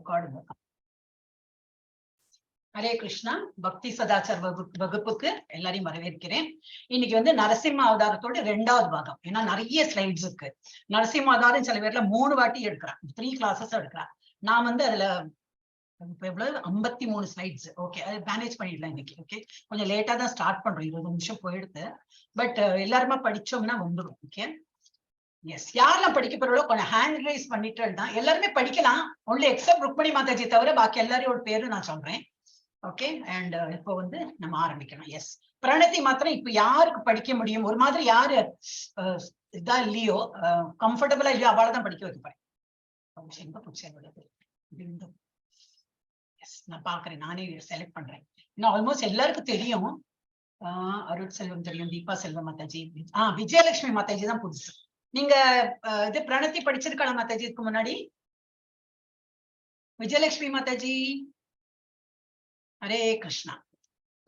Record. Hare Krishna. பக்தி சதாச்சார வகுப்புக்கு எல்லாரையும் வரவேற்கிறேன். இன்னைக்கு வந்து நரசிம்ம அவதாரத்தோட ரெண்டாவது பாகம். ஏன்னா நிறைய ஸ்லைட்ஸ் இருக்கு. நரசிம்ம அவதாரம் சில பேர்ல மூணு வாட்டி எடுக்கிறான், த்ரீ கிளாஸஸ் எடுக்கிறான். நான் வந்து அதுல இப்ப எவ்வளவு? 53 ஸ்லைட்ஸ். ஓகே, அது மேனேஜ் பண்ணிடலாம் இன்னைக்கு. ஓகே, கொஞ்சம் லேட்டா தான் ஸ்டார்ட் பண்றோம், 20 நிமிஷம் போயிடுது. பட் எல்லாருமே படிச்சோம்னா வந்துடும். ஓகே, எஸ், யாரெல்லாம் படிக்க போறோம் கொஞ்சம் ஹேண்ட் ரைஸ் பண்ணிட்டு தான். எல்லாருமே படிக்கலாம். ஒன்லி எக்ஸப்ட் ருக்மணி மாதாஜி தவிர பாக்கி எல்லாரையோட பேரும் நான் சொல்றேன். ஓகே, அண்ட் இப்போ வந்து நம்ம ஆரம்பிக்கணும். எஸ், பிரணதி மாத்திரம் இப்ப யாருக்கு படிக்க முடியும்? ஒரு மாதிரி யாரு இதா இல்லையோ, கம்ஃபர்டபுளா இல்லையோ, அவளை தான் படிக்க வைக்க போறேன். எங்க போச்சு என்னோடது? பிந்து. எஸ், நான் பாக்குறேன், நானே செலக்ட் பண்றேன். இன்னும் ஆல்மோஸ்ட் எல்லாருக்கும் தெரியும். அருள் செல்வம் தெரியும், தீபா செல்வம் மாதாஜி, விஜயலட்சுமி மாதாஜி தான் புதுசு. நீங்க இது பிரணத்தி படிச்சிருக்கலாம் மாதாஜி இதுக்கு முன்னாடி. விஜயலட்சுமி மாதாஜி, ஹரே கிருஷ்ணா.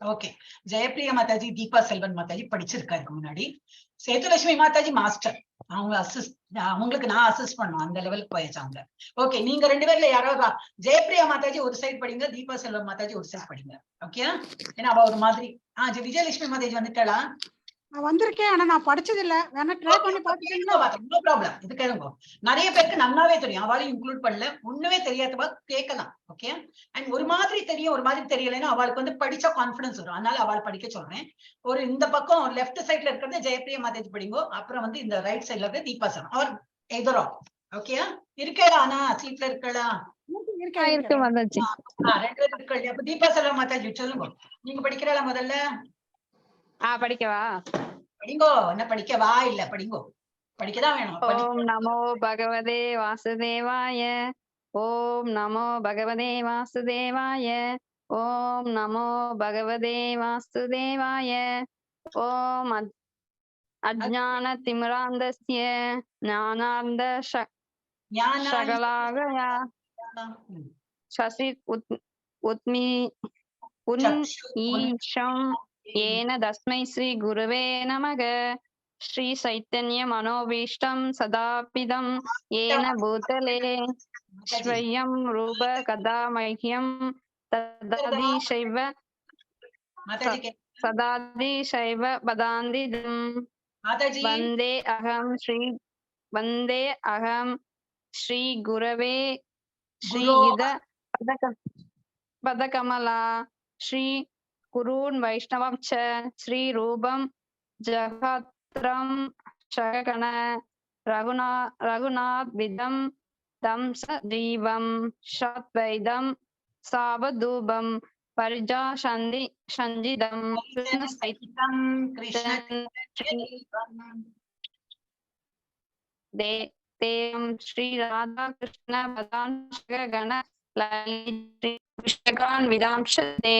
ஓகே, ஜெயப்பிரியா மாதாஜி, தீபா செல்வன் மாதாஜி படிச்சிருக்கா இதுக்கு முன்னாடி. சேதுலட்சுமி மாதாஜி மாஸ்டர், அவங்க அசிஸ்ட், அவங்களுக்கு நான் அசிஸ்ட் பண்ணுவேன், அந்த லெவலுக்கு போயாச்சு அவங்க. ஓகே, நீங்க ரெண்டு பேர்ல யாராவது ஜெயப்பிரியா மாதாஜி ஒரு சைடு படிங்க, தீபா செல்வன் மாதாஜி ஒரு சைடு படிங்க. ஓகே, ஏன்னா அவ ஒரு மாதிரி. விஜயலட்சுமி மாதாஜி வந்துட்டாளா? நான் வந்திருக்கேன், ஆனா நான் படிச்சது இல்ல. வேணா ட்ரை பண்ணி பாத்துட்டீங்களா? நோ ப்ராப்ளம், இது கேளுங்க. நிறைய பேருக்கு நல்லாவே தெரியும், அவளையும் இன்க்ளூட் பண்ணல. ஒண்ணுமே தெரியாதவா கேட்கலாம். ஓகே, அண்ட் ஒரு மாதிரி தெரியும், ஒரு மாதிரி தெரியலைன்னா அவளுக்கு வந்து படிச்சா கான்பிடன்ஸ் வரும். அதனால அவளை படிக்க சொல்றேன். ஒரு இந்த பக்கம் லெஃப்ட் சைட்ல இருக்கிறது ஜெயப்பிரியா மாதாஜி படிங்கோ. அப்புறம் வந்து இந்த ரைட் சைட்ல இருக்கிறது தீபா சரம் அவர் எதிரோ. ஓகே, இருக்கேடா? ஆனா சீட்ல இருக்கடா? இருக்கேன். இருக்கு மாதாஜி. ரெண்டு பேரும் இருக்கா. அப்ப தீபா செல்வம் மாதாஜி சொல்லுங்க, நீங்க படிக்கிறா முதல்ல. படிக்கவா? படிங்கோ. என்ன படிக்கவா இல்ல, படிங்கோ, படிக்கதான் வேணும். ஓம் நமோ பகவதே வாசுதேவாய, ஓம் நமோ பகவதே வாசுதேவாய, ஓம் நமோ பகவதே வாசுதேவாய. ஓம் அஜ்ஞான திமிராந்தஸ்ய ஞானாந்த ஞான சகலாகயா சசி உத்மி உன் ஈஷம் येन तस्मै श्री गुरुवे नमः. श्री चैतन्य मनोभीष्टं सदापिदं येन भूतले स्वयं रूप कदा मह्यं तदादिशैव மாதாஜி. सदादिशैव पदान्दिदम्. மாதாஜி. वन्दे अहं श्री वन्दे अहं श्री गुरवे श्रीयुध पदक पदकमला श्री गुरून् वैष्णवं च श्रीरूपं जगत्रं शगण रघुनाथविदं तं सजीवं साद्वैतं सावधूपं परिजासन्धि सञ्जितं कृष्ण கிருஷ்ண दे ते श्री राधा कृष्ण पदांशगण विषकान् विदांशते.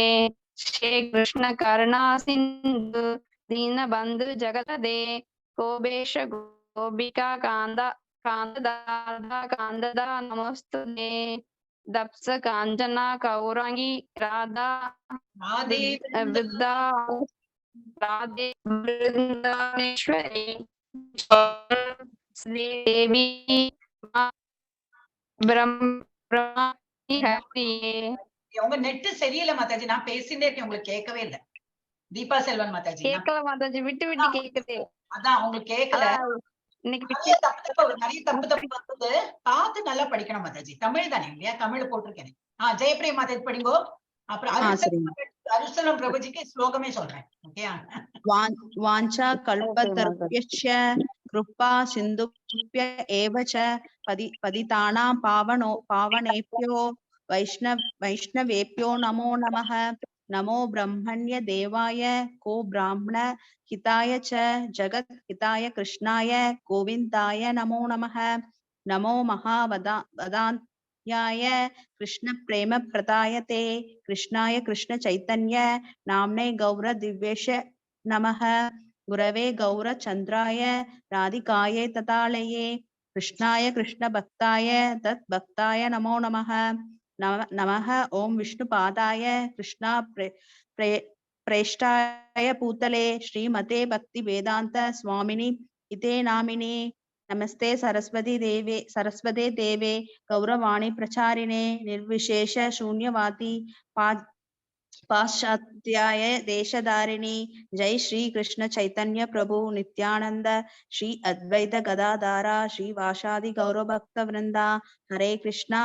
श्री कृष्ण करुणा सिंधु दीनबंधु जगतदे गोपेश गोपिका कांद कांददादा कांददा नमोस्तुते. दप्स कांचना गौरांगी राधा ராதே वृद्धा राधे वृंदावनेश्वरी श्रीदेवी ब्रह्म हरिये. உங்க நெட் சரியில்லை மாதாஜி. நான் பேசிட்டே இருக்கேன், உங்களுக்கு கேட்கவே இல்ல. தீபா செல்வன் மாதாஜி, கேட்கல மாதாஜி, விட்டு விட்டு கேக்குது. அதான் உங்களுக்கு கேட்கல. அதான் இன்னைக்கு நிறைய தப்பு தப்பு, நிறைய தப்பு தப்பு வந்தது. பார்த்து நல்லா படிக்கணும் மாதாஜி. தமிழ் தானே இல்லையா? தமிழ் போட்டிருக்கேன். ஜெயப்பிரியா மாதாஜி படிங்கோ. அப்புறம் சரிங்க. அருள்செல்வம் பிரபுஜிக்கு ஸ்லோகமே சொல்றேன். ஓகே. वाञ्छा कल्पतरुभ्यश्च कृपा सिन्धुभ्य एव च पतितानां पावनेभ्यो वैष्णवेभ्यो नमो नमः. नमो ब्रह्मण्य देवाय को ब्राह्मण हिताय च जगत् हिताय कृष्णाय गोविन्दाय नमो नमः. नमो महावदा वदान्याय कृष्ण प्रेम प्रदायते कृष्णाय कृष्ण चैतन्य नाम्ने गौर दिव्येश नमः. गुरवे गौरचन्द्राय राधिकायै तदालये कृष्णाय कृष्णभक्ताय तद्भक्ताय नमो नमः. नमः ॐ विष्णुपादाय कृष्णा प्रेष्ठाय भूतले श्रीमते भक्तिवेदान्त स्वामिनि इते नामिने. नमस्ते सरस्वती देवे सरस्वते देवे गौरवाणी प्रचारिणे निर्विशेष शून्यवादी पाश्चात्याय देशधारिणी। जय श्री कृष्ण चैतन्य प्रभु नित्यानंद श्री अद्वैत गदाधारा श्री वासादि गौरव भक्त वृंदा। हरे कृष्णा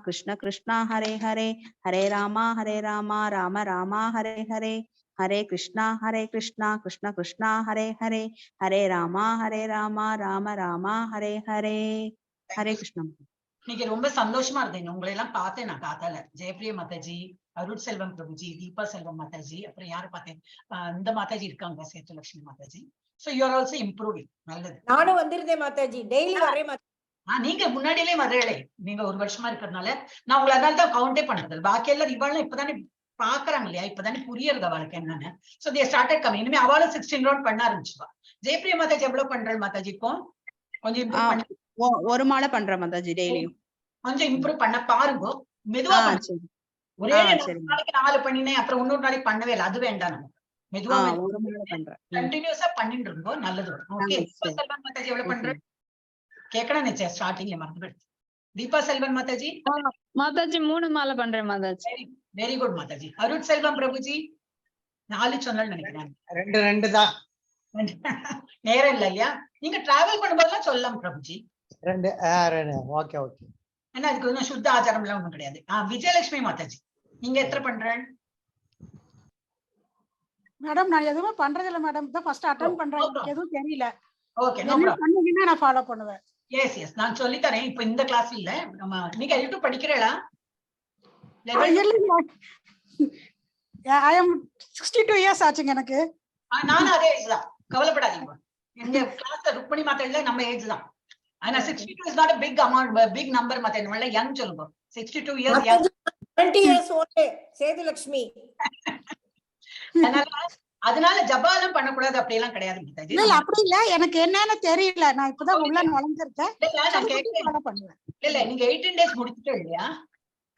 कृष्ण कृष्णा हरे हरे, हरे रामा राम रामा हरे हरे, हरे कृष्णा कृष्ण कृष्णा हरे हरे, हरे रामा राम रामा हरे हरे। हरे कृष्ण। இன்னைக்கு ரொம்ப சந்தோஷமா இருந்தேன் உங்களை எல்லாம் பார்த்தேன் நான் காத்தால. ஜெயப்பிரிய மாதாஜி, அருட் செல்வம் பிரபுஜி, தீபா செல்வம் மாதாஜி, அப்புறம் யாரு பார்த்தேன், இந்த மாதாஜி இருக்காங்க, Sethulakshmi Mataji. So you are also improving, நல்லது. நானும் வந்திருந்தேன் மாதாஜி, டெய்லி வரேன் மாதாஜி. நீங்க முன்னாடியிலே வரலே, நீங்க ஒரு வருஷமா இருக்கிறதுனால நான் உங்களை அதனால தான் கவுண்டே பண்றது. பாக்கி எல்லாம் இவாளும் இப்பதானே பாக்குறாங்க இல்லையா, இப்பதானே புரியறது அவளுக்கு என்னன்னு. So they started coming. இனிமே அவளும் 16 ரவுண்ட் பண்ண ஆரம்பிச்சுவா. ஜெயப்பிரிய மாதாஜி எவ்வளவு பண்றாள் மாதாஜி? இப்போ கொஞ்சம் இம்ப்ரூவ் பண்ண, ஒரு மாலை பண்றேன் மாதாஜி டெய்லியும். கொஞ்சம் இம்ப்ரூவ் பண்ண பாருங்க, மெதுவா பண்ணு. ஒரே நாளைக்கு 4 பண்ணினேன், அப்புறம் இன்னொரு நாளைக்கு பண்ணவே இல்லை, அது வேண்டாம் நமக்கு. மெதுவா ஒரு மாலை பண்றேன், கண்டினியூஸா பண்ணிட்டு இருந்தோம், நல்லது. ஓகே, தீபா செல்வன் மாதாஜி எவ்வளவு பண்றேன் கேட்கணும் நினைச்சேன், ஸ்டார்டிங்ல மறந்து போயிடுச்சு. தீபா செல்வன் மாதாஜி. மாதாஜி 3 மாலை பண்றேன் Mataji. Very good Mataji. Arut Selvam Prabhuji 4 சொன்னாலும் நினைக்கிறேன். 2 2 தான். நேரம் இல்ல இல்லையா? நீங்க டிராவல் பண்ணும்போதெல்லாம் சொல்லலாம் பிரபுஜி. 2 2 okay okay. ஏன்னா அதுக்கு ஒன்றும் சுத்த ஆச்சாரம் எல்லாம் ஒண்ணும் கிடையாது. விஜயலட்சுமி மாதாஜி நீங்க எத்தனை பண்றேன்? மேடம் நான் எதுவுமே பண்றது இல்ல மேடம், இதான் ஃபர்ஸ்ட் அட்டெண்ட் பண்றேன், எனக்கு எதுவும் தெரியல. ஓகே, நோ என்ன ப்ராப்ளம். பண்ணீங்கன்னா நான் ஃபாலோ பண்ணுவேன். எஸ் எஸ், நான் சொல்லி தரேன். இப்ப இந்த கிளாஸ் இல்ல, நம்ம நீங்க எல்டு படிக்கிறீங்களா? இல்ல, ஐ அம் 62 இயர்ஸ் ஆச்சுங்க எனக்கு. நானும் அதே ஏஜ் தான், கவலைப்படாதீங்க. எங்க கிளாஸ்ல ருக்மணி மாதா நம்ம ஏஜ் தான். ஆனா 62 is not a big amount, big number மாதா, நம்மள யங் சொல்லுங்க. 62 years young. 20 years old Sethulakshmi. அதனால ஜபாலம் பண்ணக்கூடாது அப்படி எல்லாம் கிடையாது மாதாஜி. இல்ல அப்படி இல்ல, எனக்கு என்னன்னு தெரியல, நான் இப்பதான் உள்ள நுழைஞ்சிருக்கேன். இல்ல இல்ல, நீங்க 18 டேஸ் முடிச்சிட்டே இல்லையா?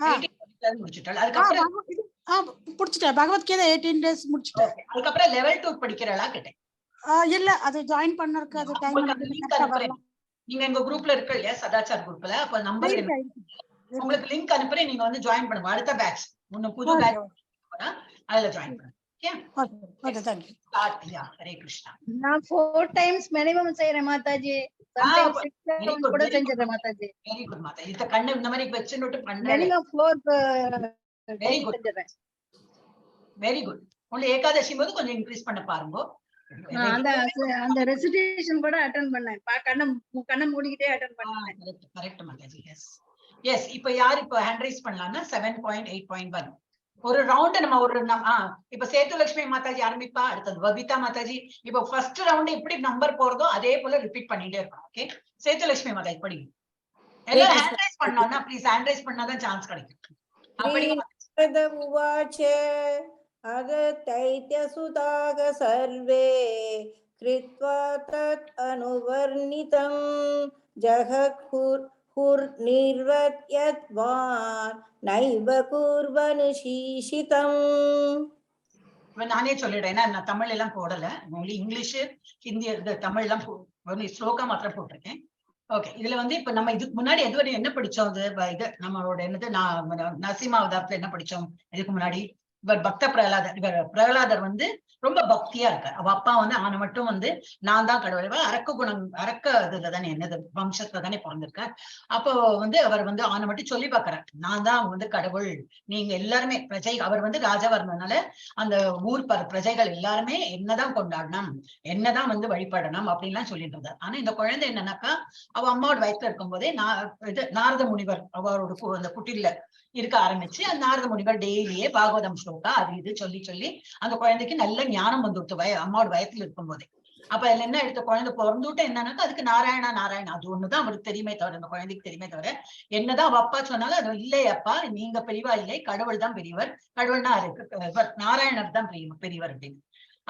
18 முடிச்சிட்டாள். அதுக்கப்புறம் முடிச்சிட்டேன், பகவத்கீதை 18 டேஸ் முடிச்சிட்டேன். அதுக்கப்புறம் லெவல் 2 படிக்கிறளா கேட்டேன். இல்ல அது ஜாயின் பண்ணறதுக்கு அது டைம். நீங்க எங்க குரூப்ல இருக்க இல்லையா, சதாச்சார் குரூப்ல? அப்ப நம்பர் உங்களுக்கு லிங்க் அனுப்புறேன், நீங்க வந்து ஜாயின் பண்ணுங்க. அடுத்த பேட்ச் இன்னும் புது பேட்ச் அதுல ஜாயின் பண்ணுங்க. Okay okay, thank you. Hare Krishna. நான் 4 டைம்ஸ் மினிமம் செய்றேன் மாதாஜி. சம்டைம்ஸ் 6 டைம்ஸ் கூட செஞ்சிரேன் மாதாஜி. Very good Mataji. இந்த கண்ணு இந்த மாதிரி வெச்சுட்டு பண்றேன். Minimum 4. Very good, very good. உங்களுக்கு ஏகாதசி போது கொஞ்சம் இன்க்ரீஸ் பண்ண பாருங்க. அந்த அந்த ரெசிடேஷன் கூட அட்டெண்ட் பண்ணேன், கண்ண மூடிக்கிட்டே அட்டெண்ட் பண்ணேன். Correct correct Mataji. Yes yes. இப்போ யார் இப்போ ஹேண்ட் ரைஸ் பண்ணலாம்னா 7.8.1 ஒரு ரவுண்ட் நம்ம ஒரு இப்ப சேத்துலட்சுமி மாதாஜி ஆரம்பிப்பா, அடுத்தது பபிதா மாதாஜி. இப்போ ஃபர்ஸ்ட் ரவுண்ட் எப்படி நம்பர் போறதோ அதே போல ரிப்பீட் பண்ணிட்டே இருக்கோம். ஓகே, சேத்துலட்சுமி மாதாஜி படிங்க. எல்லாரும் ஹேண்ட் ரைஸ் பண்ணோம்னா ப்ளீஸ் ஹேண்ட் ரைஸ் பண்ணாதான் சான்ஸ் கிடைக்கும். அப்படி அகதைத்யசுதாக சர்வே கிருத்வா தத் அனுவர்ணிதம் ஜஹகுர் நிர்வத்யத்வான் நைவ கூர்வனுசீஷிதம். நானே சொல்லிடுறேன், ஏன்னா நான் தமிழ் எல்லாம் போடல, ஒன்லி இங்கிலீஷ் ஹிந்தி தமிழ் எல்லாம் ஸ்லோகா மாத்திரம் போட்டிருக்கேன். ஓகே, இதுல வந்து இப்ப நம்ம இதுக்கு முன்னாடி எதுவரை என்ன படிச்சோம்? அது இது நம்மளோட என்னது நரசிம்மா அவதாரத்துல என்ன படிச்சோம் இதுக்கு முன்னாடி? இவர் பக்த பிரகலாதர். இவர் பிரகலாதர் வந்து ரொம்ப பக்தியா இருக்கார். அவ அப்பா வந்து அவனை மட்டும் வந்து நான் தான் கடவுள், அரக்க குணம், அரக்க இதுல தானே என்னது வம்சத்துல தானே பிறந்திருக்கார். அப்போ வந்து அவர் வந்து அவனை மட்டும் சொல்லி பாக்குறார், நான் தான் வந்து கடவுள், நீங்க எல்லாருமே பிரஜை. அவர் வந்து ராஜாவா இருந்ததுனால அந்த ஊர் பிரஜைகள் எல்லாருமே என்னதான் கொண்டாடணும், என்னதான் வந்து வழிபடணும் அப்படின்லாம் சொல்லிட்டு இருந்தார். ஆனா இந்த குழந்தை என்னன்னாக்கா அவ அம்மாவோட வயிற்றுல இருக்கும் போதே இது நாரத முனிவர் அவரோட அந்த குட்டில இருக்க ஆரம்பிச்சு அந்த நாரத முனிவர் டெய்லியே பாகவதம் ஸ்லோகா அது இது சொல்லி சொல்லி அந்த குழந்தைக்கு நல்ல ஞானம் வந்துடுத்து அம்மாவோட வயத்துல இருக்கும் போதே. அப்ப அதுல என்ன எடுத்த குழந்தை பிறந்துட்டு என்னன்னாக்கா அதுக்கு நாராயணா நாராயணா அது ஒண்ணுதான் அவருக்கு தெரியுமே தவிர, அந்த குழந்தைக்கு தெரியுமே தவிர என்னதான் அவ அப்பா சொன்னாலும் அது இல்லை அப்பா, நீங்க பெரியவா இல்லை, கடவுள் தான் பெரியவர், கடவுள்னா இருக்கு நாராயணர் தான் பெரியவர் அப்படின்னு.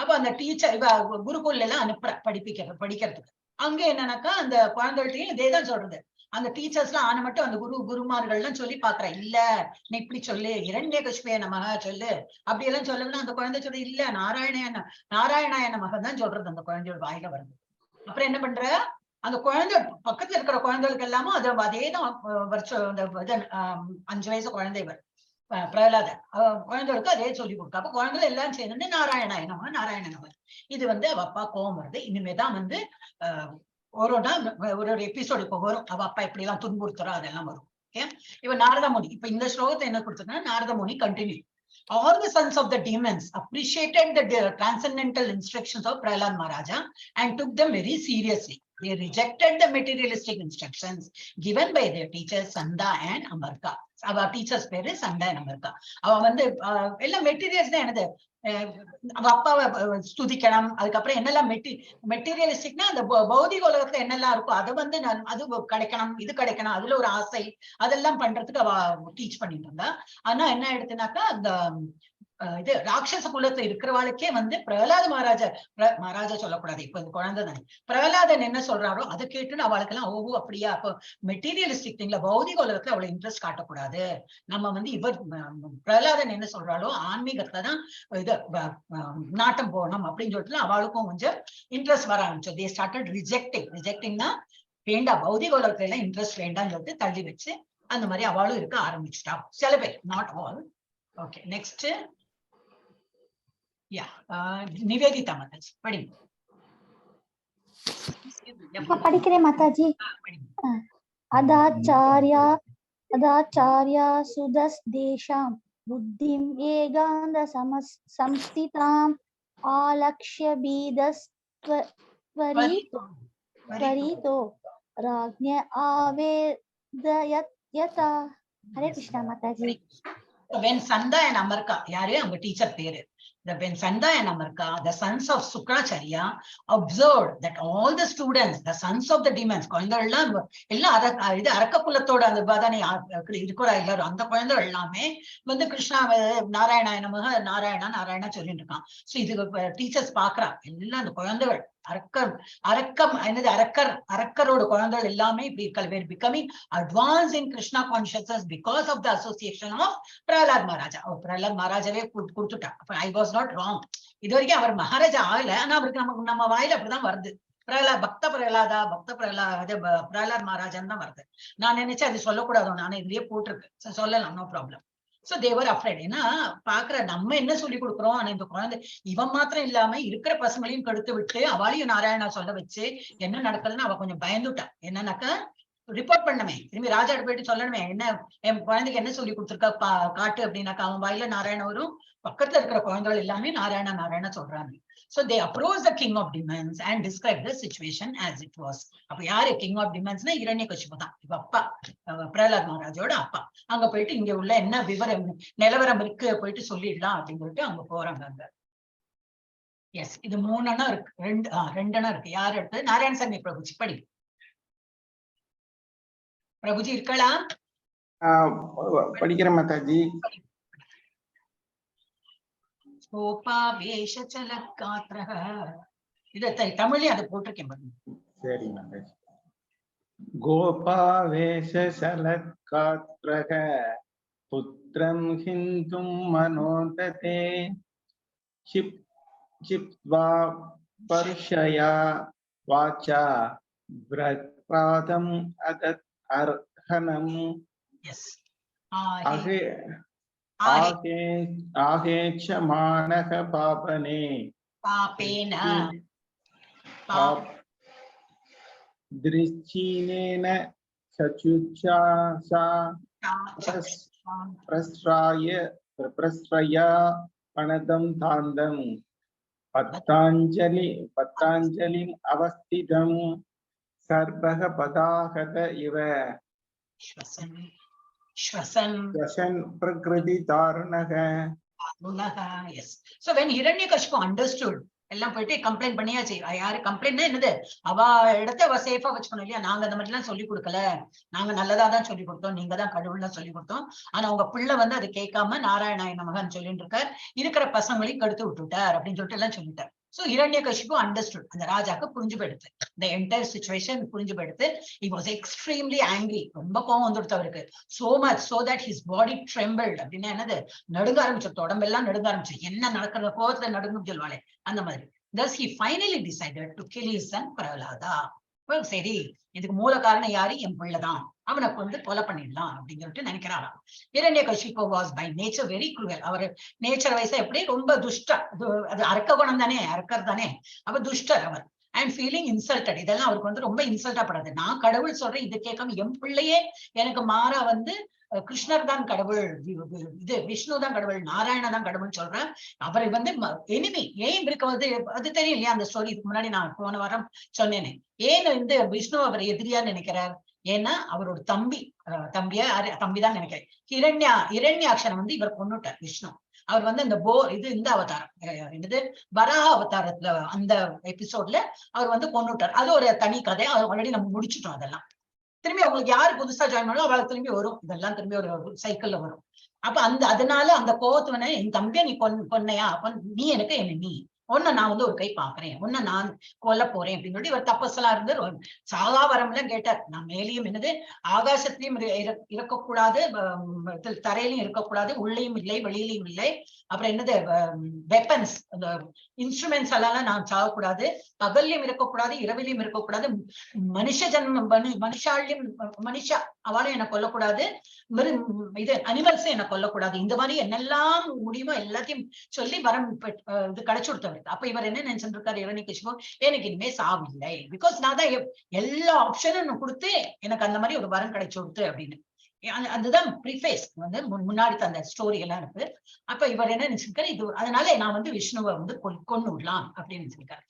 அப்ப அந்த டீச்சர் இவ குருகுல எல்லாம் அனுப்புற படிக்கிறதுக்கு. அங்க என்னன்னாக்கா அந்த குழந்தைகள்ட்டையும் இதேதான் சொல்றது. அந்த டீச்சர்ஸ் எல்லாம் ஆன மட்டும் அந்த குருமார்கள் எல்லாம் சொல்லி பாக்குறேன், இல்ல நீ இப்படி சொல்லு, இரண்ய கஷ்பிய நமக சொல்லு அப்படி எல்லாம் சொல்லணும்னா அந்த குழந்தை சொல்லு இல்ல நாராயணாய நமக தான் சொல்றது அந்த குழந்தையோட வாயில வருது. அப்புறம் என்ன பண்ற, அந்த குழந்தை, பக்கத்துல இருக்கிற குழந்தைகளுக்கு எல்லாமும் அது அதே தான். வருஷம் அந்த இது, 5 வயசு குழந்தை இவர், பிரகலாதன். குழந்தைகளுக்கு அதே சொல்லி கொடுக்க. அப்ப குழந்தைகள் எல்லாம் சேர்ந்து நாராயணாய நம, நாராயண நம. இது வந்து அவ அப்பா கோவம் வருது. இனிமேதான் வந்து ஒரு ஒரு நாள் ஒரு ஒரு எபிசோடு இப்ப வரும். அவ அப்பா எப்படி எல்லாம் துன்புறுத்துறா, அதெல்லாம் வரும். ஓகே, இப்ப நாரதமுனி, இப்ப இந்த ஸ்லோகத்தை என்ன கொடுத்துருக்கா, Naradamuni continue. All the sons of the demons appreciated the transcendental instructions of Prahlad Maharaja and took them very seriously. They rejected the materialistic instructions given by their teachers Sanda and Amarka. அவ teachers பேரு சந்தா and அமர்கா. அவ வந்து எல்லாம் materials தான். என்னது, அவ அப்பாவை ஸ்துதிக்கணும். அதுக்கப்புறம் என்னெல்லாம் மெட்டீரியலிஸ்டிக்னா அந்த பௌதிக உலகத்துல என்னெல்லாம் இருக்கோ அதை வந்து நான் அது கிடைக்கணும், இது கிடைக்கணும், அதுல ஒரு ஆசை, அதெல்லாம் பண்றதுக்கு அவ டீச் பண்ணிட்டு இருந்தா. ஆனா என்ன ஆயிடுச்சுனாக்கா, அந்த இது ராட்சச குலத்துல இருக்கிறவாளுக்கே வந்து பிரகலாத மகாராஜா, மகாராஜா சொல்லக்கூடாது, இப்ப இந்த குழந்தை தானே, பிரகலாதன் என்ன சொல்றாரோ அதை கேட்டுன்னு அவளுக்கெல்லாம் ஓஹோ அப்படியா, அப்போ மெட்டீரியலிஸ்டிக் திங்ல பௌதிக உலகத்துல அவ்வளவு இன்ட்ரெஸ்ட் காட்டக்கூடாது, நம்ம வந்து இவர் பிரகலாதன் என்ன சொல்றாரோ ஆன்மீகத்துலதான் இது நாட்டம் போகணும் அப்படின்னு சொல்லிட்டு அவளுக்கும் கொஞ்சம் இன்ட்ரெஸ்ட் வர ஆரம்பிச்சு. They started rejecting. ரிஜெக்டிங்னா வேண்டாம், பௌதிக உலகத்துல எல்லாம் இன்ட்ரெஸ்ட் வேண்டாம்னு சொல்லிட்டு தள்ளி வச்சு அந்த மாதிரி அவளும் இருக்க ஆரம்பிச்சுட்டா. சில பேர், not all. Okay, next. Yeah, Nivedita Mataji, படிங்க. நான் படிக்கிறேன் மாதாஜி. படிங்க. अदाचार्या अदाचार्या सुदस्देशां बुद्धिं एकान्त संस्थिताम् आलक्ष्य बीदस्त्वरितो त्वरितो राज्ञ आवेदयत् यथा. Hare Krishna Mataji. When Sanda and Amarka, யாரு அவங்க டீச்சர் பேரு, the when Sanda and Amarka, the sons of Sukracharya, observed that all the students, the sons of the demons, குழந்தைகள் எல்லாம் எல்லாம் இது அரக்க குலத்தோட அந்த பதானி இருக்கிற எல்லாரும், அந்த குழந்தைகள் எல்லாமே வந்து கிருஷ்ணா நாராயணா நமக, நாராயணா நாராயணா சொல்லிட்டு இருக்கான். சோ இது டீச்சர்ஸ் பாக்குறா, எல்லாம் அந்த குழந்தைகள் அரக்கர், அரக்கம் என்னது, அரக்கர், அரக்கரோட குழந்தைகள் எல்லாமே இப்படி இருக்க, becoming advance in Krishna consciousness because of the association of Prahlad Maharaja. அவர் பிரகலாத் மகாராஜாவே கொடுத்துட்டா. அப்ப I was not wrong. இது வரைக்கும் அவர் மகாராஜா ஆகல, ஆனா அவருக்கு நமக்கு நம்ம வாயில அப்படிதான் வருது. பிரகலாத், பக்த பிரகலாதா, பக்த பிரகலாத், பிரகலாத் மகாராஜான்னு தான் வருது. நான் நினைச்சேன் அது சொல்லக்கூடாது, நானே இதுலயே போட்டிருக்கு. So, சொல்லலாம், no problem. So they were afraid. ஏன்னா பாக்குற நம்ம என்ன சொல்லி கொடுக்குறோம், ஆனா இந்த குழந்தை இவன் மாத்திரம் இல்லாம இருக்கிற பசங்களையும் கெடுத்து விட்டு அவளையும் நாராயணா சொல்ல வச்சு என்ன நடக்குதுன்னு அவ கொஞ்சம் பயந்துட்டா. என்னன்னாக்கா ரிப்போர்ட் பண்ணமே, திரும்பி ராஜா போயிட்டு சொல்லணுமே, என்ன என் குழந்தைக்கு என்ன சொல்லி கொடுத்துருக்கா காட்டு அப்படின்னாக்கா அவன் வாயில நாராயண வரும், பக்கத்துல இருக்கிற குழந்தைகள் எல்லாமே நாராயணா நாராயணா சொல்றாங்க. So they approach the king of demons and describe the situation as it was. அப்ப யாரு கிங் ஆஃப் டிமன்ஸ்னா இரண்யகசிபு தான். இப்ப அப்பா, பிரகலாத் மகாராஜோட அப்பா. அங்க போயிட்டு இங்க உள்ள என்ன விவரம் நிலவரம் இருக்கு போயிட்டு சொல்லிடலாம் அப்படின்னு சொல்லிட்டு அவங்க போறாங்க அங்க. எஸ், இது மூணுன்னா இருக்கு, ரெண்டு ரெண்டெண்ணா இருக்கு. யார் எடுத்தது? நாராயணசாமி பிரபுஜி படி. பிரபுஜி இருக்கலாம். படிக்கிறேன் மாதாஜி. கோபாவேஷச்சலகாத்ரஹ. இத தமிழ்லயும் அதை போட்டிருக்கேன் பாருங்க. சரி மாதாஜி. கோபாவேஷ சலத்காத்ரக புத்திரம் ஹிந்தும் மனோததே क्षिप्त्वा पर्षया वाचा व्रत्पादम् अदत् अर्हणम्. எஸ். अहे ஆஹே. आहे आहेच मानः पापने. பாபேன. पाप दृश्चिनेन सचुचा प्रस्राय प्रस्रया पणदं तान्दं पत्ताञ्जलि पत्ताञ्जलिम् अवस्थितं सर्वः पदाहत इव. ஸ்வசன் ஸ்வசன். श्वसन् प्रकृतिदारुणः. Yes. So when Hiranyakashipu understood, எல்லாம் போயிட்டு கம்ப்ளைண்ட் பண்ணியாச்சு. யாரு கம்ப்ளைண்ட்னா என்னது, அவ இடத்த அவ சேஃபா வச்சுக்கணும் இல்லையா? நாங்க அந்த மாதிரி எல்லாம் சொல்லி கொடுக்கல, நாங்க நல்லதா தான் சொல்லி கொடுத்தோம், நீங்க தான் கடவுள்லாம் சொல்லி கொடுத்தோம். ஆனா உங்க பிள்ளை வந்து அதை கேட்காம நாராயணாய நமகன்னு சொல்லிட்டு இருக்கார், இருக்கிற பசங்களையும் கெடுத்து விட்டுட்டார் அப்படின்னு சொல்லிட்டு எல்லாம் சொல்லிட்டார். So Hiranyakashipu understood. அந்த ராஜாக்கு புரிஞ்சு போயிடுது, இந்த என்டையர் சுச்சுவேஷன் புரிஞ்சு போயிடுது. He was extremely angry. ரொம்ப கோவம் வந்துடுத்து அவருக்கு. So much so that his body trembled. அப்படின்னா என்னது, நடுங்க ஆரம்பிச்சு, உடம்பெல்லாம் நடுங்க ஆரம்பிச்சு. என்ன நடக்கிற கோவத்துல நடுங்கும் சொல்லுவாளே அந்த மாதிரி. Thus he finally decided to kill his son Prahlada. சரி, இதுக்கு மூல காரணம் யாரு? என் பிள்ளைதான், அவனை கொண்டு கொலை பண்ணிடலாம் அப்படின்னு சொல்லிட்டு நினைக்கிறாராம். Hiranyakashipu was by nature very cruel. Our nature வயசா எப்படி ரொம்ப துஷ்ட, அது அரக்க குணம் தானே, அரக்கர் தானே, அப்ப துஷ்டர் அவர். அண்ட் ஃபீலிங் இன்சல்டட், இதெல்லாம் அவருக்கு வந்து ரொம்ப இன்சல்டா படாது. நான் கடவுள் சொல்றேன், இது கேட்காம என் பிள்ளையே எனக்கு மாறா வந்து கிருஷ்ணர் தான் கடவுள், இது விஷ்ணு தான் கடவுள், நாராயண தான் கடவுள்னு சொல்றேன். அவரை வந்து எனிமி ஏன் இவருக்கு வந்து அது தெரியும் இல்லையா? அந்த ஸ்டோரி இதுக்கு முன்னாடி நான் போன வாரம் சொன்னேனே. ஏன் வந்து விஷ்ணு அவர் எதிரியா நினைக்கிறார்? ஏன்னா அவரோட தம்பி, தம்பியா தம்பிதான் நினைக்கிறேன், ஹிரண்யாக்ஷனை வந்து இவர் கொன்னுட்டார் விஷ்ணு. அவர் வந்து அந்த போ இது இந்த அவதாரம், என்னது வராக அவதாரத்துல அந்த எபிசோட்ல அவர் வந்து கொன்னுட்டார். அது ஒரு தனி கதை, அது ஆல்ரெடி நம்ம முடிச்சுட்டோம். அதெல்லாம் திரும்பி அவங்களுக்கு யாரு புதுசா ஜாயின் பண்ணாலும் அவளுக்கு திரும்பி வரும், இதெல்லாம் திரும்பி ஒரு சைக்கிள்ல வரும். அப்ப அந்த அதனால அந்த கோவத்துவனை, என் தம்பியை நீ கொன்னையா, அப்ப நீ எனக்கு என்ன, நீ உன்னை நான் வந்து ஒரு கை பாக்குறேன், உன்னை நான் கொல்ல போறேன் அப்படின்னு சொல்லி இவர் தபஸ்லாம் இருந்து சாகா வரம் எல்லாம் கேட்டார். நான் மேலேயும் என்னது ஆகாசத்திலையும் இருக்கக்கூடாது, தரையிலையும் இருக்கக்கூடாது, உள்ளேயும் இல்லை வெளியிலையும் இல்லை, அப்புறம் என்னது வெப்பன்ஸ் அந்த இன்ஸ்ட்ருமெண்ட்ஸ் எல்லாம் நான் சாகக்கூடாது, பகல்லையும் இருக்கக்கூடாது இரவிலையும் இருக்கக்கூடாது, மனுஷ ஜன்மம் மனுஷாலையும் மனுஷா அவளையும் என்ன கொல்லக்கூடாது, இது அனிமல்ஸும் என்ன கொல்லக்கூடாது, இந்த மாதிரி என்னெல்லாம் முடியுமோ எல்லாத்தையும் சொல்லி வரம் இது கிடைச்சு கொடுத்தவர். அப்ப இவர் என்ன நினைச்சிட்டு இருக்காரு இரண்யகசிபு, எனக்கு இனிமே சாவில்லை, because நான் தான் எல்லா ஆப்ஷனும் கொடுத்து எனக்கு அந்த மாதிரி ஒரு வரம் கிடைச்சு கொடுத்து அப்படின்னு. அதுதான் ப்ரிஃபேஸ் வந்து முன்னாடி தந்த ஸ்டோரி எல்லாம் இருக்கு. அப்ப இவர் என்ன நினைச்சிருக்காரு, இது அதனால நான் வந்து விஷ்ணுவை வந்து கொன்னு விடலாம் அப்படின்னு நினைச்சிருக்காரு.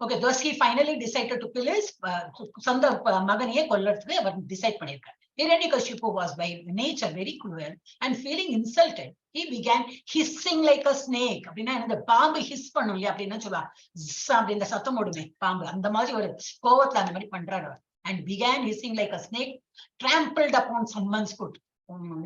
Okay, thus he finally decided to kill his சொந்த மகனையே கொல்லறதுக்கு அவர் டிசைட் பண்ணியிருக்காரு. Hiranyakashipu was by nature very cruel and feeling insulted, he began hissing like a snake. அப்படின்னா இந்த பாம்பு his பண்ணும் இல்லையா, அப்படின்னு சொல்லுவா, அப்படி இந்த சத்தம் போடுமே பாம்பு, அந்த மாதிரி ஒரு கோவத்துல அந்த மாதிரி பண்றாரு அவர். And began hissing like a snake, trampled upon someone's foot.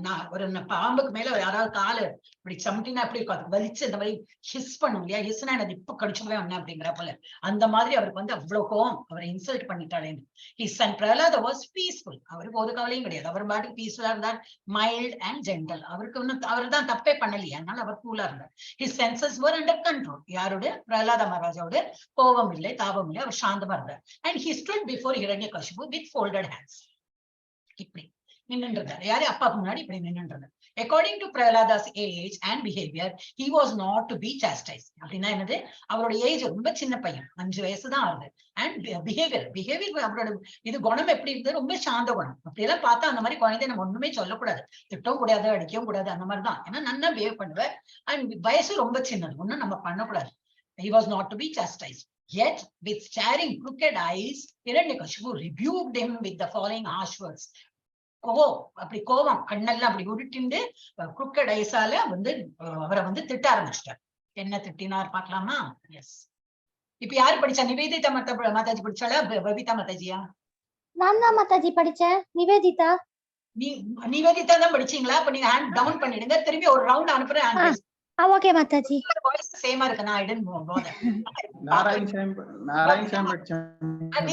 நான் ஒரு பாம்புக்கு மேல யாராவது காலு இப்படி சமட்டினா எப்படி இருக்கும், அதுக்கு வலிச்சு இந்த மாதிரி his பண்ணும் இல்லையா, ஹிஸ்னா எனக்கு இப்ப கடிச்சுவே ஒண்ணு அப்படிங்கிற போல அந்த மாதிரி அவருக்கு வந்து அவ்வளவு கோவம், அவரை insult பண்ணிட்டாளேன்னு. His son Prahlada was peaceful. அவருக்கு ஒரு கவலையும் கிடையாது, அவர் பாட்டுக்கு பீஸ்ஃபுல்லா இருந்தார், மைல்ட் அண்ட் ஜென்டல். அவருக்கு ஒன்னும் அவர் தான் தப்பே பண்ணலையே, அதனால அவர் கூலா இருந்தார். His senses were under control. யாரோட? பிரகலாத மகாராஜாவோட கோபம் இல்லை தாபம் இல்லை, அவர் சாந்தமா இருந்தார். And he stood before Hiranyakashipu with folded hands. இப்படி நின்னுட்டு இருந்தார். யாரு? அப்பாக்கு முன்னாடி இப்படி நின்னுட்டு இருந்தார். According to Prahlada's age and behavior, he was not to be chastised. அப்படின்னா என்னது, அவரோட ஏஜ் ரொம்ப சின்ன பையன், 5 வயசு தான் ஆகுது. அண்ட் பிஹேவியர், பிஹேவியர் அவரோட இது குணம் எப்படி இருந்தது, ரொம்ப சாந்த குணம். அப்படியெல்லாம் பார்த்தா அந்த மாதிரி குழந்தை நம்ம ஒண்ணுமே சொல்லக்கூடாது, திட்டவும் கூடாது அடிக்கவும் கூடாது, அந்த மாதிரி தான். ஏன்னா நல்லா பிஹேவ் பண்ணுவேன். அண்ட் வயசு ரொம்ப சின்னது, ஒண்ணும் நம்ம பண்ணக்கூடாது. He was not to be chastised. Yet, with staring crooked eyes, Hiranyakashipu rebuked him with the following harsh words. அப்படி கோவம் கண்ணெல்லாம் அப்படி உருட்டிண்டு குருக்கட் ஐஸால வந்து அவரை வந்து திட்ட ஆரம்பிச்சிட்டார். என்ன திட்டினார் பார்க்கலாமா? எஸ், இப்ப யாரு படிச்சா? நிவேதிதா மாதா மாதாஜி படிச்சாளா, பபிதா மாதாஜியா? நான் தான் மாதாஜி படிச்சேன், நிவேதிதா. நீ நிவேதிதா தான் படிச்சீங்களா? அப்ப நீங்க ஹேண்ட் டவுன் பண்ணிடுங்க, திரும்பி ஒரு ரவுண்ட் அனுப்புறேன். ஆ ஓகே மாதாஜி. வாய்ஸ் சேமா இருக்கு, நான் ஐ நாராயண் சாமி, நாராயண் சாமி படிச்சேன்.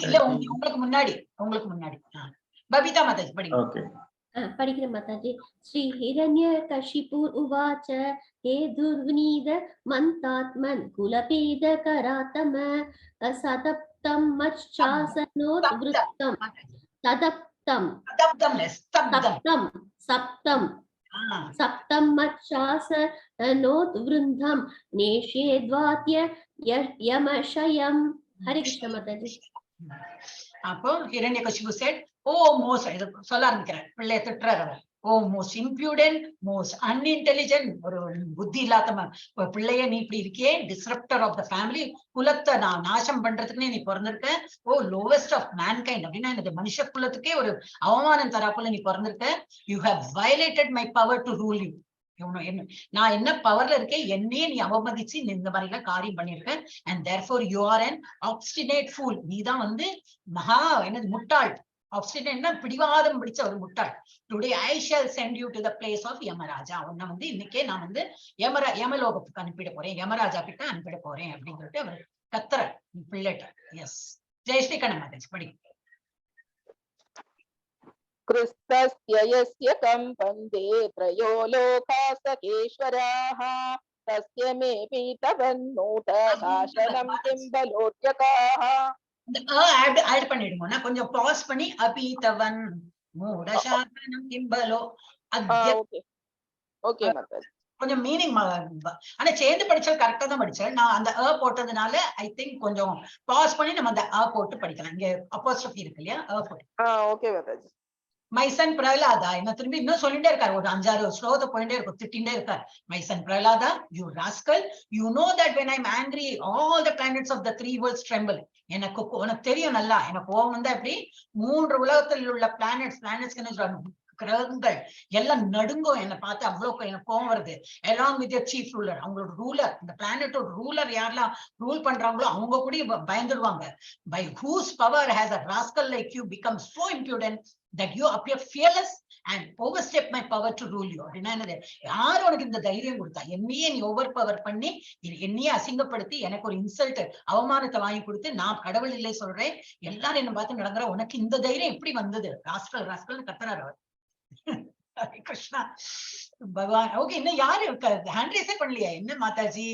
இல்ல, உங்களுக்கு முன்னாடி, உங்களுக்கு முன்னாடி பபிதா மாதாஜி படிங்க. ஓகே. படிக்கிறேன் மாதாஜி. ஸ்ரீ ஹிரண்ய கஷிபூர் உவாச்ச ஹே துர்விநீத மந்தாத்மன் குலபேத கராத்தம சதப்தம் மச்சாசனோத் விருத்தம் ததப்தம் சப்தம் சப்தம் சப்தம் சப்தம் சப்தம் மச்சாசனோத் விருந்தம் நேஷேத்வாத்ய யமஷயம். ஹரே கிருஷ்ண மாதாஜி. அப்போ ஹிரண்யகசிபு செட், ஓ மோஸ்ட், இது சொல்ல ஆரம்பிக்கிறார், பிள்ளைய திட்டுறாரு அவர். Oh most impudent, most unintelligent, ஒரு புத்தி இல்லாத ஒரு பிள்ளைய நீ இப்படி இருக்கியே, டிஸ்ரப்டர் ஆஃப் the family, குலத்தை நான் நாசம் பண்றதுக்குன்னே நீ பிறந்திருக்க, ஓ லோவஸ்ட் ஆஃப் மேன்கைண்ட், அப்படின்னா எனக்கு மனுஷ குலத்துக்கே ஒரு அவமானம் தராப்புல நீ பிறந்திருக்க. You have violated my power to rule you. என்ன நான் என்ன பவர்ல இருக்கேன், என்னையே நீ அவமதிச்சு நீ இந்த மாதிரி எல்லாம் காரியம் பண்ணிருக்க. And therefore you are an obstinate fool. நீ தான் வந்து மகா என்னது முட்டாள். ஆப்ஸ்டினேட்னா பிடிவாதம் பிடிச்ச ஒரு முட்டாள். Today I shall send you to the place of Yamaraja. உன்னை வந்து இன்னைக்கே நான் வந்து யமலோகத்துக்கு அனுப்பிட போறேன், யமராஜா கிட்ட அனுப்பிட போறேன் அப்படின்னு சொல்லிட்டு அவர் கத்துறார் பிள்ளைட்ட. எஸ், ஜெயஸ்ரீ கண்ண மாதாஜி படி. कृस्तस्य यस्य कम्पन्ते त्रयो लोकाः सकेश्वराः तस्य मे पीतवन्नोत भाषणं किं बलोद्यकाः. இந்த அ ஆட் ஆட் பண்ணிடுங்க. கொஞ்சம் பாஸ் பண்ணி அபீதவன் மூடசாசனம் கிம்பலோ அத்ய. Okay okay Mataji. கொஞ்சம் மீனிங், ஆனா சேர்ந்து படிச்சால் கரெக்டா தான் படிச்சேன் நான். அந்த அ போட்டதுனால I think கொஞ்சம் பாஸ் பண்ணி நம்ம அந்த அ போட்டு படிக்கலாம். இங்க அப்போஸ்ட்ரோஃபி இருக்கு இல்லையா, அ போட்டு. Okay Mataji. My son Prahlada, என்ன திரும்பி இன்னும் சொல்லிட்டே இருக்காரு. ஒரு அஞ்சாறு ஸ்லோகத்தை போயிட்டே இருக்கும், திட்டிகிட்டே இருக்காரு. My son Prahlada, you rascal, you know that when I'm angry, all the planets of the three worlds tremble. எனக்கு உனக்கு தெரியும் நல்லா, எனக்கு கோவம் வந்தா எப்படி மூன்று உலகத்தில் உள்ள பிளானட்ஸ், பிளானட்ஸ் என்ன சொல்றாங்க, கிரகங்கள் எல்லாம் நடுங்கும் என்னை பார்த்து. அவ்வளவு எனக்கு கோவம் வருது. அலாங் வித் சீஃப் ரூலர், அவங்களோட ரூலர், இந்த பிளானட்டோட ரூலர் யாரெல்லாம் ரூல் பண்றாங்களோ அவங்க கூட பயந்துடுவாங்க. By whose power has a rascal like you become so impudent that you appear fearless and overstep my power to rule you? அப்படின்னா என்னது? யார் உனக்கு இந்த தைரியம் கொடுத்தா? என்னையே நீ ஓவர் பவர் பண்ணி, என்னையே அசிங்கப்படுத்தி, எனக்கு ஒரு இன்சல்ட், அவமானத்தை வாங்கி கொடுத்து, நான் கடவுள் இல்லை சொல்றேன், எல்லாரும் என்ன பார்த்து நடுங்குற, உனக்கு இந்த தைரியம் எப்படி வந்தது? ராஸ்கல், ராஸ்கல் கத்துறாரு அவர். ஹரே கிருஷ்ணா பகவான். ஓகே, இன்னும் யாரு ஹேண்ட் ரேஸே பண்ணலையா? என்ன மாதாஜி,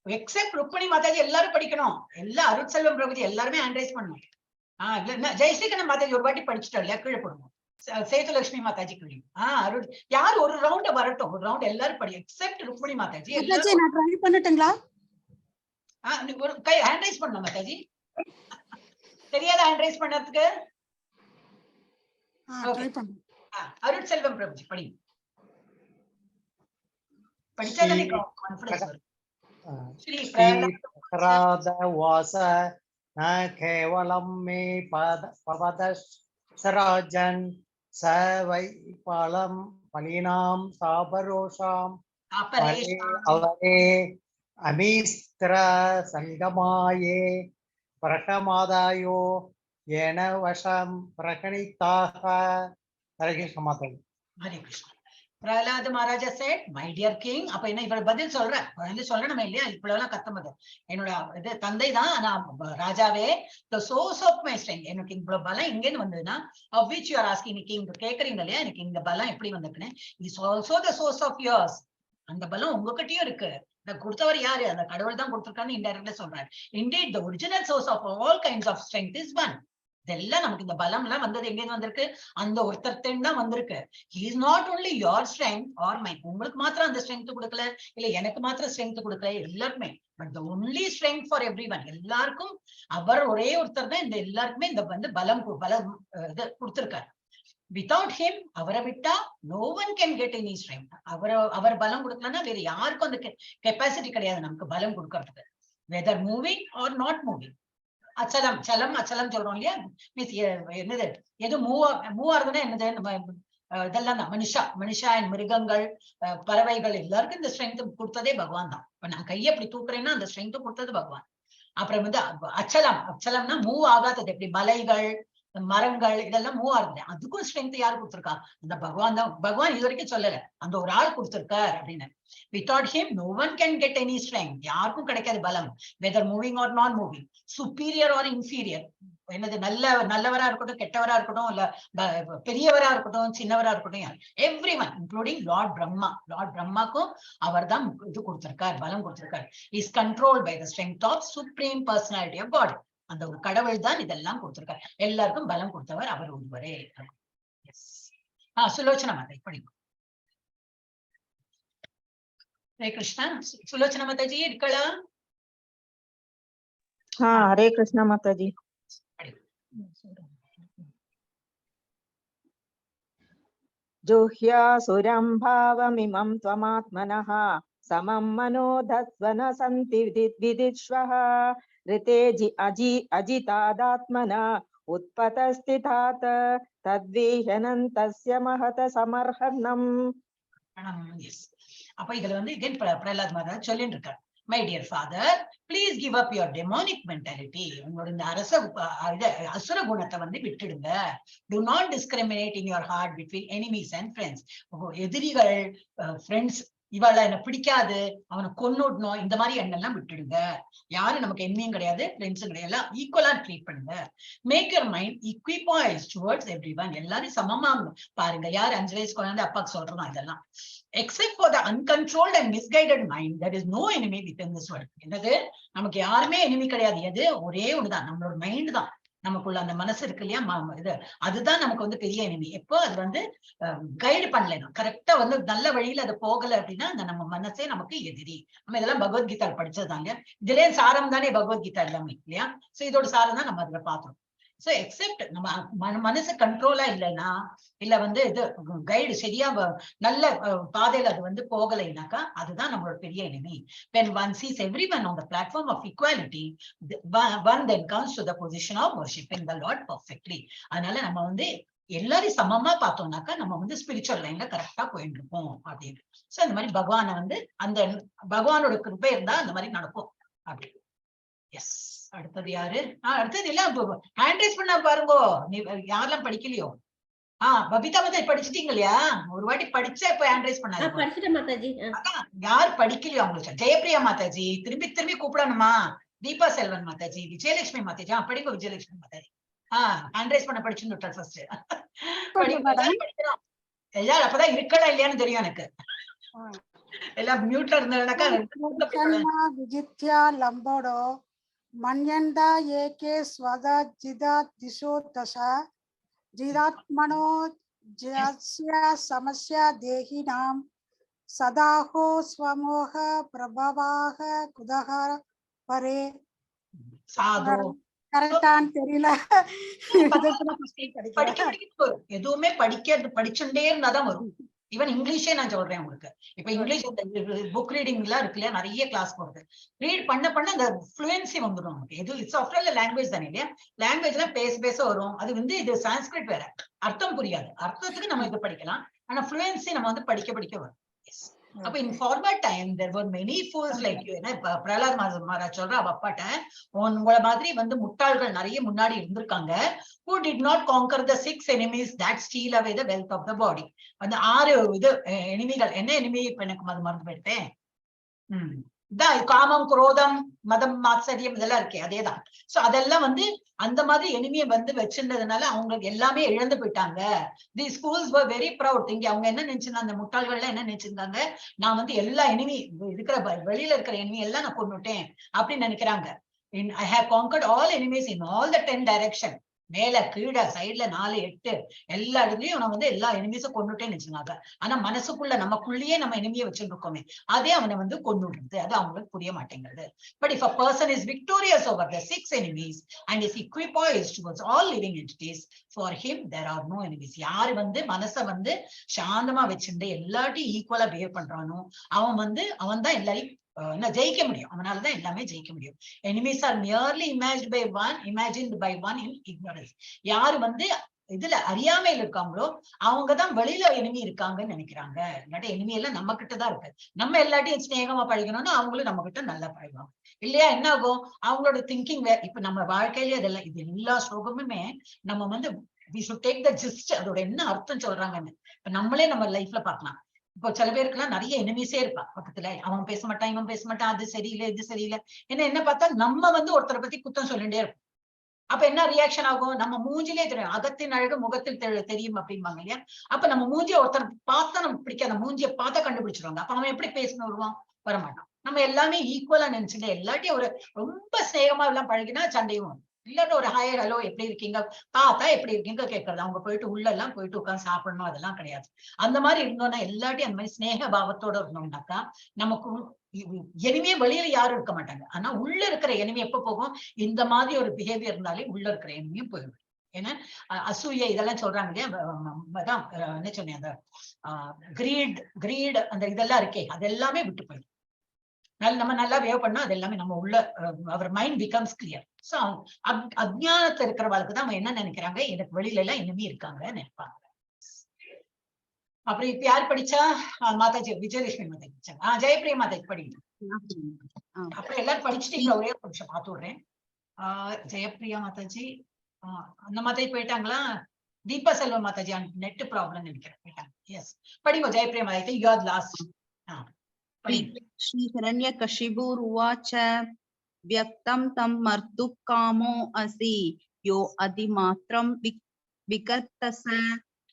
எக்ஸெப்ட் ருக்மணி மாதாஜி எல்லாரும் படிக்கணும். எல்லா அருட்செல்வம் பிரபுஜி எல்லாருமே ஹேண்ட் ரேஸ் பண்ணணும். ஆஹ் இல்ல, ஜெயஸ்ரீகண்ண மாதாஜி ஒரு வாட்டி படிச்சுட்டோம் இல்லையா, கீழே போடுங்க. சேதுலட்சுமி மாதாஜி கீழே. அருள் யார் ஒரு ரவுண்ட் வரட்டும், ஒரு ரவுண்ட் எல்லாரும் படி, எக்ஸெப்ட் ருக்மணி மாதாஜி. மாதாஜி, நான் ட்ரை பண்ணட்டுங்களா? நீ ஒரு கை ஹேண்ட் ரைஸ் பண்ணணும் மாதாஜி. தெரியாத ஹேண்ட் ரைஸ் பண்ணதுக்கு? Okay. Try பண்ணேன். அருட்செல்வம் பிரபுஜி படி. படிச்சா தானே கான்ஃபிடன்ஸ் வரும். ஸ்ரீ ஸ்ரீ பிரகலாத உவாச ந கேவலம் மே பத பவத சராஜன் ச வை பலம் பலினாம் சாபரோஷாம் பரே அபரேஷாம். அவரே அமீஸ்திர சங்கமாயே பிரகமாதாயோ ஏன வசம் பிரகணித்தாக. ஹரே கிருஷ்ண மாதா. Hare Krishna. Pralhad Maharaja said, my dear king. அப்ப என்ன இவர் பதில் சொல்ற வந்து சொல்லணுமே இல்லையா? இவ்வளவு கத்தமது என்னோட இது தந்தை தான். ஆனா ராஜாவே, the source of my strength, எனக்கு இவ்வளவு பலம் எங்கேன்னு வந்ததுன்னா, of which you are asking king, கேக்குறீங்க இல்லையா, எனக்கு இந்த பலம் எப்படி வந்திருக்குன்னு, is also the source of yours. அந்த பலம் உங்ககிட்டயும் இருக்கு. இந்த கொடுத்தவர் யாரு? அந்த கடவுள் தான் கொடுத்திருக்கான்னு இன்டைரக்டா சொல்றாரு. Indeed, the original source of all kinds of strength is one. இதெல்லாம் நமக்கு இந்த பலம் எல்லாம் வந்தது எங்கேருந்து வந்திருக்கு? அந்த ஒருத்தர்ட்டேந்து தான் வந்திருக்கு. Is not only your strength or my, உங்களுக்கு மாத்திரம் அந்த ஸ்ட்ரென்த் கொடுக்கல, இல்ல எனக்கு மாத்திரம் ஸ்ட்ரென்த் கொடுக்கல, எல்லாருக்குமே. But the only strength for everyone, எல்லாருக்கும் அவர் ஒரே ஒருத்தர் தான் இந்த எல்லாருக்குமே இந்த வந்து பலம் பலம் இது கொடுத்திருக்காரு. வித்தவுட் ஹிம், அவரை விட்டா, no one can get any strength. அவரை அவர் பலம் கொடுக்கலன்னா வேற யாருக்கும் அந்த கெப்பாசிட்டி கிடையாது நமக்கு பலம் கொடுக்கறதுக்கு, whether moving or not moving. அச்சலம், சலம் அச்சலம் சொல்றோம் இல்லையா? மீன்ஸ் என்னது, எது மூவ் மூவ் ஆகுதுன்னா என்னது, நம்ம இதெல்லாம் தான் மனுஷா, மனுஷா அண்ட் மிருகங்கள், பறவைகள் எல்லாருக்கும் இந்த ஸ்ட்ரென்த் கொடுத்ததே பகவான் தான். இப்ப நான் கையை அப்படி தூக்குறேன்னா அந்த ஸ்ட்ரென்த் கொடுத்தது பகவான். அப்புறம் வந்து அச்சலம், அச்சலம்னா மூவ் ஆகாதது. எப்படி மலைகள், மரங்கள் இதெல்லாம் மூவ் ஆகுது, அதுக்கும் ஸ்ட்ரென்த் யார் கொடுத்திருக்கா? அந்த பகவான் தான். பகவான் இது வரைக்கும் சொல்லல, அந்த ஒரு ஆள் கொடுத்திருக்கார் அப்படின்னு. Without him, no one can get any strength. யாருக்கும் கிடைக்காது பலம், whether moving or non moving, superior or inferior. என்னது, நல்ல நல்லவரா இருக்கட்டும், கெட்டவரா இருக்கட்டும், இல்ல பெரியவரா இருக்கட்டும், சின்னவரா இருக்கட்டும், everyone including Lord Brahma. Lord பிரம்மாக்கும் அவர் தான் இது கொடுத்திருக்கார், பலம் கொடுத்திருக்கார். Is control by the strength of Supreme Personality of God. அந்த ஒரு கடவுள் தான் இதெல்லாம் கொடுத்திருக்கார். எல்லாருக்கும் பலம் கொடுத்தவர் அவர் ஒருவரே. எஸ், சுலோச்சனா மாதா படிங்க. ஹரே கிருஷ்ணா. சுலோச்சனா மாதாஜி இருக்கலா? हाँ, हरे कृष्णा माता जी. जुह्यासुरं भावमिमं त्वमात्मनः समं मनो धत्स्व न सन्ति विदिष्वः ऋते अजि अजितादात्मना उत्पतस्थितात् तद्विह्यनन्तस्य महत समर्हणम्. எஸ், அப்ப இதுல வந்து again Prahlad Maharaj சொல்லிட்டு இருக்கார். My dear father, please give up your demonic mentality. உங்களோட இந்த அரச இது அசுர குணத்தை வந்து விட்டுடுங்க. Do not discriminate in your heart between enemies and friends. எதிரிகள், ஃப்ரெண்ட்ஸ். இவாள என்ன பிடிக்காது, அவனை கொன்னுடணும், இந்த மாதிரி எண்ணெல்லாம் விட்டுடுங்க. யாரும் நமக்கு எனிமியும் கிடையாது, ஃப்ரெண்ட்ஸும் கிடையாது, எல்லாம் ஈக்குவலா ட்ரீட் பண்ணுங்க. Make your mind equipoise towards everyone. எல்லாரும் சமமா பாருங்க. யார் 5 வயசு குழந்தை அப்பாக்கு சொல்றோம் இதெல்லாம். Except for the uncontrolled and misguided mind, there is no enemy within this world. என்னது, நமக்கு யாருமே எனிமி கிடையாது. எது, ஒரே ஒண்ணுதான், நம்மளோட மைண்ட் தான். நமக்குள்ள அந்த மனசு இருக்கு இல்லையா, இது அதுதான் நமக்கு வந்து பெரிய எனிமி. எப்போ அது வந்து கைடு பண்ணலைன்னா, கரெக்டா வந்து நல்ல வழியில அது போகல அப்படின்னா, அந்த நம்ம மனசே நமக்கு எதிரி. நம்ம இதெல்லாம் பகவத்கீதா படிச்சதுதாங்க. இதுலயே சாரம் தானே பகவத்கீதா எல்லாமே இல்லையா? சோ இதோட சாரம் தான் நம்ம அதுல பார்த்தோம். சோ எக்ஸெப்ட் நம்ம மனசு கண்ட்ரோலா இல்லைன்னா, இல்ல வந்து இது கைடு சரியா நல்ல பாதையில அது வந்து போகலைனாக்கா, அதுதான் நம்மளோட பெரிய enemy. When one sees everyone on the platform of equality, one then comes to the position of worshipping the Lord perfectly. அதனால நம்ம வந்து எல்லாரையும் சமமா பார்த்தோம்னாக்கா நம்ம வந்து ஸ்பிரிச்சுவல் லைன்ல கரெக்டா போயிட்டு இருப்போம் அப்படின்னு. சோ அந்த மாதிரி பகவானை வந்து அந்த பகவானோட கிருபை இருந்தா அந்த மாதிரி நடக்கும் அப்படி. எஸ், அடுத்தது யாரு? அடுத்தது இல்ல, ஹேண்ட் ரைஸ் பண்ணா பாருங்கோ. நீ யாரெல்லாம் படிக்கலையோ? பபிதா மாதாஜி படிச்சிட்டீங்க இல்லையா? ஒரு வாட்டி படிச்சா இப்ப ஹேண்ட் ரைஸ் பண்ணாதீங்க. படிச்சுட்டேன் மாதாஜி. அதான் யார் படிக்கலையோ அவங்களுக்கு. ஜெயப்பிரியா மாதாஜி திரும்பி திரும்பி கூப்பிடணுமா? தீபா செல்வன் மாதாஜி, விஜயலட்சுமி மாதாஜி. படிங்க விஜயலட்சுமி மாதாஜி. ஹேண்ட் ரைஸ் பண்ண படிச்சுன்னு விட்டாள் ஃபர்ஸ்ட். படிங்க, எல்லாரும் படிக்கிறோம். எல்லாரும் அப்பதான் இருக்கலாம் இல்லையான்னு தெரியும் எனக்கு. எல்லாம் மியூட்ல இருந்தாக்கா விஜித்யா லம்போடோ மன்யந்தா ஏகே ஸ்வதா ஜிதா திசோ தச ஜிதாத்மனோ ஜாஸ்ய சமஸ்யா தேகினாம் சதாஹோ ஸ்வமோக பிரபவாக குதக பரே. சாது கரெக்டான்னு தெரியல. படிக்க படிக்க வரும். எதுவுமே படிக்க படிச்சுட்டே இருந்தாதான் வரும். ஈவன் இங்கிலீஷே நான் சொல்றேன் உங்களுக்கு. இப்ப இங்கிலீஷ் புக் ரீடிங் எல்லாம் இருக்கு இல்லையா, நிறைய கிளாஸ் போடுது. ரீட் பண்ண பண்ண அந்த ஃப்ளூயன்சி வந்துடும் நமக்கு. எது சாஃப்ட்வேர்ல லாங்குவேஜ் தானே இல்லையா, லாங்குவேஜ் எல்லாம் பேச பேச வரும். அது வந்து இது சான்ஸ்கிரிட் வேற, அர்த்தம் புரியாது. அர்த்தத்துக்கு நம்ம இது படிக்கலாம், ஆனா ஃப்ளூயன்சி நம்ம வந்து படிக்க படிக்க வரும். எஸ். அப்ப in former time there were many fools like you. ஏன்னா இப்ப பிரகலாத் மகாராஜ் சொல்ற அவ அப்பாட்ட, உங்களை மாதிரி வந்து முட்டாள்கள் நிறைய முன்னாடி இருந்திருக்காங்க. Who did not conquer the 6 enemies that steal away the wealth of the body. அந்த 6 இது எனிமிகள். என்ன எனிமி இப்ப எனக்கு அது மறந்து போயிட்டேன். இதான் காமம், குரோதம், மதம், மாத்சரியம் இதெல்லாம் இருக்கே, அதேதான். சோ அதெல்லாம் வந்து அந்த மாதிரி எனிமியை வந்து வச்சிருந்ததுனால அவங்களுக்கு எல்லாமே இழந்து போயிட்டாங்க. The fools were very proud. இங்க அவங்க என்ன நினைச்சிருந்தாங்க, அந்த முட்டாள்கள்லாம் என்ன நினைச்சிருந்தாங்க, நான் வந்து எல்லா எனிமி இருக்கிற வெளியில இருக்கிற எனிமி எல்லாம் நான் கொன்னுட்டேன் அப்படின்னு நினைக்கிறாங்க. I have conquered all enemies in all the 10 direction. மேல கீழே சைட்ல 4 8 எல்லா இடத்துலயும் நான் வந்து எல்லா எனிமீஸும் கொன்னுட்டேன்னு நினைச்சிருந்தாங்க. ஆனா மனசுக்குள்ள நமக்குள்ளேயே நம்ம எனிமியை வச்சுட்டு இருக்கோமே, அதே அவனை வந்து கொன்னுடுறது. அது அவங்களுக்கு புரிய மாட்டேங்குது. But if a person is victorious over the 6 enemies and is equipoised towards all living entities, for him there are no enemies. யாரு வந்து மனசை வந்து சாந்தமா வச்சுட்டு எல்லார்ட்டையும் ஈக்குவலா பிஹேவ் பண்றானோ அவன் வந்து அவன் தான் எல்லாரையும் என்ன ஜெயிக்க முடியும். அவனாலதான் எல்லாமே ஜெயிக்க முடியும். Enemies are merely imagined by one in ignorance. யாரு வந்து இதுல அறியாமையில இருக்காங்களோ அவங்கதான் வெளியில எனிமி இருக்காங்கன்னு நினைக்கிறாங்க. இல்லாட்டி எனிமி எல்லாம் நம்ம கிட்டதான் இருக்கு. நம்ம எல்லாட்டையும் ஸ்நேகமா பழகணும்னா அவங்களும் நம்ம கிட்ட நல்லா பழகுவாங்க இல்லையா? என்ன ஆகும் அவங்களோட திங்கிங். இப்ப நம்ம வாழ்க்கையிலேயே அதெல்லாம் இது எல்லா ஸ்லோகமுமே நம்ம வந்து we should take the gist, அதோட என்ன அர்த்தம் சொல்றாங்கன்னு இப்ப நம்மளே நம்ம லைஃப்ல பாக்கலாம். இப்போ சில பேருக்குலாம் நிறைய எனிமீஸே இருப்பான் பக்கத்துல. அவன் பேச மாட்டான், இவன் பேச மாட்டான், அது சரியில்லை இது சரியில்லை. ஏன்னா என்ன பார்த்தா நம்ம வந்து ஒருத்தரை பத்தி குத்தம் சொல்லிட்டே இருப்போம். அப்ப என்ன ரியாக்ஷன் ஆகும்? நம்ம மூஞ்சிலே தெரியும். அகத்தின் அழகு முகத்தில் தெரியும் அப்படிம்பாங்க இல்லையா? அப்ப நம்ம மூஞ்சிய ஒருத்தர் பார்த்தா நமக்கு பிடிக்காத மூஞ்சியை பார்த்தா கண்டுபிடிச்சிருவாங்க. அப்ப அவன் எப்படி பேசணும் வருவான்? வரமாட்டான். நம்ம எல்லாமே ஈக்குவலா நினைச்சுட்டு எல்லாட்டையும் ஒரு ரொம்ப ஸ்நேகமா எல்லாம் பழகினா சண்டையும் வரும். இல்லாட்டி ஒரு ஹாய் ஹலோ எப்படி இருக்கீங்க பார்த்தா எப்படி இருக்கீங்க கேட்கறது. அவங்க போயிட்டு உள்ள எல்லாம் போயிட்டு உட்கார்ந்து சாப்பிடணும் அதெல்லாம் கிடையாது. அந்த மாதிரி இருந்தோம்னா எல்லாட்டையும் அந்த மாதிரி ஸ்நேக பாவத்தோட இருந்தோம்னாக்கா நமக்கு எனிமே வெளியில யாரும் இருக்க மாட்டாங்க. ஆனா உள்ள இருக்கிற எனிமே எப்ப போகும்? இந்த மாதிரி ஒரு பிஹேவியர் இருந்தாலே உள்ள இருக்கிற எனிமையும் போயிடும். ஏன்னா அசூயை இதெல்லாம் சொல்றாங்க இல்லையா? அதான் என்ன சொன்னேன், அந்த கிரீட் அந்த இதெல்லாம் இருக்கே அது எல்லாமே விட்டு போயிடும். நம்ம நல்லா வேவ் பண்ணா அது எல்லாமே நம்ம உள்ள அவர் மைண்ட் பிகம்ஸ் கிளியர். சோ அஜ்ஞானத்துல இருக்கிறவளுக்கு தான் அவங்க என்ன நினைக்கிறாங்க, எனக்கு வெளியில எல்லாம் எனிமி இருக்காங்கன்னு நினைப்பாங்க. அப்புறம் இப்ப யார் படிச்சா? மாதாஜி விஜயலட்சுமி மாதாஜி படிச்சாங்க. ஜெயப்பிரியா மாதாஜி படிங்க. அப்புறம் எல்லாரும் படிச்சுட்டீங்களா? ஒரே ஒரு நிமிஷம் பார்த்து விடுறேன். ஜெயப்பிரியா மாதாஜி அந்த மாதாஜி போயிட்டாங்களா? தீபா செல்வ மாதாஜி நெட் ப்ராப்ளம் நினைக்கிறேன், போயிட்டாங்க. எஸ் படிங்க Jayapriya Mataji, you are last. படிங்க. श्री हिरण्यकशिपुरुवाच व्यक्तं तं मर्तुकामो असि यो अधिमात्रं विगतस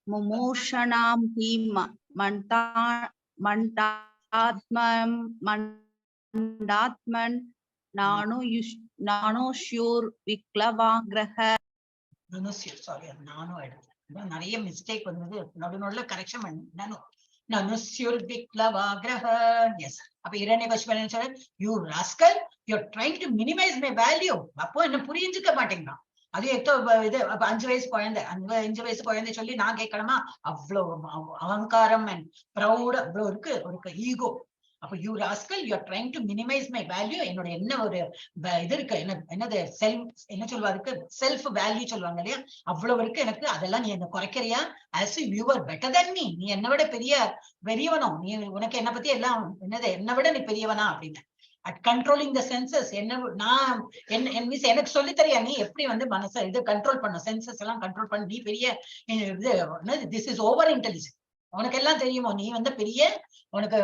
मुमूर्षणां हि मण्डात्मन् मण्डात्मन् நானுஷ்யூர்விக்ளவாக்ரஹ. சாரி, நானும் ஆயிடுது. அதான் நிறைய மிஸ்டேக் வந்தது. நடு நடுல கரெக்ஷன் பண்ணு. நானு நனுஸ்யுர் விக்லவாக்ரஹ. எஸ். அப்ப இரண்யகசிபு என்ன சொல்ற? You rascal, you trying to minimize my value. அப்போ என்ன புரிஞ்சுக்க மாட்டேங்கிறான். அது எத்தோ இது, அப்ப 5 வயசு குழந்தை, 5 வயசு குழந்தை சொல்லி நான் கேட்கணுமா? அவ்வளவு அகங்காரம் அண்ட் ப்ரௌட் அவ்வளவு இருக்கு ஒரு ஈகோ. அப்ப you rascal, you are trying to minimize my value. என்னோட என்ன ஒரு இது இருக்கு, என்ன என்னது செல்ஃப், என்ன சொல்லுவாருக்கு, செல்ஃப் வேல்யூ சொல்லுவாங்க இல்லையா, அவ்வளவு இருக்கு எனக்கு. அதெல்லாம் நீ என்ன குறைக்கிறியா? As you are better than me. நீ என்னை விட பெரியவனோ நீ? உனக்கு என்ன பத்தி எல்லாம் என்னது, என்னை விட நீ பெரியவனா அப்படின்னு. அட் கண்ட்ரோலிங் the census, என்ன நான் என்ன மீன்ஸ் எனக்கு சொல்லி தரியா நீ எப்படி வந்து மனசை இது கண்ட்ரோல் பண்ண, சென்சஸ் எல்லாம் கண்ட்ரோல் பண்ண, நீ பெரிய இது, this is over intelligent. உனக்கு எல்லாம் தெரியுமோ? நீ வந்து பெரிய, உனக்கு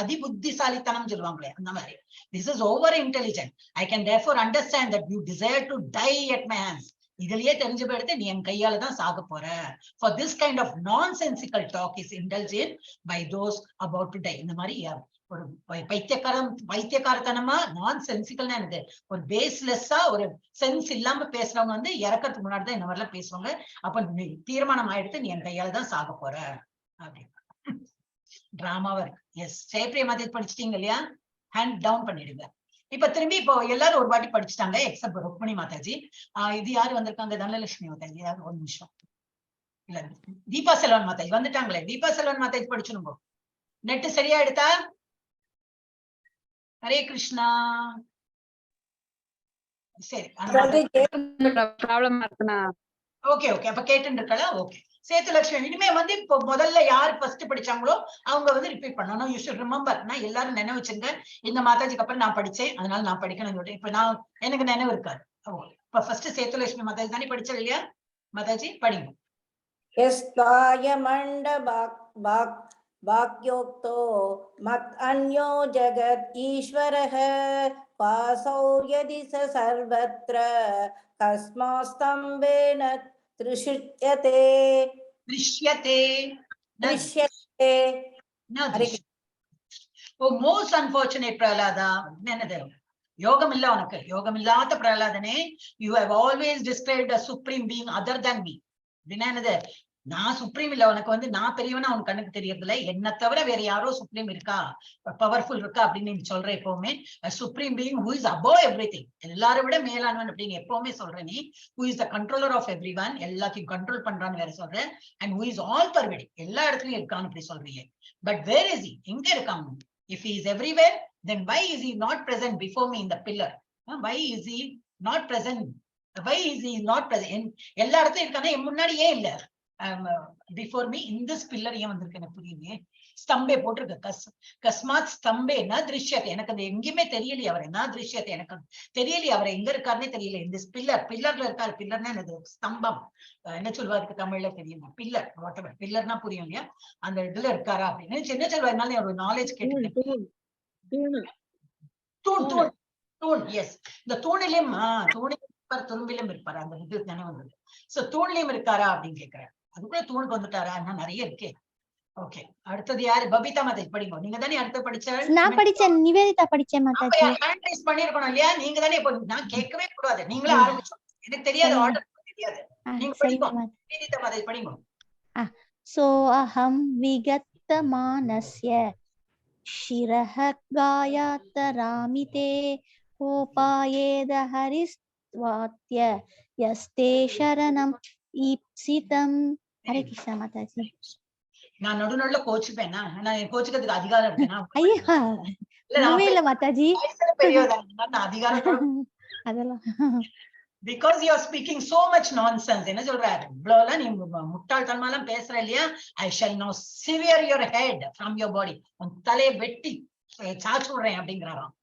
அதிபுத்திசாலித்தனம் சொல்லுவாங்களே அந்த மாதிரி. This is over intelligent. I can therefore understand that you desire to die at my hands. இதுலயே தெரிஞ்சு போயிடுத்து, நீ என் கையால தான் சாக போற. For this kind of nonsensical talk is indulged by those about to die. இந்த மாதிரி ஒரு பைத்தியக்காரத்தனமா, நான் சென்சிக்கல்னா என்னது, ஒரு பேஸ்லெஸ்ஸா ஒரு சென்ஸ் இல்லாம பேசுறவங்க வந்து இறக்கறதுக்கு முன்னாடி தான் இந்த மாதிரி எல்லாம் பேசுவாங்க. அப்ப நீ தீர்மானம் ஆயிடுத்து, நீ என் கையால தான் சாக போற அப்படின்னு. டிராமாவா இருக்கு. எஸ், ஜெயப்பிரியா மாதிரி படிச்சிட்டீங்க இல்லையா? ஹேண்ட் டவுன் பண்ணிடுங்க. இப்ப திரும்பி இப்போ எல்லாரும் ஒரு வாட்டி படிச்சுட்டாங்க எக்ஸப்ட் ருக்மிணி மாதாஜி. இது யாரு வந்திருக்காங்க? தனலட்சுமி மாதாஜி. யாரு? ஒரு நிமிஷம். இல்ல, தீபா செல்வன் மாதாஜி வந்துட்டாங்களே. தீபா செல்வன் மாதாஜி படிச்சுடுங்க. நெட்டு சரியா எடுத்தா? ஹரே கிருஷ்ணா. சரி. ப்ராப்ளமா இருக்குண்ணா. ஓகே ஓகே, அப்ப கேட்டு இருக்கலாம். ஓகே, சேத்துலட்சுமி, இனிமே வந்து இப்போ முதல்ல யார் ஃபர்ஸ்ட் படிச்சாங்களோ அவங்க வந்து ரிப்பீட் பண்ணணும். You should remember. நான் எல்லாரும் நினைவு வச்சுங்க, இந்த மாதாஜிக்கு அப்புறம் நான் படிச்சேன், அதனால நான் படிக்கணும்னு சொல்லிட்டு. இப்ப நான் எனக்கு நினைவு இருக்காது. ஓ, இப்ப ஃபர்ஸ்ட் சேத்துலட்சுமி மாதாஜி தானே படிச்சது இல்லையா? மாதாஜி, படிங்க. यस्त्वायमण्ड वाक् वाक् वाक्योक्तो मत् अन्यो जगत् ईश्वरः क्वासौ यदि स सर्वत्र कस्मास्तम्भेन तृष्यते। திருஷ்யத்தே ந. दृश्यते। ந. ஹரே. ஓ மோஸ்ட் அன்பார்ச்சுனேட் பிரகலாதா. என்னது, யோகம் இல்ல உனக்கு. யோகம் இல்லாத பிரகலாதனே, you have always described a supreme being other than me. அப்படின்னா என்னது, நான் சுப்ரீம் இல்ல உனக்கு வந்து, நான் பெரியவனா உன் கண்ணுக்கு தெரியறது இல்ல. என்ன தவிர வேற யாரோ சுப்ரீம் இருக்கா, பவர்ஃபுல் இருக்கா அப்படின்னு நீ சொல்ற. எப்பவுமே supreme being who is above everything, எல்லாரை விட மேலானவன் அப்படின்னு எப்பவுமே சொல்ற நீ. Who is the controller of everyone, எல்லாத்தையும் கண்ட்ரோல் பண்றான்னு வேற சொல்ற. And who is all pervading, எல்லா இடத்துலயும் இருக்கான்னு அப்படி சொல்றீங்க. But where is he? எங்க இருக்காங்க? If he is everywhere, then why is he not present before me in the pillar? Why is he not present? Why is he not present? எல்லா இடத்துலயும் இருக்கானே, என் முன்னாடி ஏன் இல்ல? Before me in this pillar ஏன் வந்திருக்கு? எனக்கு புரியுது. ஸ்தம்பே போட்டிருக்கு. கஸ்மாத் ஸ்தம்பே ந திருஷ்யத்தை. எனக்கு அது எங்கேயுமே தெரியலையே அவர். என்ன திருஷ்யத்தை, எனக்கு தெரியலையே அவர் எங்க இருக்காருன்னே தெரியல. இந்த பில்லர், பில்லர்ல இருக்காரு. பில்லர்னா என்னது? ஸ்தம்பம். என்ன சொல்லுவாருக்கு தமிழ்ல தெரியல. பில்லர், what ever, பில்லர்னா புரியும் இல்லையா? அந்த இதுல இருக்காரா அப்படின்னு என்ன சொல்லுவாருனால ஒரு நாலேஜ் கேட்டுட்டேன். தூண், தூண், தூண். எஸ், இந்த தூணிலும் தூணிலும் இருப்பார், துரும்பிலும் இருப்பார். அந்த இது நினைவு வந்தது. சோ தூண்லயும் இருக்காரா அப்படின்னு கேக்குறேன். அதுக்குள்ள தூணுக்கு வந்துட்டாரா? இன்னும் நிறைய இருக்கே. ஓகே, அடுத்தது யாரு? பபிதா மாதாஜி படிங்க. நீங்க தானே அடுத்து படிச்ச? நான் படிச்சேன், நிவேதிதா படிச்சேன் மாதாஜி. ஹேண்ட் ரைஸ் பண்ணிருக்கணும் இல்லையா? நீங்க தானே. இப்போ நான் கேட்கவே கூடாது. நீங்களே ஆரம்பிச்சோம். எனக்கு தெரியாது, ஆர்டர் தெரியாது. நீங்க சரிங்க. படிங்க. நிவேதிதா மாதாஜி, படிங்க. सोऽहं विगतमानस्य शिरः गायात्तरामि ते कोपायेद हरिस्त्वात्य यस्ते शरणम् ईप्सितम्. ஹரே கிருஷ்ணா மாதாஜி. நான் நடு நடுல கோச்சுப்பேன். நான் கோச்சுக்கிறதுக்கு அதிகாரம் இருக்கு. நான் ஐயா. இல்ல, நான் உண்மை இல்ல மாதாஜி. வயசுல பெரியவ, நான் அதிகாரத்தோட அதெல்லாம் because you are speaking so much nonsense. என்ன சொல்றாரு? இவ்வளவு எல்லாம் நீ முட்டாள்தனமா எல்லாம் பேசுற இல்லையா? I shall now sever your head from your body. உன் தலையை வெட்டி சாச்சு விடுறேன் அப்படிங்கிறாராம்.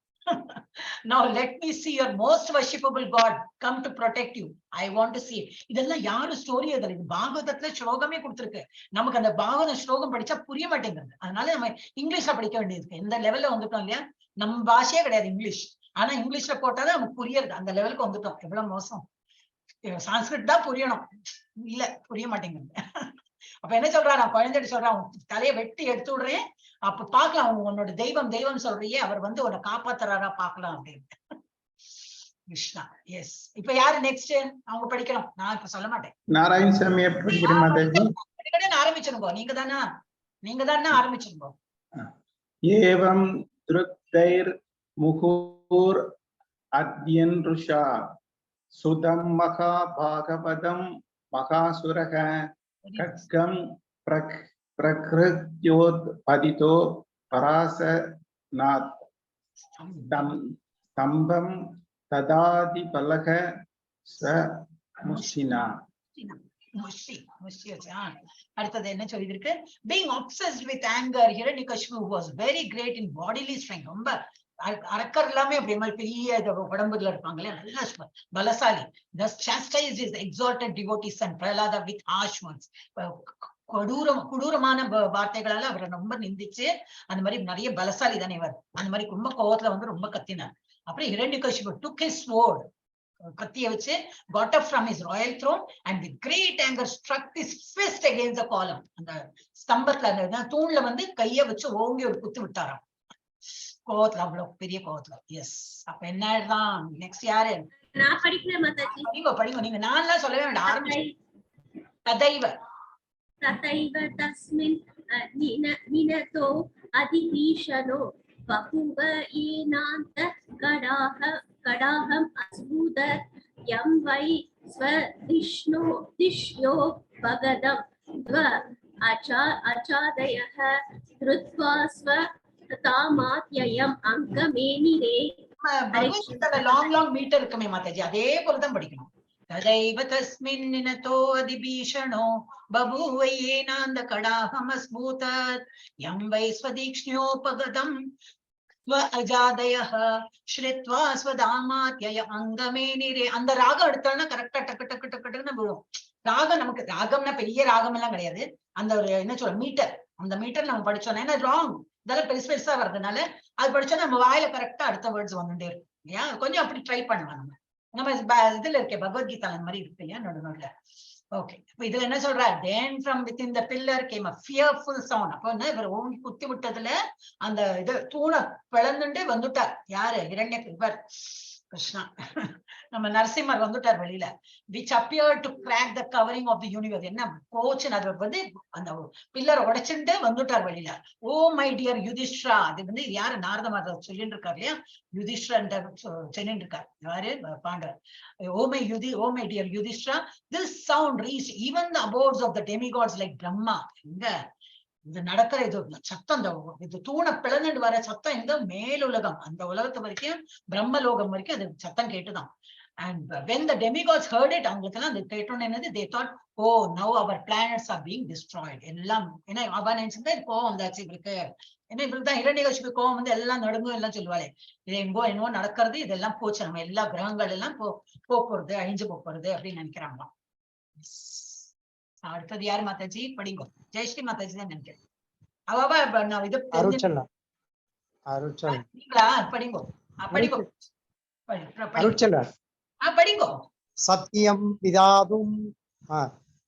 Now let me see your most worshipable God come to protect you. I want to see it. இதெல்லாம் யாரு ஸ்டோரி எழுதல. இது பாகவதத்துல ஸ்லோகமே கொடுத்திருக்கு. நமக்கு அந்த பாகவத ஸ்லோகம் படிச்சா புரிய மாட்டேங்குது. அதனால நம்ம இங்கிலீஷ்ல படிக்க வேண்டியது. எந்த லெவல்ல வந்துட்டோம் இல்லையா? நம்ம பாஷையே கிடையாது இங்கிலீஷ். ஆனா இங்கிலீஷ்ல போட்டாதான் நமக்கு புரியுறது. அந்த லெவலுக்கு வந்துட்டோம். எவ்வளவு மோசம். சான்ஸ்கிரிட் தான் புரியணும். இல்ல, புரிய மாட்டேங்குது. அப்ப என்ன சொல்றான்? நான் குழந்தைகிட்ட சொல்றான், உன் தலையை வெட்டி எடுத்து விடுறேன், அப்ப பாக்கலாம், உன்னோட தெய்வம் தெய்வம் சொல்றியே, அவர் வந்து உன்னை காப்பாத்துறாரா பாக்கலாம் அப்படின்னு. கிருஷ்ணா. எஸ், இப்ப யாரு நெக்ஸ்ட்? அவங்க படிக்கணும். நான் இப்ப சொல்ல மாட்டேன். நாராயண் சாமி படிக்கிறேன் மாதாஜி. ஆரம்பிச்சிருங்கோ. நீங்க தானே, நீங்க தானே ஆரம்பிச்சிருங்கோ. एवं दृक्तैर् मुहुर् अद्यनृषा सुतं महाभागवतं महासुरः खड्गं प्रकृत्योत्पतितो परासनात् तं स्तम्भं तदादिबलः स मुष्टिना. முஷ்டி முஷ்டி வச்சு. அடுத்தது என்ன சொல்லியிருக்கு? Being obsessed with anger, Hiranyakashipu was very great in bodily strength. ரொம்ப அரக்கர் எல்லாமே அப்படி மாதிரி பெரிய இது உடம்புல இருப்பாங்களே, நல்ல பலசாலி. Thus chastised his exalted devotees and Prahlada with harsh words. கொடூரமான வார்த்தைகளால அவரை ரொம்ப நிந்திச்சு, அந்த மாதிரி நிறைய பலசாலி தானே இவர், அந்த மாதிரி ரொம்ப கோவத்துல வந்து ரொம்ப கத்தினார். அப்புறம் ஹிரண்யகசிபு took his sword, கத்திய வச்சு, got up from his royal throne and with great anger struck his fist against the column. அந்த ஸ்தம்பத்துல, அந்த தூண்ல வந்து கைய வச்சு ஓங்கி ஒரு குத்து விட்டாராம் கோவத்துல, அவ்வளவு பெரிய கோவத்துல. எஸ், அப்ப என்ன ஆயிடுதான்? நெக்ஸ்ட் யாரு? நான் படிக்கிறேன் மாதாஜி. படிங்க படிங்க. நீங்க நான்லாம் சொல்லவே வேண்டாம். ஆரம்பிச்சு. ததைவ. तथैव तस्मिन् निनतो अधिभीषणो बभूव येनान्त कडाह कडाहम् अस्फुत यं वै स्वधिष्णो धिष्यो भगदं द्व अचादयः धृत्वा स्व तामात्ययम् अङ्गमेनिरे. பகவத்கீதையில லாங் லாங் மீட்டர் இருக்குமே மாதாஜி, அதே போலதான் படிக்கணும். ததைவ தஸ்மின் நினதோ அதிபீஷணோ பபூவ येनान्त கடாஹமஸ்பூதத் யம் வை ஸ்வதீக்ஷ்ண்யோபகதம் ஸ்வ அஜாதயः ஸ்ருத்வா ஸ்வதாமாத்யய அங்கமேனிரே. அந்த ராகம் எடுத்தோம்னா கரெக்டா டக்கு டக்கு டக்கு டக்குன்னு விழும் ராகம். நமக்கு ராகம்னா பெரிய ராகம் எல்லாம் கிடையாது. அந்த ஒரு என்ன சொல்ற மீட்டர், அந்த மீட்டர் நம்ம படிச்சோம்னா, ஏன்னா ராங் இதெல்லாம் பெருசு பெருசா வர்றதுனால, அது படிச்சா நம்ம வாயில கரெக்டா அடுத்த வேர்ட்ஸ் வந்துட்டே இருக்கும் இல்லையா? கொஞ்சம் அப்படி ட்ரை பண்ணலாம். நம்ம நம்ம இதுல இருக்கே பகவத்கீதா, அந்த மாதிரி இருக்கு இல்லையா நடு நடுல. ஓகே, இப்ப இதுல என்ன சொல்ற? Then from within the pillar came a fearful sound. அப்ப என்ன, இவர் ஓங்கி குத்தி விட்டதுல அந்த இது தூணை பிளந்துண்டு வந்துட்டார். யாரு? இரண்ய இவர் கிருஷ்ணா, நம்ம நரசிம்மர் வந்துட்டார் வெளியில. Which appear to crack the covering of the universe. என்ன கோச்சு, அது வந்து அந்த பில்லரை உடைச்சுட்டு வந்துட்டார் வெளியில. ஓ my dear Yudhishthira, அது வந்து யாரு? நாரத மாதர் சொல்லிட்டு இருக்காரு இல்லையா? யுதிஷ்டிரன் சொல்லிட்டு இருக்காரு. யாரு? பாண்டவர். Oh my dear Yudhishthira, this sound reach even the abodes of the demigods like Brahma. எங்க இது நடக்கிற இது சத்தம், இந்த இது தூணை பிளந்துட்டு வர சத்தம் எங்க? மேலுலகம், அந்த உலகத்து வரைக்கும், பிரம்மலோகம் வரைக்கும் அது சத்தம் கேட்டுதான். And when the demigods heard it, அவங்களுக்கெல்லாம் அது கேட்டோன்னு என்னது, they thought, "Oh, now our planets are being destroyed." எல்லாம் ஏன்னா அவ நினைச்சிருந்தா இது கோவம் வந்தாச்சு இவருக்கு. ஏன்னா இவருக்கு தான் இரண்யகசிபு கோவம் வந்து எல்லாம் நடுங்கும் எல்லாம் சொல்லுவாளே. இது எங்கோ என்னவோ நடக்கிறது, இதெல்லாம் போச்சு, நம்ம எல்லா கிரகங்கள் எல்லாம் போ போறது, அழிஞ்சு போறது அப்படின்னு நினைக்கிறாங்களாம். அடுத்தது யாரு மாதாஜி? படிங்கோ. ஜெயஸ்ரீ மாதாஜி தான் நினைக்கிறேன். அவ இப்ப நான் இது தெரிஞ்சு அருட்செல்வன், அருட்செல்வன். நீங்களா? படிங்கோ. படிங்கோ. படிங்கோ. அருட்செல்வன். படிங்கோ. சத்தியம் விதாதும்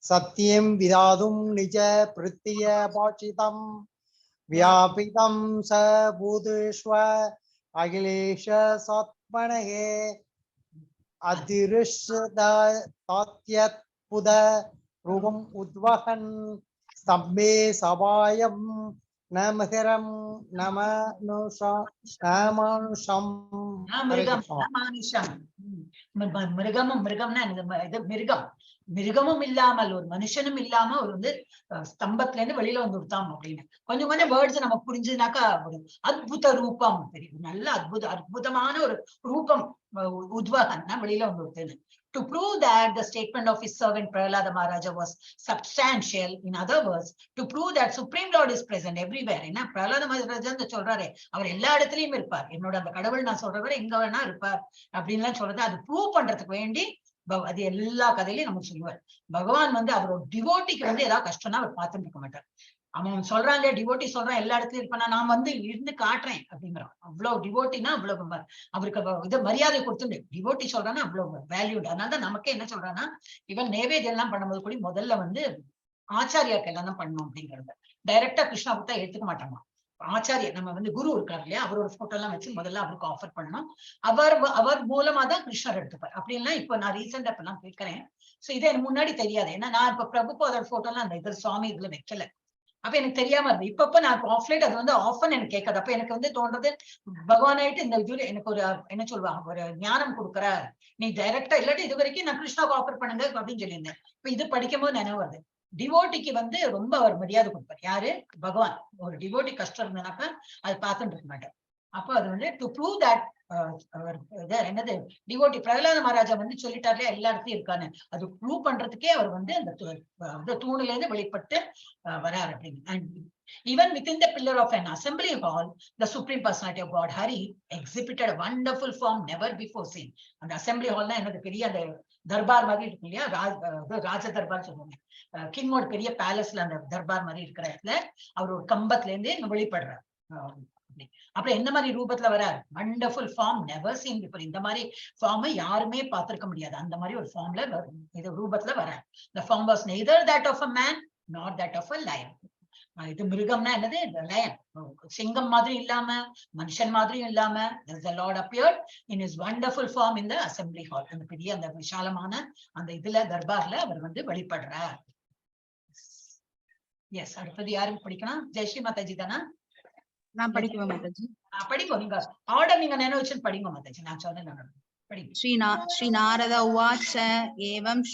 சத்தியம் விதாதும் நிஜ பிருத்திய பாஷிதம் வியாபிதம் ச பூதேஷ்வ அகிலேஷ சாத்மனகே அதிருஷ்டாத்யத்புத ரூபம் உத்வகன் ஸ்தம்பே சபாயம் நமகரம் நம நமானுஷம். மிருகம், மானுஷம். மிருகமும், மிருகம்னா என்னது? இது மிருகம். மிருகமும் இல்லாமல் ஒரு மனுஷனும் இல்லாம அவர் வந்து ஸ்தம்பத்துல இருந்து வெளியில வந்து விட்டாம் அப்படின்னு. கொஞ்சம் கொஞ்சம் வேர்ட்ஸ் நமக்கு புரிஞ்சுனாக்கா ஒரு அத்புத ரூபம் தெரியும். நல்ல அற்புதமான ஒரு ரூபம் உத்வகன்னா வெளியில வந்து விட்டுன்னு. To prove that the statement of his servant Prahlada Maharaja was substantial, in other words, to prove that Supreme Lord is present everywhere. என்ன பிரகலாத மகாராஜா சொல்றாரு, அவர் எல்லா இடத்துலயும் இருப்பார், என்னோட அந்த கடவுள் நான் சொல்றவர் எங்க வேணா இருப்பார் அப்படின்லாம் சொல்றது, அது ப்ரூவ் பண்றதுக்கு வேண்டி அது எல்லா கதையிலையும் நமக்கு சொல்லுவார். பகவான் வந்து அவரோட டிவோட்டிக்கு வந்து ஏதாவது கஷ்டம்னா அவர் பார்த்துட்டு இருக்க மாட்டார். அவன் சொல்றான் இல்லையா, டிவோட்டி சொல்றான் எல்லா இடத்துலயும் இருப்பானா, நான் வந்து இருந்து காட்டுறேன் அப்படிங்கிறான். அவ்வளவு டிவோட்டினா அவ்வளவு அவருக்கு இது மரியாதை கொடுத்துட்டு டிவோட்டி சொல்றான்னா அவ்வளவு வேல்யூ. அதனாலதான் நமக்கே என்ன சொல்றான்னா, இவன் நைவேத்தியம் எல்லாம் பண்ணும்போது கூட முதல்ல வந்து ஆச்சாரியாக்கு எல்லாம் தான் பண்ணணும் அப்படிங்கிறது. டைரக்டா கிருஷ்ணா கொடுத்தா எடுத்துக்க மாட்டாங்க. ஆச்சாரியர் நம்ம வந்து குரு இருக்காரு இல்லையா, அவரோட போட்டோ எல்லாம் வச்சு முதல்ல அவருக்கு ஆஃபர் பண்ணணும். அவர் அவர் மூலமா தான் கிருஷ்ணர் எடுத்துப்பார் அப்படின்லாம் இப்ப நான் ரீசெண்டா இப்ப நான் கேட்கிறேன். சோ இது எனக்கு முன்னாடி தெரியாது. ஏன்னா நான் இப்ப பிரபுபாதர் போட்டோ எல்லாம் அந்த இதுல சுவாமி இதுல வைக்கல, அப்ப எனக்கு தெரியாம இருந்தது. இப்ப நான் ஆஃப்லைட் அது வந்து ஆஃபன் எனக்கு கேட்காது. அப்ப எனக்கு வந்து தோன்றது பகவான் ஆயிட்டு இந்த இதுல எனக்கு ஒரு என்ன சொல்லுவாங்க, ஒரு ஞானம் கொடுக்குறார், நீ டைரக்டா இல்லாட்டி இது வரைக்கும் நான் கிருஷ்ணாவுக்கு ஆஃபர் பண்ணுங்க அப்படின்னு சொல்லியிருந்தேன். இப்ப இது படிக்கும் போது நினைவு வருது, டிவோட்டிக்கு வந்து ரொம்ப அவர் மரியாதை கொடுப்பார். யாரு? பகவான். ஒரு டிவோட்டி கஷ்டம் இருந்தனாக்கா அது பார்த்துட்டு இருக்க மாட்டார். அப்போ அது வந்து டு ப்ரூவ் that என்னது டிவோட்டி பிரகலாத மகாராஜா வந்து சொல்லிட்டாரு எல்லா இடத்துலயும் இருக்கான்னு, அது ப்ரூவ் பண்றதுக்கே அவர் வந்து அந்த தூணுல இருந்து வெளிப்பட்டு வராரு அப்படின்னு. And even within the pillar of an assembly hall, the Supreme Personality of God Hari exhibited a wonderful form never before seen. அந்த அசம்பிளி ஹால்னா என்னது, பெரிய அந்த தர்பார் மாதிரி இருக்கும் இல்லையா, ராஜ தர்பார் சொல்லுவாங்க, கிங்கோட பெரிய பேலஸ்ல அந்த தர்பார் மாதிரி இருக்கிற இடத்துல அவர் ஒரு கம்பத்துல இருந்து வெளிப்படுறார். அப்புறம் எந்த மாதிரி ரூபத்துல வரார்? Wonderful form never seen before. இந்த மாதிரி ஃபார்ம் யாருமே பார்த்திருக்க முடியாது, அந்த மாதிரி ஒரு ஃபார்ம்ல இது ரூபத்துல வரார். The form was neither that of a man nor that of a lion. இது மிருகம்னா என்னது, லயன், சிங்கம் மாதிரி இல்லாம மனுஷன் மாதிரியும் இல்லாம the Lord appeared in his wonderful form in the assembly hall. அந்த பெரிய அந்த விசாலமான அந்த இதுல தர்பார்ல அவர் வந்து வெளிப்படுறார். எஸ், அடுத்தது யாரும் படிக்கணும்? ஜெயஸ்ரீ மாதாஜி தானா? நான் படிக்குவேன் மாதாஜி. படிங்கோ, நீங்க ஆர்டர் நீங்க நினைவு வச்சு படிங்க மாதாஜி, நான் சொன்னேன் படிங்க. ஸ்ரீ நாரத உவாச்ச ஏவம்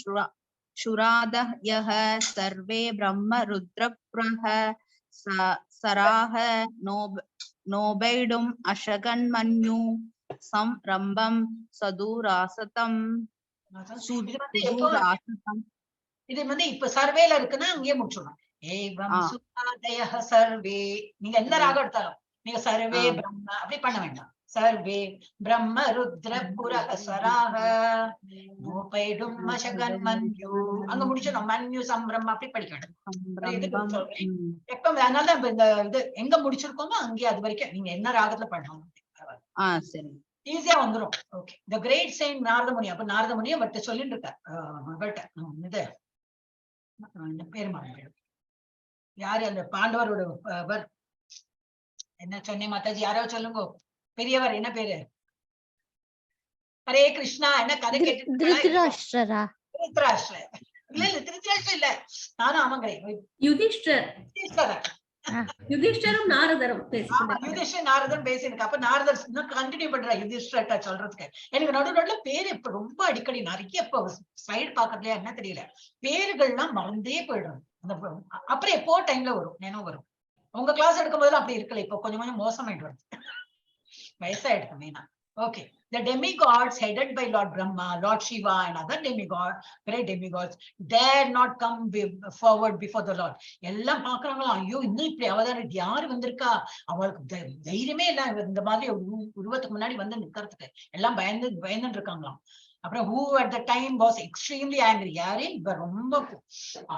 ஷுராதயः சர்வே பிரம்ம ருத்ரப்ரஹ சராஹ நோபைடும் அஷகன்மன்யு சம்ரம்பம் சதுராசதம். இது வந்து இப்ப சர்வேல இருக்குன்னா அங்கேயே முடிச்சிடணும். ஏவம் சுராதயः சர்வே, நீங்க எந்த ராகம் எடுத்தாலும் நீங்க சர்வே பிரம்ம அப்படி பண்ண வேண்டாம். சர்வே பிரம்ம ருத்ர புரஹ சராஹ நோபைடும் மசகன் மன்யு, அங்க முடிச்சிடணும். மன்யு சம்பிரம் அப்படி படிக்க வேண்டாம். சொல்றேன் எப்ப, அதனாலதான் இந்த இது எங்க முடிச்சிருக்கோமோ அங்கேயே அது வரைக்கும் நீங்க என்ன ராகத்துல பண்ணணும் ஈஸியா வந்துரும். Okay, the great saint Naradamuni. அப்ப நாரதமுனி அவர்கிட்ட சொல்லிட்டு இருக்கார். அவர்கிட்ட இது பேரு மறந்து, யாரு அந்த பாண்டவரோட அவர் என்ன சொன்னேன் மாதாஜி, யாரோ சொல்லுங்க, பெரியவர் என்ன பேரு? ஹரே கிருஷ்ணா என்ன கதை கேட்டு? திருதராஷ்டிரரா? திருதராஷ்டிரர் இல்ல இல்ல, திருதராஷ்டிரர் இல்ல, நானும் ஆமாங்கிறேன், யுதிஷ்டர். யுதிஷ்டரும் நாரதரும் யுதிஷ்டர் நாரதரும் பேசிருக்கு. அப்ப நாரதர் இன்னும் கண்டினியூ பண்ற யுதிஷ்டர்ட்ட சொல்றதுக்கு. எனக்கு நடு நடுல பேரு இப்ப ரொம்ப அடிக்கடி நிறைய இப்ப ஸ்லைடு பாக்குறதுலயா என்ன தெரியல, பேருகள்லாம் மறந்தே போயிடுறது. அந்த அப்புறம் எப்போ டைம்ல வரும் நினைவு வரும். உங்க கிளாஸ் எடுக்கும் போதெல்லாம் அப்படி இருக்கல, இப்போ கொஞ்சம் கொஞ்சம் மோசமாயிட்டு வருது, வயசாயிடுது மெயினா. Okay, the demigods headed by Lord Brahma, Lord Shiva and other great demigods dare not come forward before the Lord. எல்லாம் பாக்குறாங்களா, ஐயோ இன்னும் இப்படி அவதாரம் யாரு வந்திருக்கா, அவளுக்கு தைரியமே இல்ல இந்த மாதிரி ஒரு உருவத்துக்கு முன்னாடி வந்து நிக்கிறதுக்கு, எல்லாம் பயந்து பயந்துட்டு இருக்காங்களாம். அப்புறம் who at the time was extremely angry, யாரு இப்ப ரொம்ப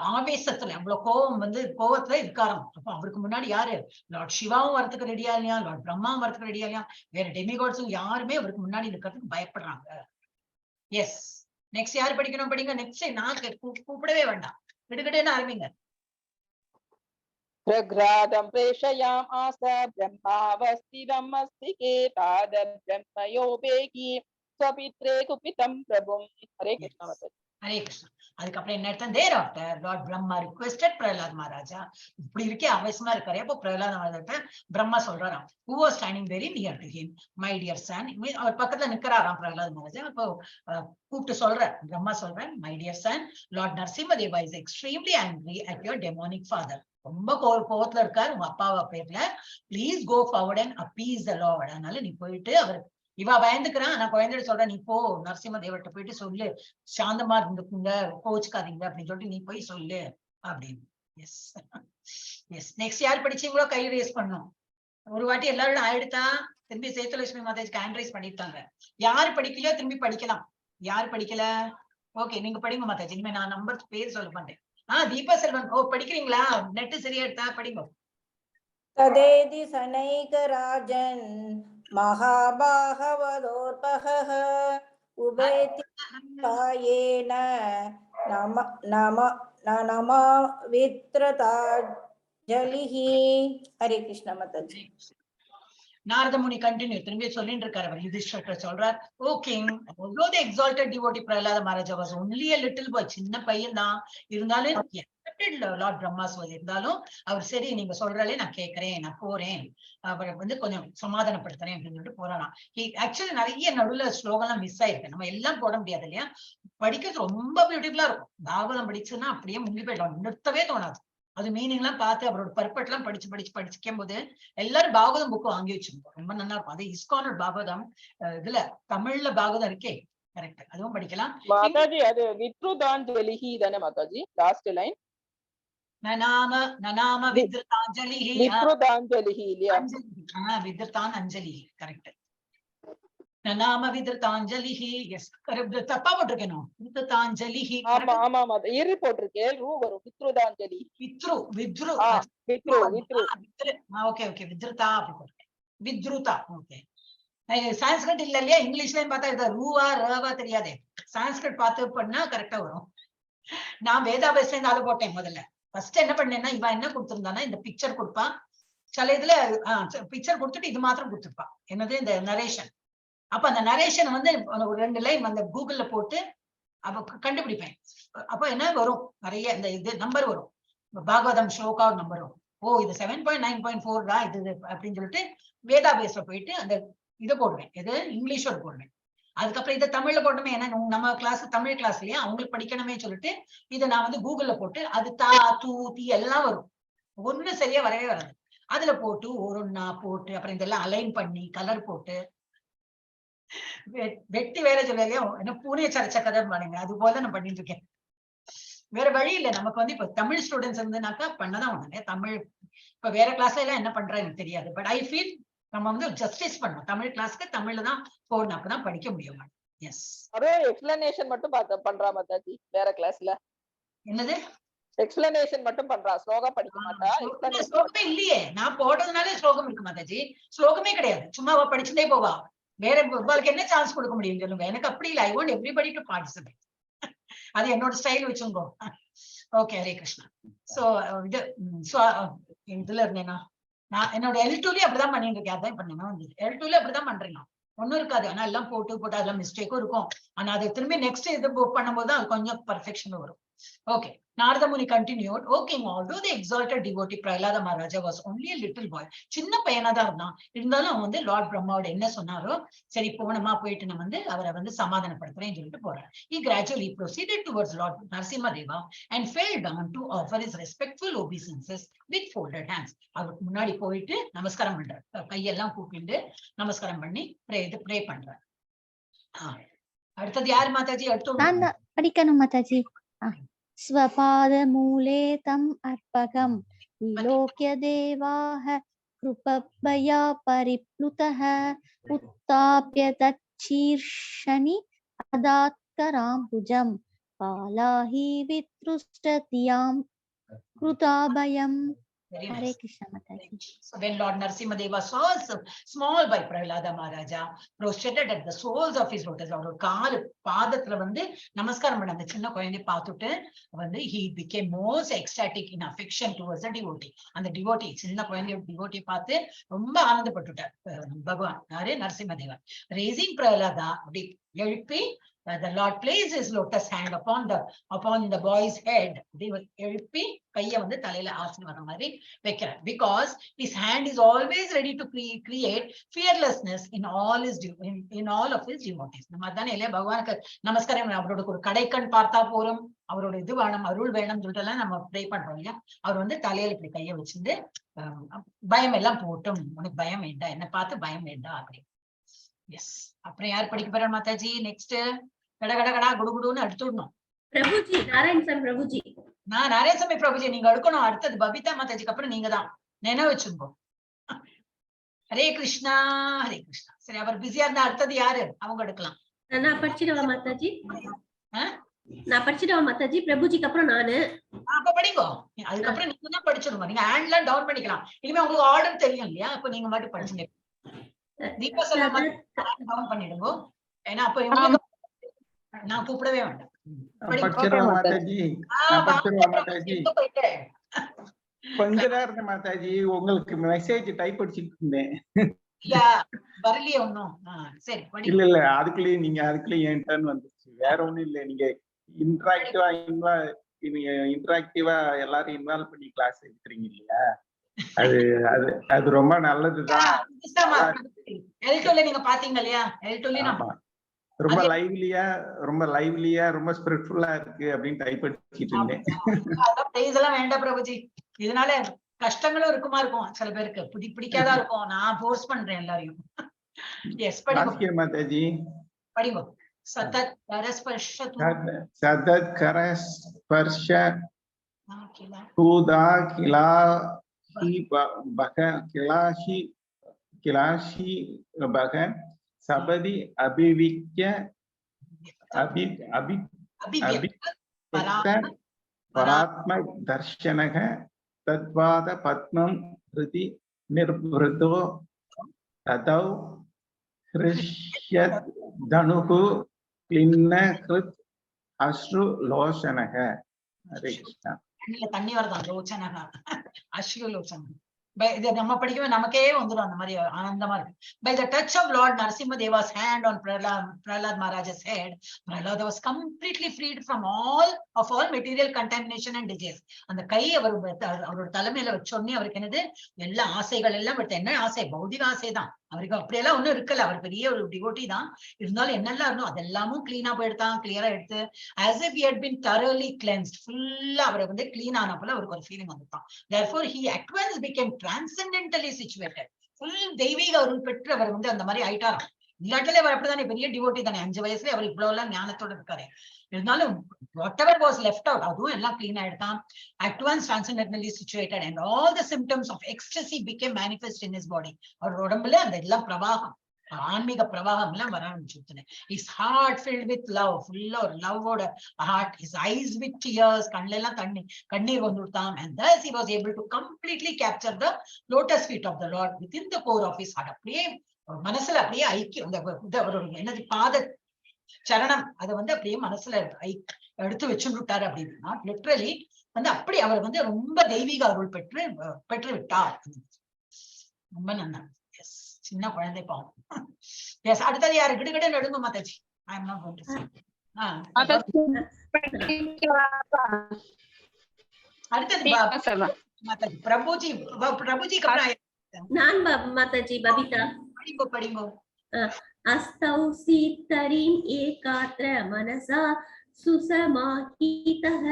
ஆவேசத்துல அவ்வளவு கோபம் வந்து கோவத்துல இருக்காராம். அப்ப அவருக்கு முன்னாடி யாரு, லார்ட் சிவாவும் வரத்துக்கு ரெடியா இல்லையா, லார்ட் பிரம்மாவும் வரத்துக்கு ரெடியா இல்லையா, வேற டெமிகாட்ஸும் யாருமே அவருக்கு முன்னாடி நிக்கிறதுக்கு பயப்படுறாங்க. எஸ், நெக்ஸ்ட் யாரு படிக்கணும் படிங்க. நெக்ஸ்ட் நான் கூப்பிடவே வேண்டாம், கிடுகிடுன்னு ஆரம்பிங்க. பிரக்ராதம் பிரேஷயாம் ஆச பிரம்மாவஸ்திரம் அஸ்திகே தாத பிரம்மயோபேகி ஸ்வபித்ரே குபிதம் பிரபும். ஹரே கிருஷ்ணா. ஹரே கிருஷ்ணா. அதுக்கப்புறம் என்ன அர்த்தம்? Thereafter Lord Brahma requested Prahlad Maharaja. இப்படி இருக்கே, ஆவேசமா இருக்காரு. அப்போ பிரகலாத் மகாராஜா பிரம்மா சொல்றாராம், who was standing very near to him, "My dear son." அவர் பக்கத்துல நிக்கிறாராம் பிரகலாத் மகாராஜா. அப்போ கூப்பிட்டு சொல்ற, பிரம்மா சொல்றேன், "My dear son, Lord Narasimhadeva is extremely angry at your demonic father." ரொம்ப கோவத்துல இருக்காரு உங்க அப்பாவா பேர்ல. "Please go forward and appease the Lord." அதனால நீ போயிட்டு, அவர் இவா பயந்துக்கிறான், ஆனா குழந்தைகிட்ட சொல்ற, நீ போ, நரசிம்ம தேவர்கிட்ட போயிட்டு சொல்லு, சாந்தமா இருந்துக்குங்க, கோச்சுக்காதீங்க அப்படின்னு சொல்லிட்டு நீ போய் சொல்லு அப்படின்னு. எஸ் எஸ், நெக்ஸ்ட் யார் படிச்சீங்களோ கை ரேஸ் பண்ணும். ஒரு வாட்டி எல்லாரும் ஆயிடுத்தா? திரும்பி சேத்துலட்சுமி மாதாஜிக்கு ஹேண்ட் ரைஸ் பண்ணிருக்காங்க. யாரு படிக்கலையோ திரும்பி படிக்கலாம். யார் படிக்கல? ஓகே, நீங்க படிங்க மாதாஜி. இனிமே நான் நம்பர் பேர் சொல்ல மாட்டேன். தீபா செல்வன், ஓ, படிக்கிறீங்களா? நெட்டு சரியா எடுத்தா படிங்க. तदेति शनैकराजन् महाबाहवदोर्पहः उभेति कायेन नम नम नमा वित्रताजलिः. हरे कृष्ण माताजी. நாரதமுனி கண்டினியூ, திரும்பி சொல்லிட்டு இருக்காரு. அவர் யுதிஷ்டர் சொல்றார், "O king, although the exalted devotee Prahlada Maharaja was only a little boy," சின்ன பையன் தான், இருந்தாலும் he accepted Lord Brahma's word. இருந்தாலும் அவர் சரி, நீங்க சொல்றாலே நான் கேக்குறேன், நான் போறேன், அவரை வந்து கொஞ்சம் சமாதானப்படுத்துறேன் அப்படின்னு சொல்லிட்டு போறாராம். ஆக்சுவலி நிறைய நடுவுல ஸ்லோகம்லாம் மிஸ் ஆயிருக்கு. நம்ம எல்லாம் போட முடியாது இல்லையா? படிக்கிறது ரொம்ப பியூட்டிஃபுல்லா இருக்கும். பாகவதம் படிச்சுன்னா அப்படியே முங்கி போயிடலாம், நிறுத்தவே தோணாது. அது மீனிங் எல்லாம் பார்த்து அவரோட பர்பட் எல்லாம் படிச்சு படிச்சு படிச்சுக்கும் போது எல்லாரும் பாகவதம் புக் வாங்கி வச்சிருந்தோம். ரொம்ப நல்லா இருக்கும். அது இஸ்கானோட பாகவதம். இதுல தமிழ்ல பாகவதம் இருக்கே, கரெக்ட், அதுவும் படிக்கலாம். மாதாஜி, அது வித்ருதாஞ்சலிஹி தானே மாதாஜி, லாஸ்ட் லைன்? நநாம நநாம வித்ருதாஞ்சலி. வித்ருதாஞ்சலிஹி இல்லையா? வித்ருதான் அஞ்சலி, கரெக்ட். நநாம வித்ருதாஞ்சலி, எஸ், தப்பா போட்டிருக்கேனோ? வித்ருதாஞ்சலி. ஆமா ஆமா ஆமா, இரு போட்டிருக்கேன், ரூ வரும், வித்ருதாஞ்சலி. வித்ரு வித்ரு. வித்ரு வித்ரு. ஓகே ஓகே, வித்ருதா அப்படி போட்டிருக்கேன். வித்ருதா, ஓகே. சான்ஸ்கிரிட் இல்ல இல்லையா? இங்கிலீஷ்லயும் பார்த்தா இது ரூவா ரவா தெரியாதே. சான்ஸ்கிரிட் பார்த்து பண்ணா கரெக்டா வரும். நான் வேதாபேஸ்ல இருந்து அதை போட்டேன் முதல்ல. ஃபர்ஸ்ட் என்ன பண்ணேன்னா, இவன் என்ன கொடுத்திருந்தானா, இந்த பிக்சர் கொடுப்பான். சில இதுல பிக்சர் கொடுத்துட்டு இது மாத்திரம் கொடுத்துருப்பான். என்னது, இந்த நரேஷன். அப்ப அந்த நரேஷன் வந்து ஒரு ரெண்டு லைன் அந்த கூகுள்ல போட்டு அப்ப கண்டுபிடிப்பேன். அப்ப என்ன வரும்? நிறைய இந்த இது நம்பர் வரும், பாகவதம் ஸ்லோகா நம்பர் வரும். ஓ, இது 7.9.4 தான் இது அப்படின்னு சொல்லிட்டு வேதா பேஸ்ல போயிட்டு அந்த இதை போடுவேன். இது இங்கிலீஷோட போடுவேன். அதுக்கப்புறம் இதை தமிழ்ல போட்டோமே, ஏன்னா நம்ம கிளாஸ் தமிழ் கிளாஸ் இல்லையா, அவங்களுக்கு படிக்கணுமே சொல்லிட்டு இதை நான் வந்து கூகுள்ல போட்டு அது தா தூ தி எல்லாம் வரும். ஒண்ணு சரியா வரவே வராது. அதுல போட்டு ஒரு ஒன்னா போட்டு அப்புறம் இதெல்லாம் அலைன் பண்ணி கலர் போட்டு வெட்டி வேற சொல்ல, என்ன பூனையை சரைச்ச கதை பண்ணுங்க, அது போல நான் பண்ணிட்டு இருக்கேன். வேற வழி இல்லை நமக்கு. வந்து இப்ப தமிழ் ஸ்டூடெண்ட்ஸ் இருந்ததுனாக்கா பண்ணதான் ஒண்ணு. தமிழ் இப்ப வேற கிளாஸ்ல எல்லாம் என்ன பண்றா எனக்கு தெரியாது. பட் I feel நம்ம வந்து ஜஸ்டிஸ் பண்ணணும். தமிழ் கிளாஸ்க்கு தமிழ்ல தான் போடணும், அப்பதான் படிக்க முடியும். எஸ். அதே எக்ஸ்பிளனேஷன் மட்டும் பாத்து பண்றா மாதாஜி, வேற கிளாஸ்ல. என்னது? எக்ஸ்பிளனேஷன் மட்டும் பண்றா, ஸ்லோகா படிக்க மாட்டா. எக்ஸ்பிளனேஷன். ஸ்லோகமே இல்லையே. நான் போடுறதுனாலே ஸ்லோகம் இருக்கு மாதாஜி. ஸ்லோகமே கிடையாது, சும்மா அவ படிச்சுட்டே போவா. வேற உங்களுக்கு என்ன சான்ஸ் கொடுக்க முடியும் சொல்லுங்க? எனக்கு அப்படி இல்லை. I want everybody to participate. அது என்னோட ஸ்டைல் வச்சுங்கோ. ஓகே, ஹரே கிருஷ்ணா. சோ இது, சோ இதுல இருந்தேனா நான் என்னோட எல் டூலயும் அப்படிதான் பண்ணிட்டு இருக்கேன். அதான் இப்ப நான் வந்தது. எல் டூல அப்படிதான் பண்றேன் நான். ஒண்ணும் இருக்காது, ஆனா எல்லாம் போட்டு போட்டு அதெல்லாம் மிஸ்டேக்கும் இருக்கும். ஆனா அது திரும்பி நெக்ஸ்ட் இது புக் பண்ணும்போது அது கொஞ்சம் பர்ஃபெக்ஷன் வரும். Okay, Narada Muni continued, "O king, although the exalted devotee Prahlada Maharaja was only a little boy," சின்ன பையனா தான் இருந்தான், இருந்தாலும் அவன் வந்து லார்ட் பிரம்மாவோட என்ன சொன்னாரோ, சரி போனமா, போயிட்டு நான் வந்து அவரை வந்து சமாதானப்படுத்துறேன்னு சொல்லிட்டு போறேன். He gradually proceeded towards Lord Narasimha Deva and fell down to offer his respectful obeisances with folded hands. அவருக்கு முன்னாடி போயிட்டு நமஸ்காரம் பண்றார். கையெல்லாம் கூப்பிட்டு நமஸ்காரம் பண்ணி ப்ரே இது ப்ரே பண்றார். அடுத்தது யார் மாதாஜி? அடுத்து நான் தான் படிக்கணும் மாதாஜி. स्वपादमूले तम् अर्भकं विलोक्य देवाः कृपया परिप्लुतः उत्थाप्य तच्छीर्षणि अदात्कराम्बुजं पालाहि वितृष्टधियां कृताभयम्. Very Hare nice. Krishna Mataji. So when Lord Narasimhadeva saw small boy Prahlada Maharaja prostrated at the soles of his lotus, அவரோட காலு பாதத்துல வந்து நமஸ்காரம் பண்ண அந்த சின்ன குழந்தைய பார்த்துட்டு வந்து he became most ecstatic in affection towards the devotee. அந்த devotee, சின்ன குழந்தையோட devotee பார்த்து ரொம்ப ஆனந்தப்பட்டுட்டார். பகவான் யாரு? நரசிம்மதேவர். ரேசிங் பிரகலாதா, அப்படி எழுப்பி The Lord placed his lotus hand upon the boy's head. அப்படி எழுப்பி கைய வந்து தலையில ஆசீர்வாதம் மாதிரி வைக்கிறார், because his hand is always ready to create fearlessness in all of his devotees. நம்ம அதானே இல்லையா, பகவானுக்கு நமஸ்காரம், அவரோட ஒரு கடைக்கண் பார்த்தா போறும், அவரோட இது வேணும், அருள் வேணும் சொல்லிட்டு எல்லாம் நம்ம ப்ரே பண்றோம் இல்லையா? அவர் வந்து தலையில இப்படி கைய வச்சிருந்து, பயம் எல்லாம் போட்டும், உனக்கு பயம் வேண்டாம், என்ன பார்த்து பயம் வேண்டாம் அப்படி. எஸ், அப்புறம் யார் படிக்க போறா மாதாஜி? நெக்ஸ்ட் கட கட கடா குடு குடுன்னு எடுத்து விடணும். பிரபுஜி, நாராயணசாமி பிரபுஜி. நான் நாராயணசாமி பிரபுஜி, நீங்க எடுக்கணும். அடுத்தது பபிதா மாதாஜிக்கு அப்புறம் நீங்க தான், நினைவு வச்சுக்கோ. ஹரே கிருஷ்ணா, ஹரே கிருஷ்ணா. சரி, அவர் பிஸியா இருந்தா அடுத்தது யாரு? அவங்க எடுக்கலாம். நான் படிச்சிடவா மாதாஜி? ஆ? நான் படிச்சிடவா மாதாஜி? பிரபுஜிக்கு அப்புறம் நானு. அப்ப படிங்கோ. அதுக்கப்புறம் நீங்க தான் படிச்சிடுங்க. நீங்க ஹேண்ட்லாம் டவுன் பண்ணிக்கலாம். இனிமே உங்களுக்கு ஆர்டர் தெரியும் இல்லையா? அப்ப நீங்க மட்டும் படிச்சுங்க. தீபா செல்வம், டவுன் பண்ணிடுங்க. ஏன்னா அப்ப இவங்களுக்கு நான் கூப்பிடவே வேண்டாம். படிங்க. படிச்சிருவா மாதாஜி. ஆ, நான் படிச்சிருவா வாங்க. மாதாஜி. எங்க போயிட்டு? கொஞ்ச நேரம் மாதாஜி, உங்களுக்கு மெசேஜ் டைப் அடிச்சிட்டு இருந்தேன். இல்ல, வரலையே ஒண்ணும். சரி, படிங்க. இல்ல இல்ல, அதுக்குள்ளேயும் நீங்க அதுக்குள்ளேயும் என் டர்ன் வந்துச்சு. வேற ஒண்ணும் இல்ல, நீங்க இன்டராக்டிவா எல்லாரும் இன்வால்வ் பண்ணி கிளாஸ் எடுக்கிறீங்க இல்லையா? அது அது அது ரொம்ப நல்லதுதான். எல்டோல நீங்க பாத்தீங்க இல்லையா? எல்டோல ஆமா, ரொம்ப லைவ்லியா, ரொம்ப லைவ்லியா, ரொம்ப ஸ்பிரிட்ஃபுல்லா இருக்கு அப்படின்னு டைப் அடிச்சிட்டு இருந்தேன். அதான் பிரைஸ் எல்லாம் வேண்டாம் பிரபுஜி. இதனால கஷ்டங்களும் இருக்குமா இருக்கும், சில பேருக்கு பிடிக்காதா இருக்கும். நான் ஃபோர்ஸ் பண்றேன் எல்லாரையும். எஸ், படிங்க. வாசிக்கிறேன் மாதாஜி. படிங்க. சதத் பரஸ்பர்ஷ சதத் கரஸ்பர்ஷ தூதா கிளாஹி பக கிளாஷி கிளாஷி பக சபதி அபிவிக்ய அபி அபி அபிவியக்த பராத்ம தர்ஷனக தத்வாத பத்மம் ஹிருதி நிர்வృతో ததௌ ஹிருஷ்யத் தனுகு கிளின்ன ஹிருத் அஸ்ரு லோசனக. ஹரே கிருஷ்ணா. கண்ணுல தண்ணி வருதான். லோச்சனகா, அஸ்ரு லோச்சனக. இது நம்ம படிக்கவே நமக்கே வந்துடும், அந்த மாதிரி ஆனந்தமா இருக்கு. By the touch of Lord Narasimha Deva's hand on Prahlad Maharaj's head, Prahlad was completely freed from all material contamination and disease. அந்த கை அவர் அவரோட தலைமையில வச்ச உடனே அவருக்கு என்னது, எல்லா ஆசைகள் எல்லாம் விட்டு, என்ன ஆசை? பௌதிக ஆசை தான் அவருக்கு. அப்படியெல்லாம் ஒண்ணும் இருக்கல, அவர் பெரிய ஒரு டிவோட்டி தான். இருந்தாலும் என்னெல்லாம் இருந்தோ அதெல்லாமும் கிளீனா போயிடுதான், கிளியரா எடுத்து, as if he had been thoroughly cleansed. ஃபுல்லா அவரை வந்து கிளீன் ஆன போல அவருக்கு ஒரு ஃபீலிங் வந்துட்டான். Therefore he at once became transcendentally situated. Full தெய்வீக அருள் பெற்று அவர் வந்து அந்த மாதிரி ஆயிட்டாராம். இல்லாட்டிலே அவர் அப்படிதானே, பெரிய டிவோட்டி தானே. 5 வயசுல அவர் இவ்வளவு எல்லாம் ஞானத்தோட இருக்காரு. இருந்தாலும் what ever was left out, அதுவும் எல்லாம் clean ஆயிடுதான். At once transcendentally situated and all the symptoms of ecstasy became manifest in his body. அவர் உடம்புல அந்த எல்லாம் பிரவாகம், ஆன்மீக பிரவாகம் எல்லாம் வர ஆரம்பிச்சுடுச்சு. His heart filled with love, ஃபுல்லா ஒரு லவ்வோட heart, his eyes with tears, கண்ணுல எல்லாம் தண்ணி கண்ணீர் வந்து விட்டாம். And thus he was able to completely capture the lotus feet of the Lord within the core of his heart. அப்படியே அவர் மனசுல அப்படியே ஐக்கியம், அந்த இது அவரோட என்னது பாத சரணம், அதை வந்து அப்படியே மனசுல எடுத்து வச்சுட்டாரு அப்படின்னா, லிட்ரலி வந்து அப்படி அவர் வந்து ரொம்ப தெய்வீக அருள் பெற்று பெற்று விட்டார். ரொம்ப நன்னா. எஸ், சின்ன குழந்தை பாவம். எஸ், அடுத்தது யாரு? கிடுகிடு நடுங்க Mataji. I am not going to say. அடுத்தது மாதாஜி பிரபுஜி, பிரபுஜிக்கு அப்புறம் நான் மாதாஜி பபிதா. படிங்கோ, படிங்கோ. அஸ்தௌ சீத்தரீம் ஏகாத்ர மனசா சுசமாஹிதः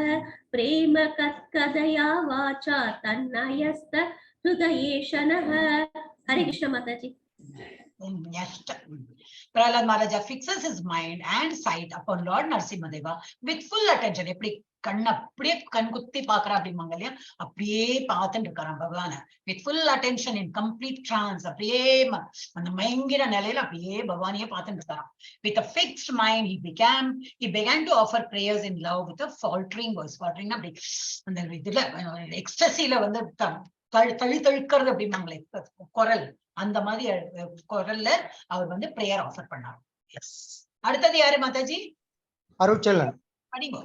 பிரேம கத்கதயா வாசா தன்னயஸ்த ஹிருதயேஷனः. Hare Krishna Mataji. Prahlad Maharaja fixes his mind and sight upon Lord Narasimhadeva with full attention. எப்படி கண் அப்படியே கண் குத்தி பாக்குறா அப்படிம்பாங்க இல்லையா, அப்படியே பார்த்துட்டு இருக்காராம் பகவான. With full attention in complete trance, அப்படியே அந்த மயங்கின நிலையில அப்படியே பகவானையே பார்த்துட்டு இருக்காராம். With a fixed mind he began to offer prayers in love with a faltering voice. Faltering அப்படி அந்த இதுல எக்ஸ்டசில வந்து தழி தழுக்கிறது அப்படிம்பாங்களே குரல், அந்த மாதிரி குரல்ல அவர் வந்து பிரேயர் ஆஃபர் பண்ணார். எஸ், அடுத்தது யாரு மாதாஜி? அருட்செல்வன். படிங்கோ.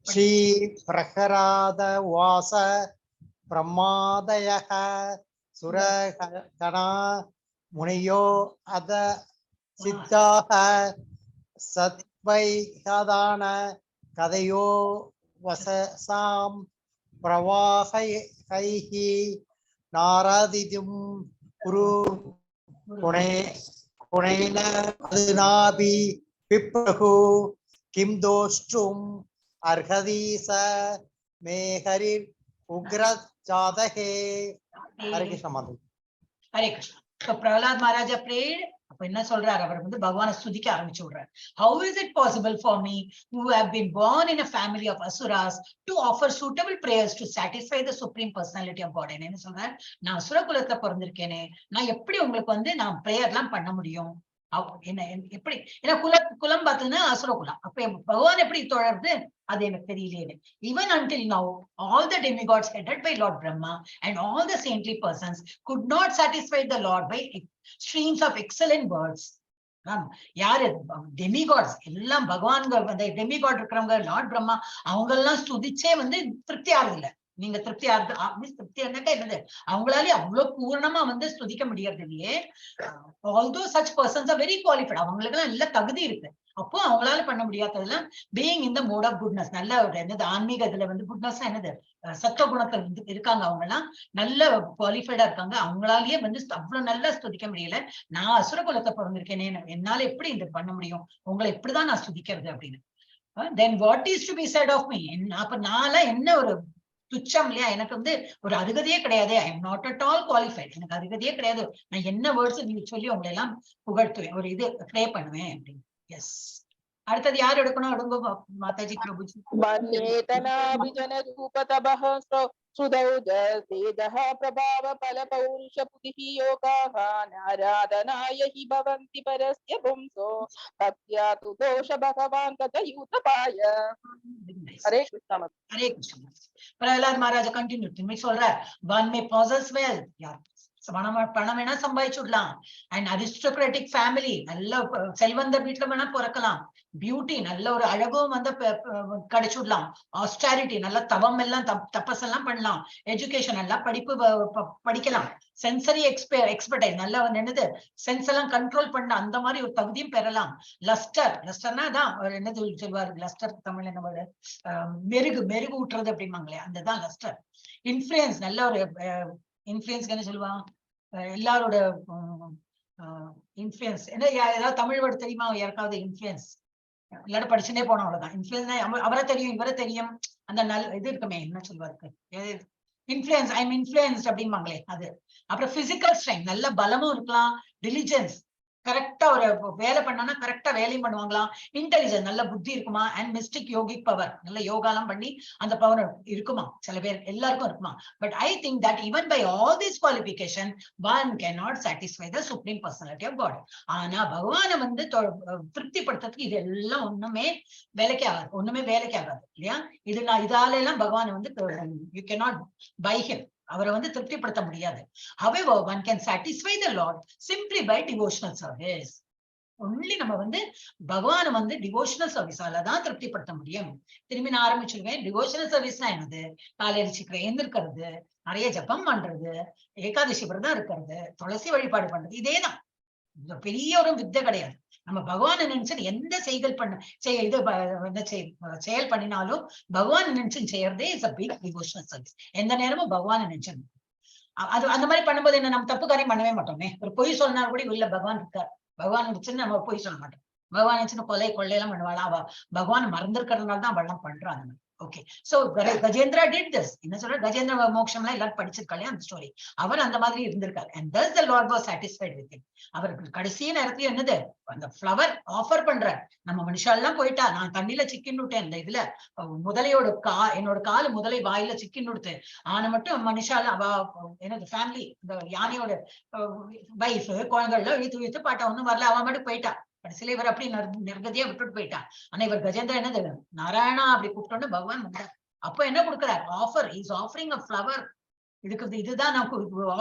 ஸ்ரீ பிரகராத வாச பிரமாதயः சுரகணா முனியோ அத சித்தாக சத்வைகதான கதையோ வசசாம் பிரவாகைஹி நாரதிதும் குரு குணே குணேன அதுநாபி விப்ரகு கிம் தோஷ்டும் அர்ஹதி ச மே ஹரிர் உக்ர ஜாதகே. Hare Krishna Madhavi. Hare Krishna. So Prahlad Maharaja prayed. அப்ப என்ன சொல்றாரு அவர் வந்து பகவானை ஸ்துதிக்க ஆரம்பிச்சு விடுறாரு. How is it possible for me, who have been born in a family of asuras, to offer suitable prayers to satisfy the Supreme Personality of God? என்ன சொல்றாரு? நான் அசுர குலத்துல பிறந்திருக்கேனே, நான் எப்படி உங்களுக்கு வந்து நான் பிரேயர் எல்லாம் பண்ண முடியும்? என்ன எப்படி? ஏன்னா குலம் பார்த்ததுன்னா அசுர குலம். அப்ப பகவான் எப்படி தொழறது, அது எனக்கு தெரியலையே. Even until now, all the demigods headed by Lord Brahma and all the saintly persons could not satisfy the Lord by streams of excellent words. ஆம், யாரு டெமிகாட்ஸ் எல்லாம் பகவான்கள், அந்த டெமிகாட் இருக்கிறவங்க, லார்ட் பிரம்மா, அவங்க எல்லாம் ஸ்துதிச்சே வந்து திருப்தி ஆகுது இல்ல. நீங்க திருப்தி ஆகுது means திருப்தி ஆனாக்கா என்னது, அவங்களாலே அவ்வளவு பூர்ணமா வந்து ஸ்துதிக்க முடியறது இல்லையே. Although such persons are very qualified, அவங்களுக்கு எல்லாம் நல்ல தகுதி இருக்கு, அப்போ அவங்களால பண்ண முடியாததெல்லாம், being in the mode of goodness, நல்ல ஒரு என்னது ஆன்மீக இதுல வந்து குட்னஸ் என்னது சத்துவ குணத்துல வந்து இருக்காங்க. அவங்க எல்லாம் நல்ல குவாலிஃபைடா இருக்காங்க. அவங்களாலேயே வந்து அவ்வளவு நல்லா ஸ்துதிக்க முடியல. நான் அசுர குலத்தை பிறந்திருக்கேனே, என்னால எப்படி இது பண்ண முடியும், உங்களை எப்படிதான் நான் ஸ்துதிக்கிறது அப்படின்னு. Then what is to be said of me? அப்ப நான்லாம் என்ன ஒரு துச்சம் இல்லையா? எனக்கு வந்து ஒரு அருகதையே கிடையாது. I am not at all qualified. எனக்கு அருகதையே கிடையாது. நான் என்ன வேர்ட்ஸ் நீங்க சொல்லி உங்களை எல்லாம் புகழ்த்துவேன், ஒரு இது ப்ரே பண்ணுவேன் அப்படின்னு. எஸ், அடுத்தது யார் எடுக்கணும்? எடுங்க மாதாஜி, பிரபுஜி. मन्येतनाभिजनरूपतपः श्रुतौ तेजः प्रभाव फलपौरुषपुतिः योगाः नाराधनाय हि भवन्ति परस्य पुंसो भक्त्या तु दोष भगवान् गतयूतपाय. ஹரே கிருஷ்ணா. ஹரே கிருஷ்ணா. பிரகலாத் மகாராஜா கண்டினியூ திரும்பி சொல்றார். ஒன் மே possess wealth, யார் பணம் பணம் வேணா சம்பாதிச்சுடலாம், அண்ட் அரிஸ்டோக்ராட்டிக் ஃபேமிலி, நல்ல செல்வந்தர் வீட்டுல வேணா பிறக்கலாம், பியூட்டி, நல்ல ஒரு அழகும் வந்து கிடைச்சுடலாம், ஆஸ்டாரிட்டி, நல்ல தவம் எல்லாம் தபஸ் எல்லாம் பண்ணலாம், எஜுகேஷன், நல்லா படிப்பு படிக்கலாம், சென்சரி எக்ஸ்பர்டைஸ், நல்ல வந்து என்னது சென்ஸ் எல்லாம் கண்ட்ரோல் பண்ண அந்த மாதிரி ஒரு தகுதியும் பெறலாம், லஸ்டர், லஸ்டர்னா அதான் ஒரு என்னது சொல்வாரு, லஸ்டர் தமிழ் என்ன word? மெருகு, மெருகு ஊட்டுறது அப்படிம்பாங்களே, அந்த தான் லஸ்டர். இன்ஃபுளுயன்ஸ், நல்ல ஒரு இன்ஃபுளுயன்ஸ் என்ன சொல்லுவான், எல்லாரோட இன்ஃபுளுயன்ஸ் என்ன, ஏதாவது தமிழ் வேர்டு தெரியுமா யாருக்காவது? இன்ஃபுளுயன்ஸ் இல்லாட்ட படிச்சுட்டே போனோம், அவ்வளவுதான். இன்ஃபுளுயன்ஸ் அவரை தெரியும், இவரை தெரியும், அந்த நல்ல இது இருக்குமே, என்ன சொல்வாருக்கு, இன்ஃபுளுயன்ஸ், I am influence அப்படிம்பாங்களே அது. அப்புறம் பிசிக்கல் ஸ்ட்ரெங்த், நல்ல பலமும் இருக்கலாம், டிலிஜென்ஸ், கரெக்டா ஒரு வேலை பண்ணானா கரெக்டா வேலையும் பண்ணுவாங்களாம், இன்டெலிஜென்ஸ், நல்ல புத்தி இருக்குமா, அண்ட் மிஸ்டிக் யோகிக் பவர், நல்ல யோகாலாம் பண்ணி அந்த பவர் இருக்குமா, சில பேர், எல்லாருக்கும் இருக்குமா. But I think that even by all this qualification one cannot satisfy the Supreme Personality of God. ஆனா பகவானை வந்து திருப்திப்படுத்துறதுக்கு இது எல்லாம் ஒண்ணுமே வேலைக்கு ஆகாது, ஒண்ணுமே வேலைக்கு ஆகாது இல்லையா? இது நான் இதால எல்லாம் பகவானை வந்து you cannot buy him. அவரை வந்து திருப்திப்படுத்த முடியாது. However, one can satisfy the Lord simply by devotional service only. நம்ம வந்து பகவானை வந்து டிவோஷனல் சர்வீஸால தான் திருப்திப்படுத்த முடியும். திரும்பி நான் ஆரம்பிச்சிருவேன். டிவோஷனல் சர்வீஸ்னா என்னது? காலையில சீக்கிரம் எழுந்திருக்கிறது, நிறைய ஜபம் பண்றது, ஏகாதசி விரதம் இருக்கிறது, துளசி வழிபாடு பண்றது, இதேதான். இது பெரிய ஒரு வித்தை கிடையாது. நம்ம பகவானை நினைச்சு எந்த செயல் பண்ண செய் இது என்ன செயல் பண்ணினாலும் பகவான் நினைச்சு செய்யறதே is a big devotional service. எந்த நேரமும் பகவானை நினைச்சு அது அந்த மாதிரி பண்ணும்போது என்ன, நம்ம தப்பு காரியம் பண்ணவே மாட்டோமே. ஒரு பொய் சொன்னா கூட இல்ல பகவான் இருக்கார், பகவான் நினைச்சுன்னு நம்ம பொய் சொல்ல மாட்டோம். பகவான் நினைச்சுன்னு கொலை கொள்ளையெல்லாம் பண்ணுவாளா? அவ பகவான் மறந்திருக்கிறதுனால தான் அவெல்லாம் பண்றான் அந்த மாதிரி. Okay, so Gajendra did this. என்ன சொல்ற, கஜேந்திர மோக்ஷம்லாம் எல்லாரும் படிச்சிருக்காளே அந்த ஸ்டோரி. அவர் அந்த மாதிரி இருந்திருக்காரு and thus the Lord was satisfied with him. அவருக்கு கடைசி நேரத்துல என்னது அந்த ஃப்ளவர் ஆஃபர் பண்றார். நம்ம மனுஷாலாம் போயிட்டா, நான் தண்ணியில சிக்கின்னு விட்டேன், இந்த இதுல முதலையோட என்னோட காலு முதலை வாயில சிக்கின்னு கொடுத்து, ஆனா மட்டும் மனுஷால அவ என்னது ஃபேமிலி, இந்த யானையோட வைஃப் குழந்தைகள் இழுத்து இழுத்து பாட்டா, ஒண்ணும் வரல, அவன் மட்டும் போயிட்டா. கடைசியில இவர் அப்படி நிர்கதியா விட்டுட்டு போயிட்டா. ஆனா இவர் கஜேந்திரா என்னது நாராயணா அப்படி கூப்பிட்டோன்னு பகவான் வந்தார். அப்ப என்ன கொடுக்குறார்? Offer, is offering a flower. இதுக்கு இதுதான் நான்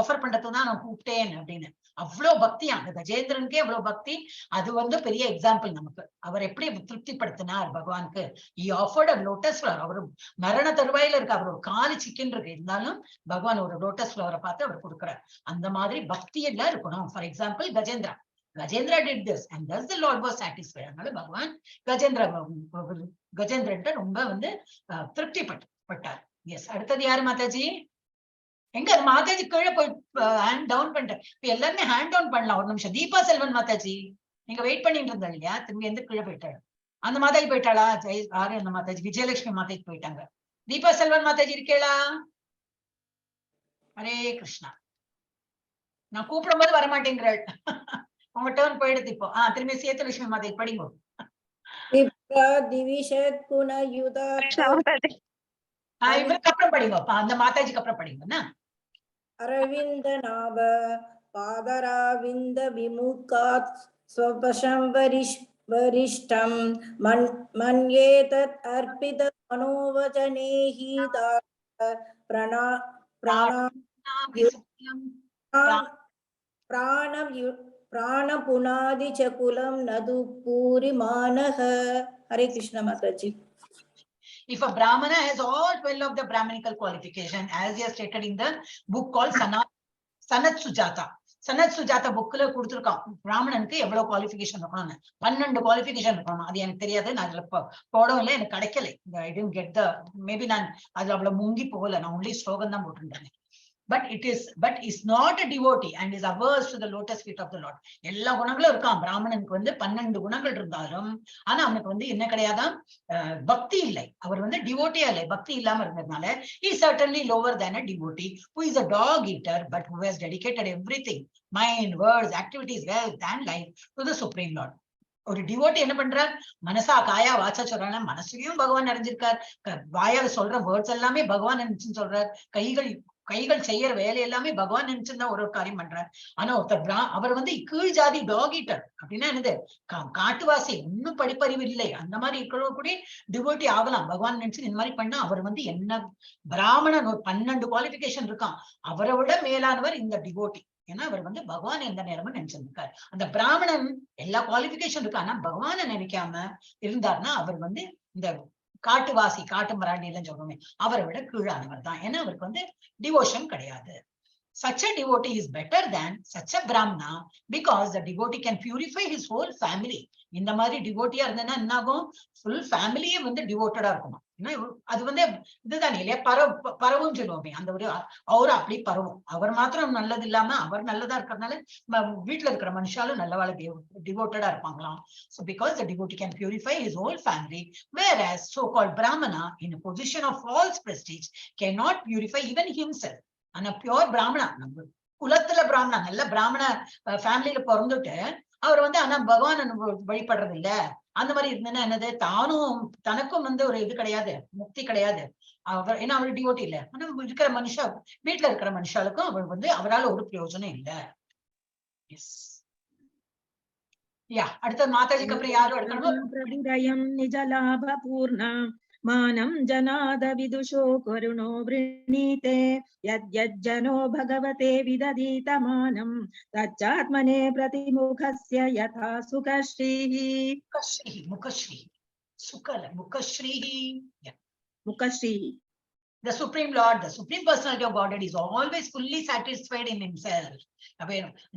ஆஃபர் பண்றதுக்கு தான் நான் கூப்பிட்டேன் அப்படின்னு. அவ்வளவு பக்தியா அந்த கஜேந்திரனுக்கே அவ்வளவு பக்தி. அது வந்து பெரிய எக்ஸாம்பிள் நமக்கு. அவர் எப்படி திருப்திப்படுத்தினார் பகவானுக்கு? He offered a lotus flower. அவர் மரண தருவாயில இருக்கு, அவர் ஒரு காலு சிக்கன் இருக்கு, இருந்தாலும் பகவான் ஒரு லோட்டஸ் ஃபிளவரை பார்த்து அவர் கொடுக்குறார். அந்த மாதிரி பக்தி எல்லாம் இருக்கணும். For example Gajendra. Gajendra did this and thus the Lord was satisfied. அதனால பகவான் கஜேந்திர கஜேந்திரன்ட்ட ரொம்ப வந்து திருப்தி பட்டார். எஸ், அடுத்தது யாரு மாதாஜி? எங்க அது மாதாஜி கீழே போய் ஹேண்ட் டவுன் பண்ணிட்டேன். இப்ப எல்லாருமே ஹேண்ட் டவுன் பண்ணலாம். ஒரு நிமிஷம். தீபா செல்வன் மாதாஜி, நீங்க வெயிட் பண்ணிட்டு இருந்தா இல்லையா? திரும்பி எந்த கீழே போயிட்டாரு. அந்த மாதாஜி போயிட்டாளா? ஜெய் ஆறு அந்த மாதாஜி, விஜயலட்சுமி மாதாஜி போயிட்டாங்க. தீபா செல்வன் மாதாஜி இருக்கேளா? ஹரே கிருஷ்ணா. நான் கூப்பிடும் போது வரமாட்டேங்கிறாள். உங்க டேர்ன் போயிடுது இப்போ. திரும்பி சேத்துலட்சுமி மாதாஜி படிங்க. விப்ராதிவிஷத்குணயுதா இவருக்கு அப்புறம் படிங்க. அந்த மாதாஜிக்கு அப்புறம் படிங்க. என்ன? அரவிந்தநாப பாதராவிந்த விமுகாத் ஸ்வபசம் வரிஷ்டம் மன்யே தத் அர்ப்பித மனோவச்சனேஹி பிரணா பிராணா பிராண புனாதி சகுலம் நது பூரிமானஹ. Hare Krishna Mataji. If a Brahmana has all 12 of the Brahmanical qualification, as he has stated in the book called Sanat Sujata. Sanat Sujata bookல கொடுத்திருக்கான் பிராமணனுக்கு எவ்வளவு குவாலிஃபிகேஷன் இருக்கணும்னு. 12 குவாலிஃபிகேஷன் இருக்கணும். அது எனக்கு தெரியாது, நான் அதுல போடவும் இல்லை, எனக்கு கிடைக்கல. I didn't get the, maybe நான் அதுல அவ்வளவு முங்கி போகல, நான் ஒன்லி ஸ்லோகம் தான் போட்டிருந்தேன். But is not a devotee and is averse to the lotus feet of the Lord. எல்லா குணங்களும் இருக்கான் பிராமணனுக்கு வந்து 12 குணங்கள் இருந்தாலும், ஆனா அவனுக்கு வந்து என்ன கிடையாதான், பக்தி இல்லை. அவர் வந்து டிவோட்டியா இல்லை, பக்தி இல்லாம இருந்ததுனால he is certainly lower than a devotee who is a dog eater but who has dedicated everything, mind, words, activities, wealth and life to the Supreme Lord. ஒரு டிவோட்டி என்ன பண்றார்? மனசா காயா வாச்சா சொல்றாங்க, மனசுலயும் பகவான் நிறைஞ்சிருக்கார், வாயால சொல்ற வேர்ட்ஸ் எல்லாமே பகவான் நினைச்சுன்னு சொல்றார், கைகள் செய்யற வேலை எல்லாமே பகவான் நினைச்சுன்னு தான் ஒரு ஒரு காரியம் பண்றார். ஆனா ஒருத்தர் அவர் வந்து கீழ் ஜாதி டாக் ஈட்டர் அப்படின்னா என்னது, காட்டுவாசி, இன்னும் படிப்பறிவு இல்லை, அந்த மாதிரி இருக்கிறவங்க கூட டிவோட்டி ஆகலாம். பகவான் நினைச்சு இந்த மாதிரி பண்ணா அவர் வந்து என்ன பிராமணன் ஒரு 12 குவாலிபிகேஷன் இருக்கான், அவரை விட மேலானவர் இந்த டிவோட்டி. ஏன்னா அவர் வந்து பகவான் எந்த நேரமும் நினைச்சிருக்காரு. அந்த பிராமணன் எல்லா குவாலிபிகேஷன் இருக்கு, ஆனா பகவானை நினைக்காம இருந்தார்னா அவர் வந்து இந்த காட்டுவாசி, காட்டு மிராண்டி எல்லாம் சொல்றோமே, அவரை விட கீழானவர் தான். ஏன்னா அவருக்கு வந்து டிவோஷன் கிடையாது. Such a devotee is better than such a Brahmana because the devotee can purify his whole family. இந்த மாதிரி டிவோட்டியா இருந்ததுன்னா என்ன ஆகும்? ஃபுல் ஃபேமிலியே வந்து டிவோட்டடா இருக்குமா. ஏன்னா அது வந்து இதுதானே இல்லையா, பரவும் சொல்லுவோமே, அந்த ஒரு அவரு அப்படி பரவும். அவர் மாத்திரம் நல்லது இல்லாம அவர் நல்லதா இருக்கிறதுனால வீட்டுல இருக்கிற மனுஷாலும் நல்லவாழ டிவோட்டடா இருப்பாங்களாம். So because the devotee can purify his whole family, whereas so-called Brahmana in a position of false prestige cannot purify even himself. ஆனா பியோர் பிராமணா, நம்ம குலத்துல பிராமணா, நல்ல பிராமண ஃபேமிலியில பிறந்துட்டு அவர் வந்து ஆனா பகவான் வழிபடுறது இல்ல, அந்த மாதிரி இருந்ததுன்னா என்னது, தானும் தனக்கும் வந்து ஒரு இது கிடையாது, முக்தி கிடையாது. அவர் ஏன்னா அவர் டிவோட்டி இல்ல. ஆனா இருக்கிற மனுஷா வீட்டுல இருக்கிற மனுஷாளுக்கும் அவர் வந்து அவரால ஒரு பிரயோஜனம் இல்ல. எஸ், யா, அடுத்தது மாதாஜிக்கு அப்புறம் யாரும் எடுக்கணும்? பிரபுரயம் நிஜலாப பூர்ணா மானம் ஜனாத விதுஷோ கருணோ விரணீதே யத்யஜ்ஜனோ பகவதே விததீத மானம் தச்சாத்மனே பிரதிமுகஸ்ய யதா சுகஸ்ரீஹி. முகஸ்ரீஹி, முகஸ்ரீ, சுகல முகஸ்ரீஹி. முகஸ்ரீஹி. The Supreme Lord, the Supreme Personality of Godhead is always fully satisfied in himself.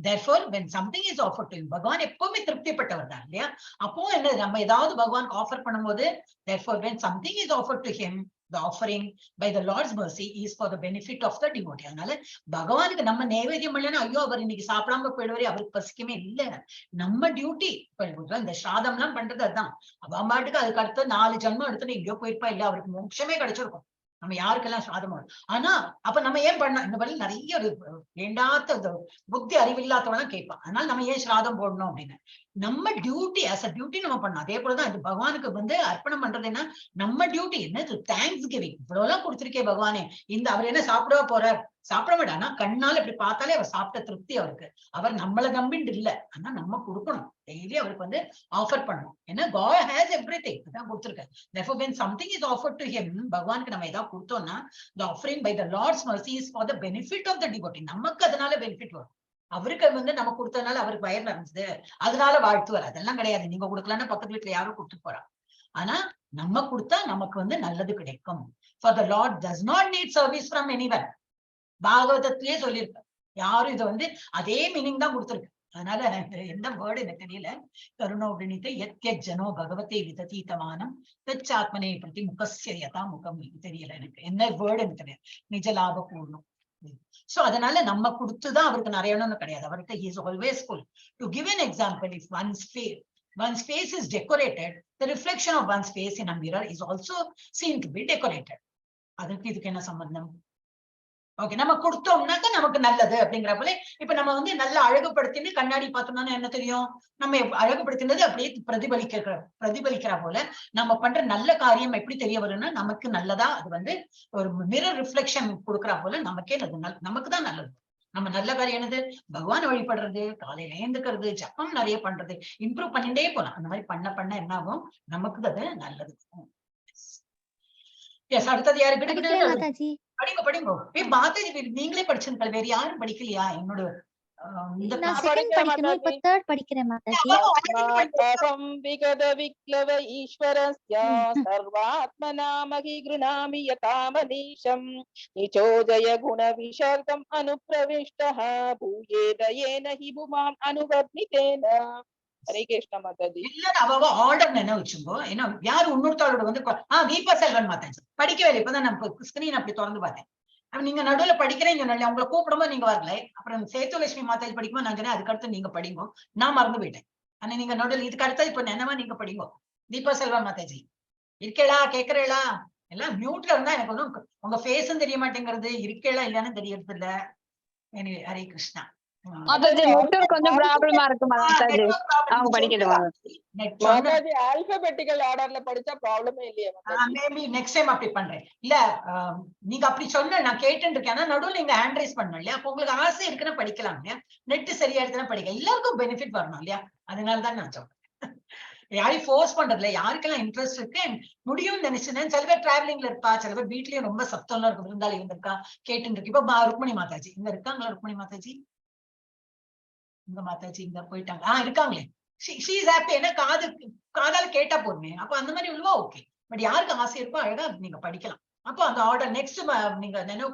Therefore, when something is offered to him, பகவான் எப்பவுமே திருப்திப்பட்டவர் தான் இல்லையா? அப்போ என்ன, நம்ம ஏதாவது பகவானுக்கு ஆஃபர் பண்ணும்போது, therefore when something is offered to him, the offering by the Lord's mercy is for the benefit of the devotee. அதனால பகவானுக்கு நம்ம நைவேத்தியம் பண்ணலன்னா ஐயோ அவர் இன்னைக்கு சாப்பிடாம போயிடுவாரு, அவருக்கு பசிக்குமே இல்ல. நம்ம டியூட்டி இந்த ஸ்ராதம் எல்லாம் பண்றது அதுதான். அவன் பாட்டுக்கு அதுக்கு அடுத்த 4 ஜென்மம் எடுத்துட்டு எங்கேயோ போயிருப்பா, இல்ல அவருக்கு மோட்சமே கிடைச்சிருக்கும். நம்ம யாருக்கெல்லாம் ஸ்ராதம் வரும். ஆனா அப்ப நம்ம ஏன் பண்ண இந்த மாதிரி நிறைய ஒரு வேண்டாத்த புத்தி அறிவில்லாதவெல்லாம் கேட்பான். அதனால நம்ம ஏன் ஸ்ராதம் போடணும் அப்படின்னு நம்ம டியூட்டி ஆஸ் அ டியூட்டி நம்ம பண்ணணும். அதே போலதான் இது பகவானுக்கு வந்து அர்ப்பணம் பண்றதுன்னா நம்ம டியூட்டி என்னது, thanks giving. இவ்வளவு எல்லாம் கொடுத்திருக்கே பகவானே, இந்த அவர் என்ன சாப்பிடவா போறார்? சாப்பிட மாட்டார். ஆனா கண்ணால இப்படி பார்த்தாலே அவர் சாப்பிட்ட திருப்தி அவருக்கு. அவர் நம்மளை நம்பிட்டு இல்ல, ஆனா நம்ம கொடுக்கணும், டெய்லி அவருக்கு வந்து ஆஃபர் பண்ணணும். ஏன்னா God has everything, அதான் கொடுத்திருக்காரு. Therefore when something is offered to him, பகவானுக்கு நம்ம ஏதாவது கொடுத்தோம்னா the offering by the Lord's mercy is for the benefit of the devotee. நமக்கு அதனால பெனிஃபிட் வரும். அவருக்கு வந்து நம்ம கொடுத்ததுனால அவருக்கு வயிறு நிறைஞ்சது, அதனால வாழ்த்துவார், அதெல்லாம் கிடையாது. நீங்க கொடுக்கலன்னா பக்கத்து வீட்டுல யாரும் கொடுத்துட்டு போறா. ஆனா நம்ம கொடுத்தா நமக்கு வந்து நல்லது கிடைக்கும். For the Lord does not need service from anyone. பாகவதத்திலேயே சொல்லியிருக்க, யாரும் இதை வந்து அதே மீனிங் தான் கொடுத்திருக்கு. அதனால எனக்கு எந்த வேர்டு எனக்கு தெரியல. கருணோ விணித்த யத்யஜனோ பகவதே விததீதமானம் தச்சாத்மனே பிரதி முகஸ்ய யதா முகம். தெரியல எனக்கு என்ன வேர்டு எனக்கு தெரியாது. நிஜ லாப பூர்ணம். சோ அதனால நம்ம கொடுத்துதான் அவருக்கு நிறையணும்னு கிடையாது. அவருக்கு is always full. To give an example, if one's face is decorated, the reflection of one's face in a mirror is also seen to be decorated. அதுக்கு இதுக்கு என்ன சம்பந்தம்? ஓகே, நம்ம கொடுத்தோம்னாக்க நமக்கு நல்லது அப்படிங்கிற போல. இப்ப நம்ம வந்து நல்லா அழகுபடுத்தின்னு கண்ணாடி பார்த்தோம்னா என்ன தெரியும்? நம்ம அழகுபடுத்தினது அப்படியே பிரதிபலிக்கிற போல நம்ம பண்ற நல்ல காரியம் எப்படி தெரிய வரும்னா, நமக்கு நல்லதா அது வந்து ஒரு மிரர் ரிஃப்ளெக்ஷன் கொடுக்குற போல நமக்கே அது நமக்கு தான் நல்லது. நம்ம நல்ல காரியம் என்னது? பகவான் வழிபடுறது, காலையில ஏந்துக்கிறது, ஜப்பம் நிறைய பண்றது, இம்ப்ரூவ் பண்ணிட்டே போலாம். அந்த மாதிரி பண்ண பண்ண என்ன ஆகும்? நமக்கு அது நல்லது. எஸ், அடுத்தது யாரு? கிடு கிடு. படிக்கிறேன் மாதாஜி. படிங்க படிங்க. ஏய் மாதாஜி, நீங்களே படிச்சிருக்கல, வேற யாரும் படிக்கலையா? என்னோட இந்த நான் class- second படிக்கணும், இப்ப தேர்ட் படிக்கிறேன் மாதாஜி. அஹம் விகத விக்லவ ஈஸ்வரஸ்ய சர்வாத்மனாமகி கிருணாமி யதாமனீஷம் நிச்சோஜய குண விசர்கம் அனுப்ரவிஷ்டः பூயேதயேன he புமாம் அனுவர்ணிதேன. ஹரே கிருஷ்ண மாதாஜி. எல்லாரும் அவ ஆர்டர் நினைவு வச்சுங்கோ. ஏன்னா யாரு இன்னொருத்தாளோட வந்து தீபா செல்வன் மாதாஜி படிக்கவே இல்லை. இப்பதான் நான் ஸ்கிரீன் அப்படி திறந்து பார்த்தேன். அப்ப நீங்க நடுவுல படிக்கிறேன் சொன்னேன், உங்களை கூப்பிடும்போது நீங்க வரல. அப்புறம் சேத்துலட்சுமி மாதாஜி படிக்கும்போது நான் சொன்னேன் அதுக்கடுத்து நீங்க படிங்கோ. நான் மறந்து போயிட்டேன். ஆனா நீங்க நடுவுல இதுக்கு அடுத்தது இப்ப நினைவா நீங்க படிங்கோ. தீபா செல்வன் மாதாஜி இருக்கேளா? கேக்குறேளா? எல்லாம் மியூட்ல இருந்தா எனக்கு ஒன்றும் உங்க ஃபேஸும் தெரிய மாட்டேங்கிறது, இருக்கேளா இல்லையான்னு தெரியறது இல்ல. Anyway, Hare Krishna. Mataji, network கொஞ்சம் ப்ராப்ளமா இருக்கு மாதாஜி. Network problem. அவங்க படிக்கட்டும் வாங்க. Net சொன்ன- மாதாஜி, ஆல்பபெட்டிக்கல் ஆர்டர்ல படிச்சா ப்ராப்ளமே இல்லையே மாதாஜி? மேபி நெக்ஸ்ட் டைம் அப்படி பண்றேன். இல்ல நீங்க அப்படி சொன்ன நான் கேட்டுட்டு இருக்கேன். ஆனா நடுவுல நீங்க ஹேண்ட் ரைஸ் பண்ணணும் இல்லையா? அப்போ உங்களுக்கு ஆசை இருக்குன்னா படிக்கலாம் இல்லையா? நெட் சரியா இருக்குன்னா படிக்கலாம். எல்லாருக்கும் பெனிஃபிட் வரணும் இல்லையா? அதனாலதான் நான் சொல்றேன். யாரையும் ஃபோர்ஸ் பண்றதுல, யாருக்கெல்லாம் இன்ட்ரெஸ்ட் இருக்கு and முடியும்னு நினைச்சுன்னா. சில பேர் டிராவலிங்ல இருப்பா, சில பேர் வீட்லயும் ரொம்ப சத்தம்லாம் இருக்கும், விருந்தாளி வந்திருக்கா கேட்டுன்னு இருக்கு. இப்ப ருக்மணி மாதாஜி இங்க இருக்காங்களா? ருக்மணி மாதாஜி இங்க, மாதாஜி இங்க போயிட்டாங்க. இருக்காங்களே. She is happy. ஏன்னா காதால கேட்டா போதுமே. அப்ப அந்த மாதிரி உள்ளவா ஓகே. பட் யாருக்கு ஆசை இருக்கோ அழகா நீங்க படிக்கலாம். அப்போ அந்த ஆர்டர் நெக்ஸ்ட் நீங்க நினைவு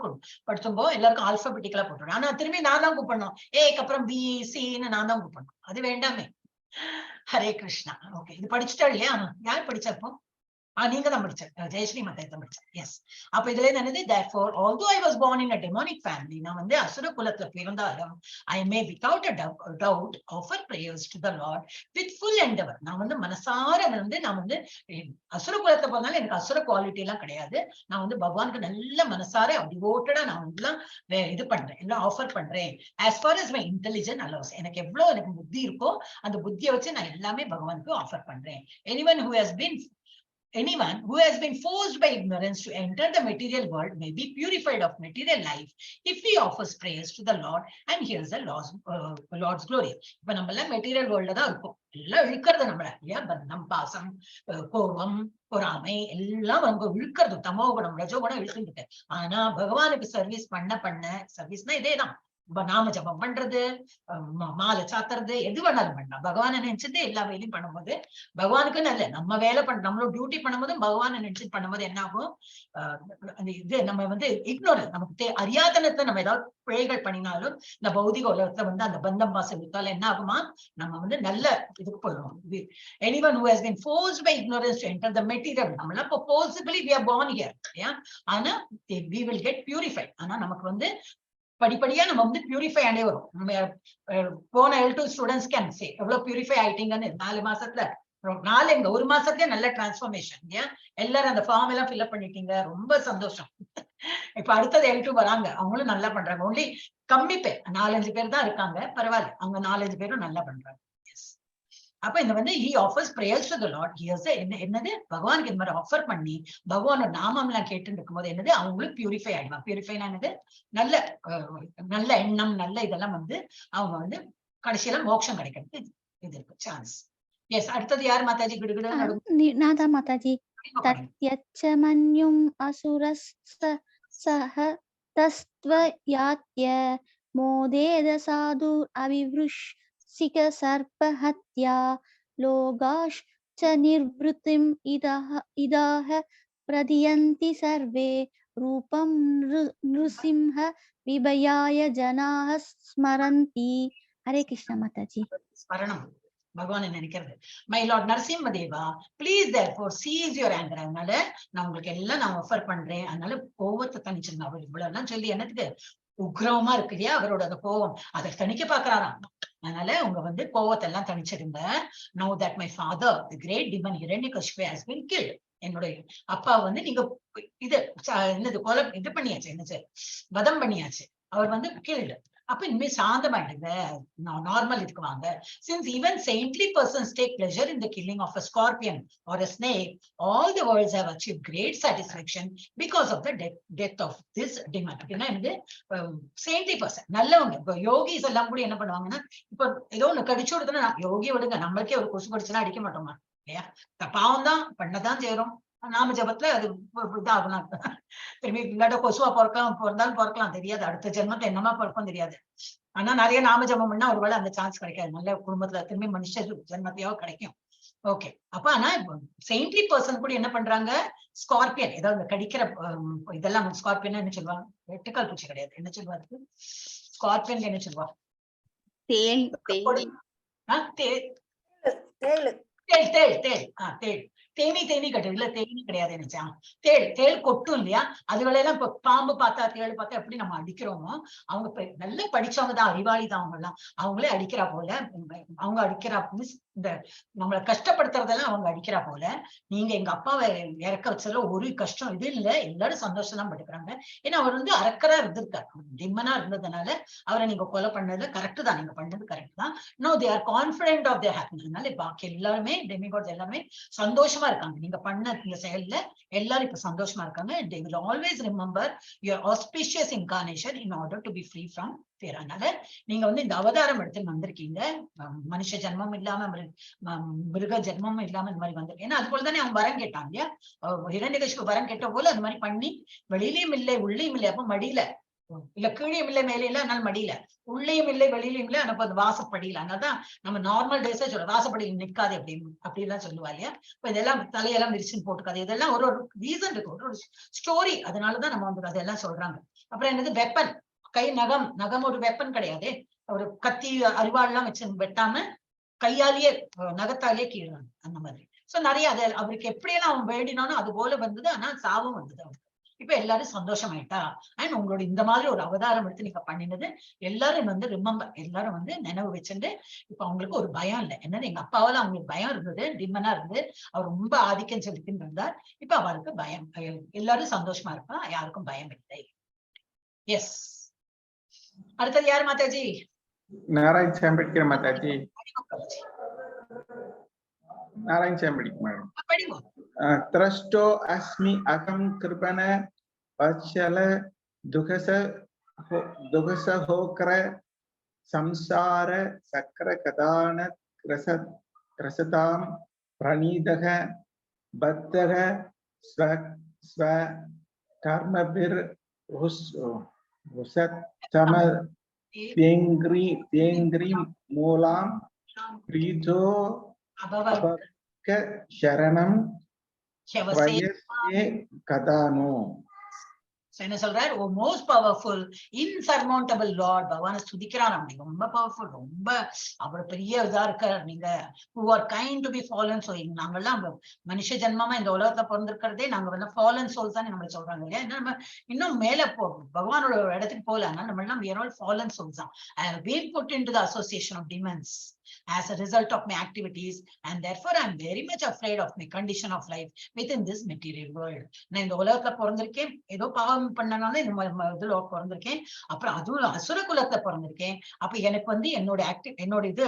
படுத்தும்போ எல்லாருக்கும் ஆல்பபெட்டிக்கலா போட்டுருவேன். ஆனா திரும்பி நான் தான் கூப்பிடணும். ஏக்கு அப்புறம் பி சின்னு நான் தான் கூப்பிடணும், அது வேண்டாமே. ஹரே கிருஷ்ணா. ஓகே, இது படிச்சுட்டா இல்லையா? யார் படிச்சப்போ? நீங்க தான் படிச்ச, ஜெயஸ்ரீ மாதா தான் படிச்சேன். எஸ். அப்ப இதுல என்னது? Therefore, although I was born in a demonic family, நான் வந்து அசுர குலத்துல பிறந்தாலும் I may without a doubt offer prayers to the Lord with full endeavor. நான் வந்து மனசார வந்து நான் வந்து அசுர குலத்துல பிறந்தாலும் எனக்கு அசுர குவாலிட்டி எல்லாம் கிடையாது. நான் வந்து பகவானுக்கு நல்ல மனசார டிவோட்டடா நான் வந்து இது பண்றேன், எல்லாம் ஆஃபர் பண்றேன். As far as my intelligence allows, எனக்கு எவ்வளவு எனக்கு புத்தி இருக்கோ அந்த புத்தியை வச்சு நான் எல்லாமே பகவானுக்கு ஆஃபர் பண்றேன். Anyone who has been forced by ignorance to enter the material world may be purified of material life if he offers prayers to the Lord and hears the Lord's glory. இப்ப நம்ம எல்லாம் material வேர்ல்ட்ல தான் இருக்கோம். எல்லாம் இழுக்கிறது நம்மள இல்லையா? பந்தம், பாசம், கோபம், பொறாமை எல்லாம் அவங்க இழுக்கிறது. தமோ குணம் ரஜோகுணம் இழுத்துட்டு இருக்கு. ஆனா பகவானுக்கு சர்வீஸ் பண்ண பண்ண, சர்வீஸ்னா இதேதான், நாம ஜபம் பண்றது, மாலை சாத்துறது, எது வேணாலும் பண்ணலாம். பகவானை நினைச்சிட்டு எல்லா வேலையும் பண்ணும்போது பகவானுக்கு நல்ல நம்ம வேலை பண்ண நம்மளோட டியூட்டி பண்ணும்போது பகவானை நினைச்சிட்டு பண்ணும்போது என்ன ஆகும்? அந்த இது நம்ம வந்து இக்னோரன்ஸ், நமக்கு அறியாதனத்தை நம்ம ஏதாவது பிழைகள் பண்ணினாலும் இந்த பௌதிக உலகத்துல வந்து அந்த பந்தம் பாசம் விட்டாலும் என்ன ஆகுமா? நம்ம வந்து நல்ல இதுக்கு போயிடுவோம். Anyone who has been forced by ignorance to enter the material, நம்மளாம் இப்போ forcibly we are born here இல்லையா? ஆனா we will get purified. ஆனா நமக்கு வந்து படிப்படியா நம்ம வந்து பியூரிஃபை ஆனே வரும். நம்ம போன எல்2 ஸ்டூடெண்ட்ஸ் can say எவ்வளவு பியூரிஃபை ஆயிட்டீங்கன்னு. 4 மாசத்துல, 4 எங்க 1 மாசத்துலயே நல்ல டிரான்ஸ்ஃபர்மேஷன் இல்லையா? எல்லாரும் அந்த ஃபார்ம் எல்லாம் ஃபில்அப் பண்ணிட்டீங்க, ரொம்ப சந்தோஷம். இப்ப அடுத்தது எல்2 வராங்க, அவங்களும் நல்லா பண்றாங்க. ஒன்லி கம்மி பேர், 4-5 பேர் தான் இருக்காங்க, பரவாயில்ல, அவங்க 4-5 பேரும் நல்லா பண்றாங்க. எஸ். அப்ப இந்த வந்து he offers prayers to the Lord. He has a, என்னது பகவானுக்கு இந்த மாதிரி ஆஃபர் பண்ணி பகவானோட நாமம் எல்லாம் கேட்டு இருக்கும்போது என்னது அவங்களும் பியூரிஃபை ஆயிடுவாங்க. பியூரிஃபைனா என்னது? நல்ல நல்ல எண்ணம், நல்ல இதெல்லாம் வந்து அவங்க வந்து கடைசியில மோட்சம் கிடைக்கிறது இது இருக்கு சான்ஸ். எஸ், அடுத்தது யார் மாதாஜி? கிடுகிடு நான் தான் மாதாஜி. தத்யச்ச மன்யும் அசுரஸ்ஸ சஹ தஸ்த்வயாத்ய மோதேத சாது அவிவ்ருஷிக சர்பஹத்யா லோகாஷ் ச நிர்வృతిம் இதாஹ பிரதியந்தி சர்வே ரூபம் நிருசிம்ஹ விபயாய ஜனாஹ ஸ்மரந்தி. ஹரே கிருஷ்ணா மாதாஜி. ஸ்மரணம், பகவானை நினைக்கிறது. My Lord Narasimha Deva, please therefore cease your anger. அதனால நான் உங்களுக்கு எல்லாம் நான் ஆஃபர் பண்றேன், அதனால கோவத்தை தணிச்சிருங்க. அவர் இவ்வளவு எல்லாம் சொல்லி என்னத்துக்கு உக்ரமா இருக்கு இல்லையா அவரோட அந்த கோவம், அதை தணிக்க பாக்குறாராம். அதனால உங்க வந்து கோவத்தை எல்லாம் தணிச்சிடுங்க. Now that my father, the great demon Hiranyakashipu, has been killed. என்னுடைய அப்பா வந்து நீங்க இது என்னது கொலை இது பண்ணியாச்சு, என்னது வதம் பண்ணியாச்சு, அவர் வந்து கில்டு. அப்ப இனிமே சாந்தமாயிடுங்க, நார்மல் இதுக்கு வாங்க. Since even saintly persons take pleasure in the killing of a scorpion or a snake, all the worlds have achieved great satisfaction because of the death of this demon. அப்படின்னா என்னது, saintly person, நல்லவங்க, இப்ப yogis எல்லாம் கூட என்ன பண்ணுவாங்கன்னா, இப்ப ஏதோ ஒண்ணு கடிச்சு விடுதுன்னா, யோகி விடுங்க, நம்மளுக்கே ஒரு கொசு கடிச்சுன்னா அடிக்க மாட்டோமா இல்லையா? பாவம் தான், பண்ணதான் செய்யறோம். நாம ஜபத்துல அது இதாகணும். திரும்பி இல்லாட்ட கொசுவா பிறக்கலாம், பிறந்தாலும் பிறக்கலாம், தெரியாது. அடுத்த ஜென்மத்துல என்னமா பிறக்கும் தெரியாது. ஆனா நிறைய நாம ஜபம் பண்ணா ஒருவேளை அந்த சான்ஸ் கிடைக்காது. நல்ல குடும்பத்துல திரும்பி மனுஷ ஜென்மத்தையாவது கிடைக்கும். ஓகே, அப்ப ஆனா செயின்ட்லி பர்சன் கூட என்ன பண்றாங்க, ஸ்கார்பியன் ஏதாவது இந்த கடிக்கிற இதெல்லாம், ஸ்கார்பியன் என்ன சொல்லுவாங்க, வெட்டுக்கால் பூச்சி கிடையாது, என்ன சொல்லுவாங்க ஸ்கார்பியன், என்ன சொல்லுவா? தேள், தேனி. தேளு. தேள், தேள், தேள். தேள், தேனி, தேனி கட்டு இல்ல, தேனி கிடையாது, நினைச்சா தேள், தேள் கொட்டும் இல்லையா? அதுகளெல்லாம் இப்ப பாம்பு பார்த்தா தேள் பார்த்தா எப்படி நம்ம அடிக்கிறோமோ, அவங்க நல்லா படிச்சவங்க தான், அறிவாளி தான் அவங்க எல்லாம், அவங்களே அடிக்கிறா போல, அவங்க அடிக்கிறா மீன்ஸ் இந்த நம்மளை கஷ்டப்படுத்துறதெல்லாம் அவங்க அடிக்கிறா போல. நீங்க எங்க அப்பாவை இறக்க வச்சதுல ஒரு கஷ்டம் இது இல்ல, எல்லாரும் சந்தோஷம் தான் பட்டுக்கிறாங்க. ஏன்னா அவர் வந்து அரக்கரா இருந்திருக்காரு, டிம்மனா இருந்ததுனால அவரை நீங்க கொலை பண்ணது கரெக்ட் தான், நீங்க பண்ணது கரெக்ட் தான். Now they are confident of their happiness. அதனால பாக்கி எல்லாருமே டெமிகாட்ஸ் எல்லாமே சந்தோஷமா இருக்காங்க. நீங்க பண்ண இந்த செயல்ல எல்லாரும் இப்ப சந்தோஷமா இருக்காங்க. They will always remember your auspicious incarnation in order to be free from fear. அதனால நீங்க வந்து இந்த அவதாரம் எடுத்து வந்திருக்கீங்க, மனுஷ ஜென்மம் இல்லாம மிருக ஜென்மமும் இல்லாம இந்த மாதிரி வந்திருக்கு. ஏன்னா அது போல தானே அவன் வரம் கேட்டான் இல்லையா? ஹிரண்யகசிபு வரம் கேட்ட போல அந்த மாதிரி பண்ணி வெளியிலயும் இல்லை உள்ளேயும் இல்லை, அப்ப மடியில இல்ல, கீழேயும் இல்லை மேலே இல்லை, அதனால மடியில, உள்ளேயும் இல்லை வெளியிலயும் இல்லை, ஆனா அந்த வாசப்படியில. அதனாலதான் நம்ம நார்மல் டேஸே சொல்றோம், வாசப்படியில் நிக்காது அப்படின்னு அப்படிலாம் சொல்லுவா இல்லையா? இப்ப இதெல்லாம் தலையெல்லாம் விரிச்சுன்னு போட்டுக்காது, இதெல்லாம் ஒரு ஒரு ரீசன் இருக்கு, ஒரு ஒரு ஸ்டோரி, அதனாலதான் நம்ம வந்து அதெல்லாம் சொல்றாங்க. அப்புறம் என்னது வெப்பன், கை நகம், நகம் ஒரு வெப்பன் கிடையாது, ஒரு கத்தி அரிவாள் எல்லாம் வச்சு வெட்டாம கையாலேயே நகத்தாலேயே கீறுறாங்க அந்த மாதிரி. சோ நிறைய அது அவருக்கு எப்படியெல்லாம் அவன் வேண்டினானோ அது போல வந்தது. ஆனா சாபம் வந்தது அவருக்கு. இப்ப எல்லாரும் சந்தோஷமாயிட்டா. அண்ட் உங்களோட இந்த மாதிரி ஒரு அவதாரம் எடுத்து நீங்க பண்ணினது எல்லாரும் வந்து ரிமெம்பர், எல்லாரும் வந்து நினைவு வச்சுட்டு இப்ப அவங்களுக்கு ஒரு பயம் இல்லை. என்னன்னு எங்க அப்பாவால அவங்களுக்கு பயம் இருந்தது, டிம்மனா இருந்து அவர் ரொம்ப ஆதிக்கம் செலுத்தின்னு இருந்தார். இப்ப அவருக்கு பயம், எல்லாரும் சந்தோஷமா இருப்பா, யாருக்கும் பயம் இல்லை. எஸ், அடுத்தது யாரு மாதாஜி? நாராயண் சாம்பிடிக்கிற மாதாஜி, நாராயண் சாம்பிடிக்கு மேடம். படிங்க. திரஷ்டோ அஸ்மி அகம் கிருபண வத்சல துகச துகசஹோக்ர சம்சார சக்கர கதான கிரச கிரசதாம் பிரணீதக பத்தக ஸ்வ ஸ்வ கர்மபிர் ருசத்தம தேங்கிரி தேங்கிரி மூலாம் பிரீதோ அபவர்க்க சரணம் வயசே கதானோ. என்ன சொல்றாரு? O most powerful insurmountable Lord, பகவானை ஸ்துதிக்கிறார். நீங்க ரொம்ப பவர்ஃபுல், ரொம்ப அவ்வளவு பெரிய இதா இருக்கார் நீங்க. Who are kind to be fallen soul. நாங்கெல்லாம் மனுஷ ஜென்மமா இந்த உலகத்துல பிறந்திருக்கிறதே நாங்க வந்து ஃபாலன் சோல்ஸ் தான் நம்மள சொல்றாங்க இல்லையா? ஏன்னா நம்ம இன்னும் மேல போ பகவானோட இடத்துக்கு போகல, அதனால நம்ம எல்லாம் we are all fallen souls தான். I have been put into the association of demons as a result of my activities, and therefore I am very much afraid of my condition of life within this material world. நான் இந்த உலகத்துல பிறந்திருக்கேன், ஏதோ பாவம் பண்ணனால இந்த இதுல பிறந்திருக்கேன், அப்புறம் அதுவும் அசுர குலத்துல பிறந்திருக்கேன். அப்ப எனக்கு வந்து என்னோட ஆக்டி என்னோட இது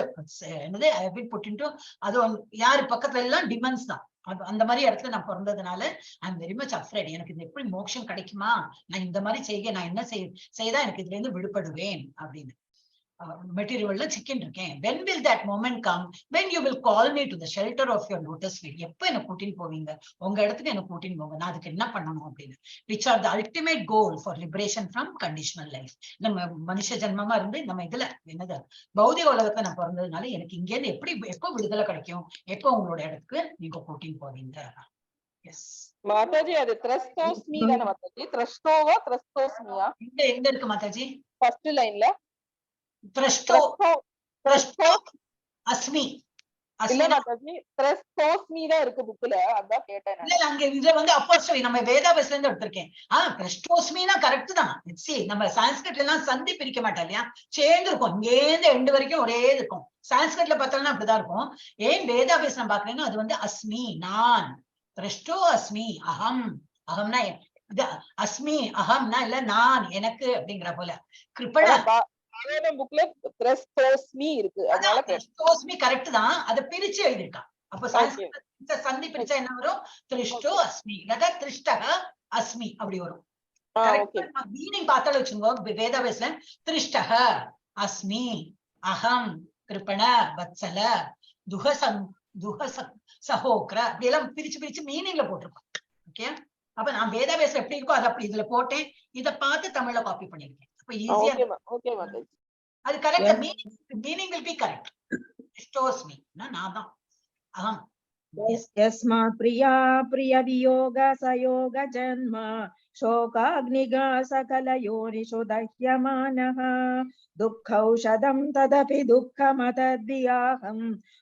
என்னது I have been put into, அது யாரு பக்கத்துல எல்லாம் டிமன்ஸ் தான். அந்த மாதிரி இடத்துல நான் பிறந்ததுனால I am very much afraid. எனக்கு இது எப்படி மோட்சம் கிடைக்குமா, நான் இந்த மாதிரி செய்ய நான் என்ன செய்தா எனக்கு இதுல இருந்து விடுபடுவேன் அப்படின்னு மெட்டீரியல்ல சிக்கின்னு இருக்கேன். When will that moment come when you will call me to the shelter of your lotus feet? எப்ப என்ன கூட்டின்னு போவீங்க, உங்க இடத்துக்கு என்ன கூட்டின்னு போங்க, நான் அதுக்கு என்ன பண்ணணும் அப்படின்னு. Which are the ultimate goal for liberation from conditional life. நம்ம மனுஷ ஜென்மமா இருந்து நம்ம இதுல என்னது பௌதிக உலகத்தை நான் பிறந்ததுனால எனக்கு இங்க இருந்து எப்படி எப்போ விடுதலை கிடைக்கும், எப்போ உங்களோட இடத்துக்கு நீங்க கூட்டின்னு போவீங்க. எஸ் மாதாஜி, அது த்ரஸ்தோஸ்மி தானே மாதாஜி? த்ரஸ்தோவா த்ரஸ்தோஸ்மியா? எங்க எங்க இருக்கு மாதாஜி? ஃபர்ஸ்ட் லைன்ல. த்ரஷ்டோ. பிரஷ்டோ அஸ்மி. இல்ல அஸ்மினா மாதாஜி, திரஸ்தோஸ்மி தான் இருக்கு புக்ல, அதான் கேட்டேன் இல்ல நான். இல்ல, அங்க இதுல வந்து அப்போஸ்டலி நம்ம வேதாபஸ்ல இருந்து எடுத்திருக்கேன். பிரஷ்டோஸ்மினா கரெக்ட் தான். சி, நம்ம சான்ஸ்கிரிட்ல எல்லாம் சந்தி பிரிக்க மாட்டோம் இல்லையா, சேர்ந்து இருக்கும். இங்கேருந்து எண்டு வரைக்கும் ஒரே இது இருக்கும். சான்ஸ்கிரிட்ல பார்த்தாலும் அப்படிதான் இருக்கும். ஏன் வேதாபேஸ் நான் பாக்குறேன்னா அது வந்து அஸ்மி, நான், பிரஷ்டோ அஸ்மி, அகம், அகம்னா இது அஸ்மி, அகம்னா இல்ல நான், எனக்கு அப்படிங்கிற போல. கிருபண அதான் பாரதம் புக்ல திரஸ்தோஸ்மி இருக்கு, அதனால கேட்டேன். திரஷ்டோஸ்மி கரெக்ட் தான், அதை பிரிச்சு எழுதியிருக்கான். அப்ப ஓகே. சான்ஸ்கிரிட்ல சந்தி பிரிச்சா என்ன வரும்? திருஷ்டோ அஸ்மி, இல்லாட்டா திருஷ்டக அஸ்மி அப்படி வரும். ஓகே. கரெக்ட். மீனிங் பார்த்தாலும் வச்சுக்கோ, வேதாபேஸ்ல திருஷ்டக அஸ்மி, அகம், கிருபண, வத்சல, துக சகோக்ர அப்படி எல்லாம் பிரிச்சு பிரிச்சு மீனிங்ல போட்டிருக்கோம். ஓகே, அப்ப நான் வேதாபேஸ்ல எப்படி இருக்கோ அதை அப்படி இதுல போட்டேன். இதை பார்த்து தமிழ்ல காப்பி பண்ணிருக்கேன். அப்ப ஈஸியா ஓகே ஓகே மாதாஜி. அது correct. Meaning will be correct. திருஷ்டோஸ்மி நான் தான், அகம். यस्मात् प्रिया प्रियवियोग सयोग जन्म शोकाग्निगा सकलयोनिषु दह्यमानः दुःखौषधं तदपि दुःखमतद्वियाहं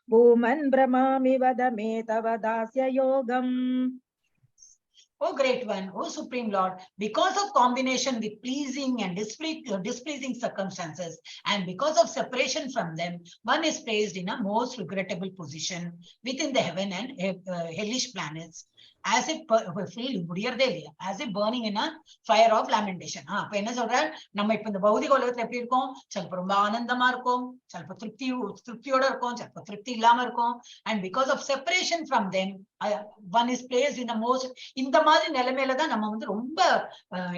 भूमन् भ्रमामि वद मे तव दास्य योगम्. O great one, O Supreme Lord, because of combination with pleasing and displeasing circumstances, and because of separation from them, one is placed in a most regrettable position within the heaven and hellish planets, as if full முடியறதே இல்லையா, as if burning in a fire of lamentation. அப்ப என்ன சொல்றார், நம்ம இப்ப இந்த பௌதிக உலகத்துல எப்படி இருக்கோம்? சிலப்ப ரொம்ப ஆனந்தமா இருக்கும், சிலப்ப திருப்தியோட இருக்கும், சிலப்ப திருப்தி இல்லாம இருக்கும். And because of separation from them, one is placed in the most, இந்த மாதிரி நிலைமையில தான் நம்ம வந்து ரொம்ப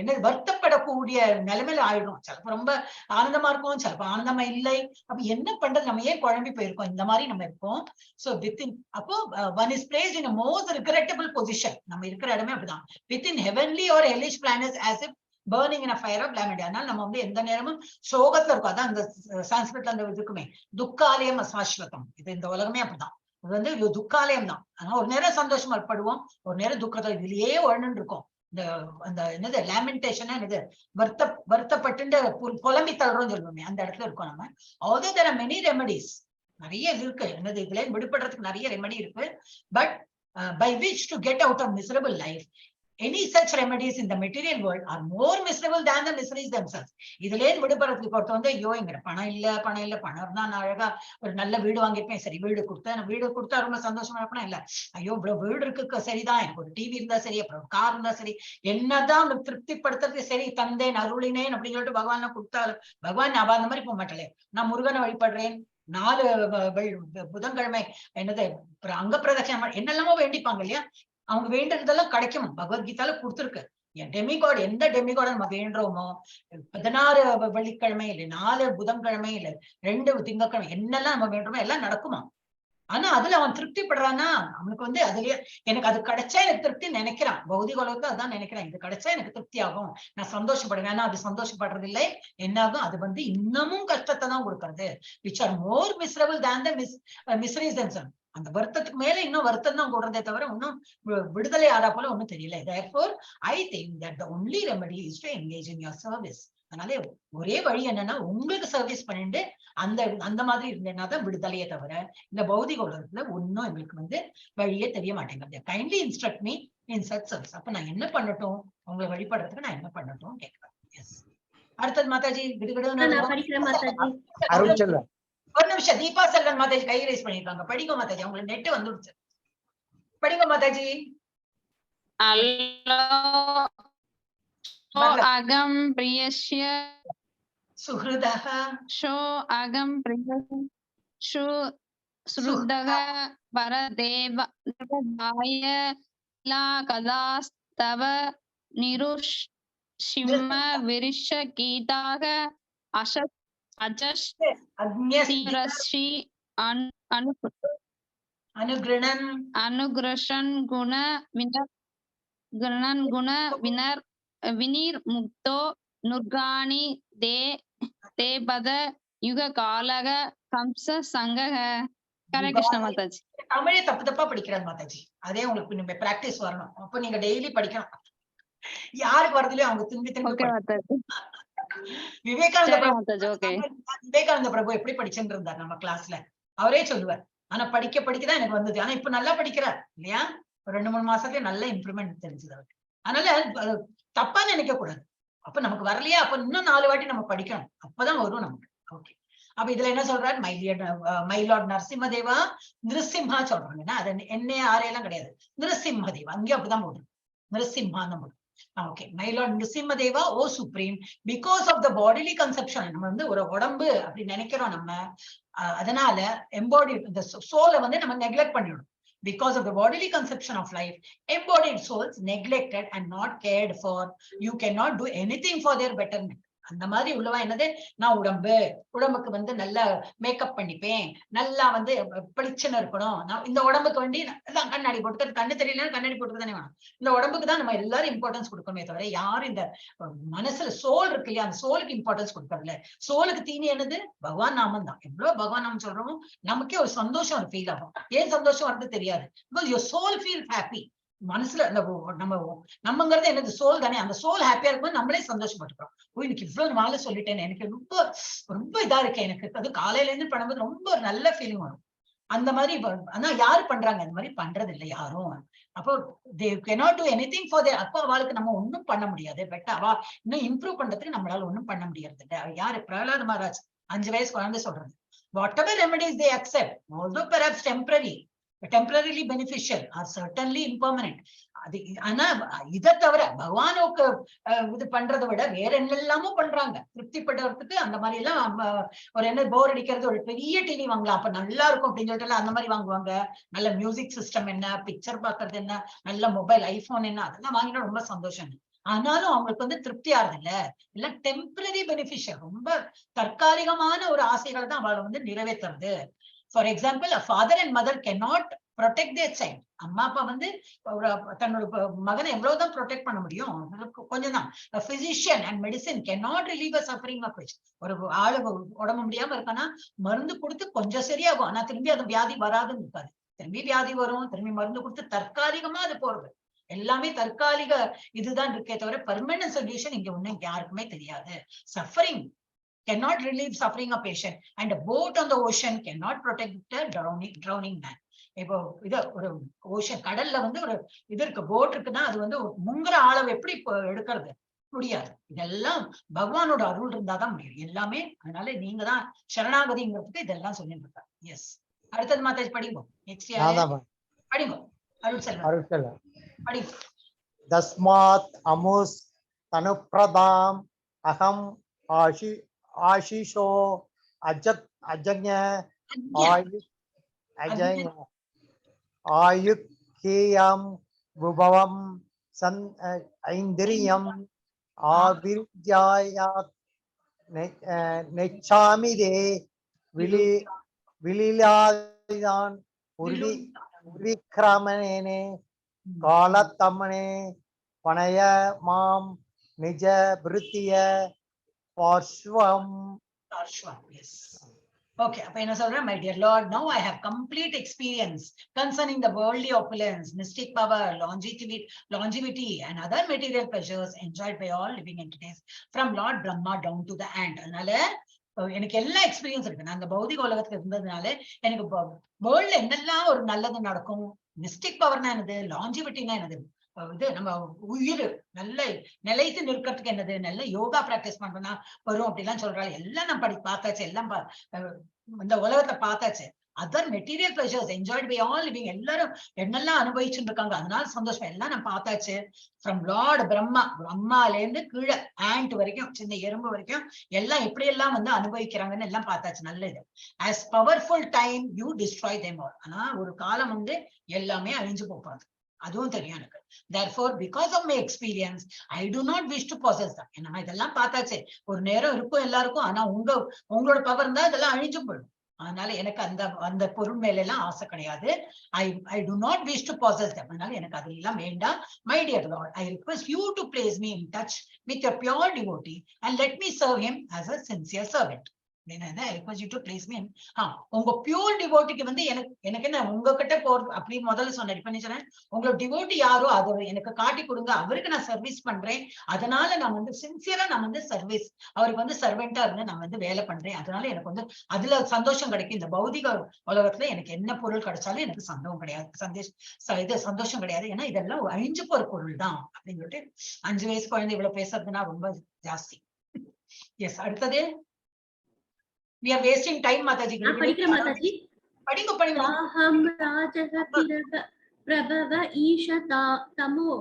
என்ன வருத்தப்படக்கூடிய நிலைமையில ஆயிடும். சிலப்ப ரொம்ப ஆனந்தமா இருக்கும், சிலப்ப ஆனந்தமா இல்லை. அப்ப என்ன பண்றது, நம்ம ஏன் குழம்பி போயிருக்கோம், இந்த மாதிரி நம்ம இருக்கோம். சோ வித்தின் அப்போ one is placed in a most regrettable position. நம்ம இருக்கிற இடமே அப்படிதான். Within heavenly or hellish planets as if burning in a fire of lamentation. அதனால நம்ம வந்து எந்த நேரமும் சோகத்துல இருக்கும். அதான் அந்த சான்ஸ்கிரிட்ல அந்த இதுக்குமே துக்காலயம் அசாஸ்வதம். இது இந்த உலகமே அப்படிதான். இது வந்து இது துக்காலயம் தான். ஆனா ஒரு நேரம் சந்தோஷமா படுவோம், ஒரு நேரம் துக்கத்தை இதுலயே உழன்னு இருக்கும். இந்த அந்த என்னது லேமெண்டேஷன், என்னது வருத்தப்பட்டு புலம்பி தள்ளுறோம்னு சொல்லுவோமே, அந்த இடத்துல இருக்கோம் நம்ம. Although there are many remedies, நிறைய இது இருக்கு, என்னது இதுல விடுபடுறதுக்கு நிறைய ரெமெடி இருக்கு. But by which to get out of miserable life, any such remedies in the material world are more miserable than the miseries themselves. இதுல இருந்து விடுபடுறதுக்கு பொறுத்த வந்து, ஐயோ எங்கிட்ட பணம் இல்ல, பணம் இல்ல, பணம் இருந்தா நான் அழகா ஒரு நல்ல வீடு வாங்கியிருப்பேன். சரி வீடு கொடுத்தா, நான் வீடு கொடுத்தா ரொம்ப சந்தோஷமா இருப்பேன். இல்ல ஐயோ இவ்வளவு வீடு இருக்கு சரிதான், எனக்கு ஒரு டிவி இருந்தா சரி, அப்புறம் ஒரு கார் இருந்தா சரி, என்னதான் அவனுக்கு திருப்திப்படுத்துறதுக்கு சரி தந்தேன் அருளினேன் அப்படின்னு சொல்லிட்டு பகவான் கொடுத்தாலும் பகவான் அவ அந்த மாதிரி போக மாட்டாளே. நான் முருகனை வழிபடுறேன், 4 புதன்கிழமை என்னது அப்புறம் அங்க பிரதட்சணம் என்னெல்லாமோ வேண்டிப்பாங்க இல்லையா. அவங்க வேண்டுறதெல்லாம் கிடைக்கும், பகவத்கீதால கொடுத்துருக்கு. என் டெமிகாட், எந்த டெமிகாட நம்ம வேண்டுறோமோ, 16 வெள்ளிக்கிழமை இல்லை, 4 புதன்கிழமை இல்லை, 2 திங்கக்கிழமை, என்னெல்லாம் நம்ம வேண்டுறோமோ எல்லாம் நடக்குமா. ஆனா அதுல அவன் திருப்திப்படுறான்னா அவனுக்கு வந்து அதுலயே எனக்கு அது கிடைச்சா எனக்கு திருப்தி நினைக்கிறான். பௌதிக உலகத்துல அதான் நினைக்கிறான், இது கிடைச்சா எனக்கு திருப்தி ஆகும், நான் சந்தோஷப்படுவேன். ஆனா அது சந்தோஷப்படுறது இல்லை, என்னாகும், அது வந்து இன்னமும் கஷ்டத்தை தான் கொடுக்கறது. Which are more miserable than the miseries themselves. அந்த வருத்தத்துக்கு மேல இன்னும் வருத்தம் தான் கூடுறதே தவிர இன்னும் விடுதலை ஆறா போல ஒண்ணும் தெரியல. Therefore, I think that the only remedy is to engage in your service. அதனால ஒரே வழி என்னன்னா உங்களுக்கு சர்வீஸ் பண்ணிட்டு அந்த மாதிரி இருந்தேன்னா தான் விடுதலையே தவிர இந்த பௌதிக உலகத்துல ஒன்னும் எங்களுக்கு வந்து வழியே தெரிய மாட்டேங்குது. Kindly instruct me in such service. அப்ப நான் என்ன பண்ணட்டும், உங்களை வழிபடுறதுக்கு நான் என்ன பண்ணட்டும் கேட்கிறேன். எஸ், அடுத்தது மாதாஜி கிடுகிடுன்னு நான் படிக்கிறேன் மாதாஜி. அருள் செல்வன். ஒரு நிமிஷம், தீபா செல்வன் மாதாஜி கை ரைஸ் பண்ணிருக்காங்க. படிங்க மாதாஜி, அவங்களுக்கு நெட் வந்துடுச்சு. படிங்க மாதாஜி. அல்லோ வரல. அகம் பிரியஸ்ய சுஹ்ருதஹ ஷோ அகம் பிரிய ஷு சுஹ்ருதஹ பரதேவ தேவதாய லா கதாஸ்தவ நிருஷிம்ம விரிஷ கீதாக அஷ அஜஷ் அக்ஞஸ் ரஷி அனு அனுகிருணன் அனுகிரஷன் குண வினர் கிருணன் குண வினர் வினீர் முக்தோ நுர்காணி தே தேபத யுக காலக கம்ச சங்கக. ஹரே கிருஷ்ண மாதாஜி. தமிழே தப்பு தப்பா படிக்கிறாங்க மாதாஜி, அதே உங்களுக்கு இனிமே பிராக்டிஸ் வரணும். அப்ப நீங்க டெய்லி படிக்கணும். யாருக்கு வரதுலயோ அவங்க திரும்பி திரும்பி ஓகே படிக்கணும். மாதாஜி. விவேகானந்த சரி பிரபு. மாதாஜி, ஓகே. விவேகானந்த பிரபு எப்படி படிச்சுட்டு இருந்தார் நம்ம கிளாஸ்ல? அவரே சொல்லுவார், ஆனா படிக்க படிக்கதான் எனக்கு வந்தது. ஆனா இப்ப நல்லா படிக்கிறார் இல்லையா? ஒரு 2-3 மாசத்துலயே நல்ல இம்ப்ரூவ்மெண்ட் தெரிஞ்சது அவருக்கு. அதனால அது தப்பா நினைக்க கூடாது. அப்ப நமக்கு வரலையா, அப்ப இன்னும் 4 வாட்டி நம்ம படிக்கணும், அப்பதான் வரும் நமக்கு. ஓகே, அப்ப இதுல என்ன சொல்றாரு? My Lord Narasimhadeva, Nrisimha சொல்றாங்கன்னா அது என்ன ஆரையெல்லாம் கிடையாது, நிருசிம்மதேவா. அங்கேயும் அப்படிதான் போடுறோம், நிருசிம்ஹான்னு போடுறோம். Okay, my Lord Nrisimhadeva, O Supreme, because of the bodily conception, நம்ம வந்து ஒரு உடம்பு அப்படி நினைக்கிறோம் நம்ம, அதனால எம்பாடி இந்த சோலை வந்து நம்ம நெக்லெக்ட் பண்ணிடணும். Because of the bodily conception of life, embodied souls neglected and not cared for. You cannot do anything for their betterment. அந்த மாதிரி உள்ளவா என்னது, நான் உடம்பு, உடம்புக்கு வந்து நல்லா மேக்கப் பண்ணிப்பேன், நல்லா வந்து பளிச்சுன்னு இருக்கணும், நான் இந்த உடம்புக்கு வேண்டி அதான் கண்ணாடி போட்டுக்க, கண்ணு தெரியலன்னா கண்ணாடி போட்டுக்க தானே வேணும். இந்த உடம்புக்கு தான் நம்ம எல்லாரும் இம்பார்ட்டன்ஸ் கொடுக்கணுமே தவிர யாரும் இந்த மனசுல சோல் இருக்கு இல்லையா, அந்த சோலுக்கு இம்பார்ட்டன்ஸ் கொடுக்கறதில்ல. சோலுக்கு தீனி என்னது? பகவான் நாமம் தான். எவ்வளவு பகவான் நாமம் சொல்றோமோ நமக்கே ஒரு சந்தோஷம், ஒரு ஃபீல் ஆகும். ஏன் சந்தோஷம் வருது தெரியாது. Because your soul feel happy. மனசுல அந்த நம்ம நம்மங்கிறது என்னது? சோல் தானே. அந்த சோல் ஹாப்பியா இருக்கும்போது நம்மளே சந்தோஷப்பட்டுக்கிறோம். ஓ, எனக்கு இவ்வளவு மாலை சொல்லிட்டேன், எனக்கு ரொம்ப ரொம்ப இதா இருக்கு எனக்கு. அது காலையில இருந்து பண்ணும்போது ரொம்ப ஒரு நல்ல ஃபீலிங் வரும். அந்த மாதிரி ஆனா யாரு பண்றாங்க? அந்த மாதிரி பண்றது இல்லை யாரும். அப்போ they cannot do any thing for அப்போ அவளுக்கு நம்ம ஒண்ணும் பண்ண முடியாது. பட் அவ இன்னும் இம்ப்ரூவ் பண்றதுக்கு நம்மளால ஒண்ணும் பண்ண முடியறது இல்லை. யாரு? பிரகலாத் மகாராஜ் 5 வயசு குழந்தை சொல்றது. Whatever remedies they accept, although perhaps temporarily beneficial, are certainly impermanent. அது ஆனா இதை தவிர பகவானுக்கு இது பண்றதை விட வேற என்னெல்லாமோ பண்றாங்க திருப்திப்படுறதுக்கு. அந்த மாதிரி எல்லாம் ஒரு என்ன போர் அடிக்கிறது, ஒரு பெரிய டிவி வாங்கலாம், அப்ப நல்லா இருக்கும் அப்படின்னு சொல்லிட்டு எல்லாம் அந்த மாதிரி வாங்குவாங்க. நல்ல மியூசிக் சிஸ்டம் என்ன, பிக்சர் பாக்குறது என்ன, நல்ல மொபைல் ஐபோன் என்ன, அதெல்லாம் வாங்கினா ரொம்ப சந்தோஷம். ஆனாலும் அவங்களுக்கு வந்து திருப்தி ஆறுது இல்ல. இல்ல டெம்பரரி பெனிஃபிஷியல், ரொம்ப தற்காலிகமான ஒரு ஆசைகளை தான் அவளை வந்து நிறைவேற்றுறது. For example, father and mother cannot protect their child. அம்மா அப்பா வந்து ஒரு தன்னோட மகனை எவ்வளவுதான் ப்ரொடெக்ட் பண்ண முடியும்? கொஞ்சம் தான். Physician and medicine cannot relieve a suffering of which. ஒரு ஆளு உடம்பு முடியாம இருக்கான்னா மருந்து கொடுத்து கொஞ்சம் சரியாகும். ஆனா திரும்பி அது வியாதி வராதுன்னு இருக்காது. திரும்பி வியாதி வரும், திரும்பி மருந்து கொடுத்து தற்காலிகமா அது போறது. எல்லாமே தற்காலிக இதுதான் இருக்கே தவிர பர்மனன்ட் சொல்யூஷன் இங்க ஒண்ணும் யாருக்குமே தெரியாது. Suffering cannot relieve suffering a patient and a boat on the ocean cannot protect the drowning man. இப்போ இது ஒரு ஓஷன், கடல்ல வந்து ஒரு இது இருக்கு, போட் இருக்குன்னா அது வந்து முங்குற ஆளை எப்படி இப்போ எடுக்கிறது? முடியாது. இதெல்லாம் பகவானோட அருள் இருந்தாதான் முடியும் எல்லாமே. அதனால நீங்க தான் சரணாகதிங்கிறதுக்கு இதெல்லாம் சொல்லிட்டு இருக்காங்க. எஸ், அடுத்தது மாதாஜி படிங்கோ. நெக்ஸ்ட் நான் தான் படிங்கோ அருள் செல்வன். அருள் செல்வன். படிங்கோ. தஸ்மாத் அமுஸ் தனுப்பிரதாம் அகம் ஆஷிஷோ அஜத் அஜஞ ஆயு அஜஞ ஆயுக்கேயம் விபவம் சன் ஐந்திரியம் ஆவிர்ஜாயாத் நெச்சாமி தே விழிலாதான் உருவி உருவிக்கிரமணேனே காலத்தம்மனே பணய மாம் நிஜ விருத்திய பார்ஸ்வம். Parshva, yes. Okay, அப்ப என்ன சொல்றேன்? My dear Lord, now I have complete experience concerning the worldly opulence, mystic power, longevity and other material pleasures enjoyed by all living entities from Lord Brahma down to the ant. அதனால எனக்கு எல்லா experience இருக்கு. நான் அந்த பௌதிக உலகத்துக்கு இருந்ததுனால எனக்கு வேர்ல்ட்ல என்னெல்லாம் ஒரு நல்லது நடக்கும், மிஸ்டிக் பவர்னா என்னது, லாஞ்சிவிட்டினா என்னது, இது நம்ம உயிர் நல்ல நிலைத்து நிற்கிறதுக்கு என்னது, நல்ல யோகா பிராக்டிஸ் பண்ணா வரும் அப்படிலாம் சொல்றாங்க. எல்லாம் நான் படி பார்த்தாச்சு, எல்லாம் இந்த உலகத்தை பார்த்தாச்சு. Other material pleasures enjoyed by all living, எல்லாரும் என்னெல்லாம் அனுபவிச்சுட்டு இருக்காங்க, அதனால சந்தோஷம் எல்லாம் நான் பார்த்தாச்சு. ஃப்ரம் லார்ட் பிரம்மா, பிரம்மால இருந்து கீழே ஆண்ட் வரைக்கும், சின்ன எறும்பு வரைக்கும் எல்லாம் எப்படி எல்லாம் வந்து அனுபவிக்கிறாங்கன்னு எல்லாம் பார்த்தாச்சு. நல்ல இது. As powerful time you destroy them all. ஆனா ஒரு காலம் வந்து எல்லாமே அழிஞ்சு போகாது, அதுவும் தெரியும் எனக்கு. Therefore, because of my experience, I do not wish to possess them. ஏன்னா இதெல்லாம் பார்த்தாச்சு, ஒரு நேரம் இருக்கும் எல்லாருக்கும். ஆனா உங்களோட பவர் இருந்தா இதெல்லாம் அழிஞ்சு போயிடும். அதனால எனக்கு அந்த அந்த பொருள் மேல எல்லாம் ஆசை கிடையாது. I do not wish to possess them. அதனால எனக்கு அதெல்லாம் வேண்டாம். My dear Lord, I request you to place me in touch with your pure devotee and let me serve him as a sincere servant. என்ன request you to place me உங்க pure டிவோட்டிக்கு வந்து எனக்கு என்ன உங்ககிட்ட போறது அப்படி முதல்ல சொன்னேன். இப்ப என்ன சொன்னேன்? உங்களோட டிவோட்டி யாரோ அதை எனக்கு காட்டி கொடுங்க, அவருக்கு நான் சர்வீஸ் பண்றேன், அதனால நான் வந்து சின்சியரா நான் வந்து சர்வீஸ் அவருக்கு வந்து சர்வெண்டா இருந்து நான் வந்து வேலை பண்றேன், அதனால எனக்கு வந்து அதுல சந்தோஷம் கிடைக்கும். இந்த பௌதிக உலகத்துல எனக்கு என்ன பொருள் கிடைச்சாலும் எனக்கு சந்தோஷம் கிடையாது, இது சந்தோஷம் கிடையாது, ஏன்னா இதெல்லாம் அழிஞ்சு போற பொருள் தான் அப்படின்னு சொல்லிட்டு 5 வயசு குழந்தை இவ்வளவு பேசுறதுன்னா ரொம்ப ஜாஸ்தி. எஸ், அடுத்தது we are wasting time Mataji. நான் படிக்கிறேன் மாதாஜி. படிங்க படிங்க. அஹம் ராஜக பிரபவ ஈஷதா தமோ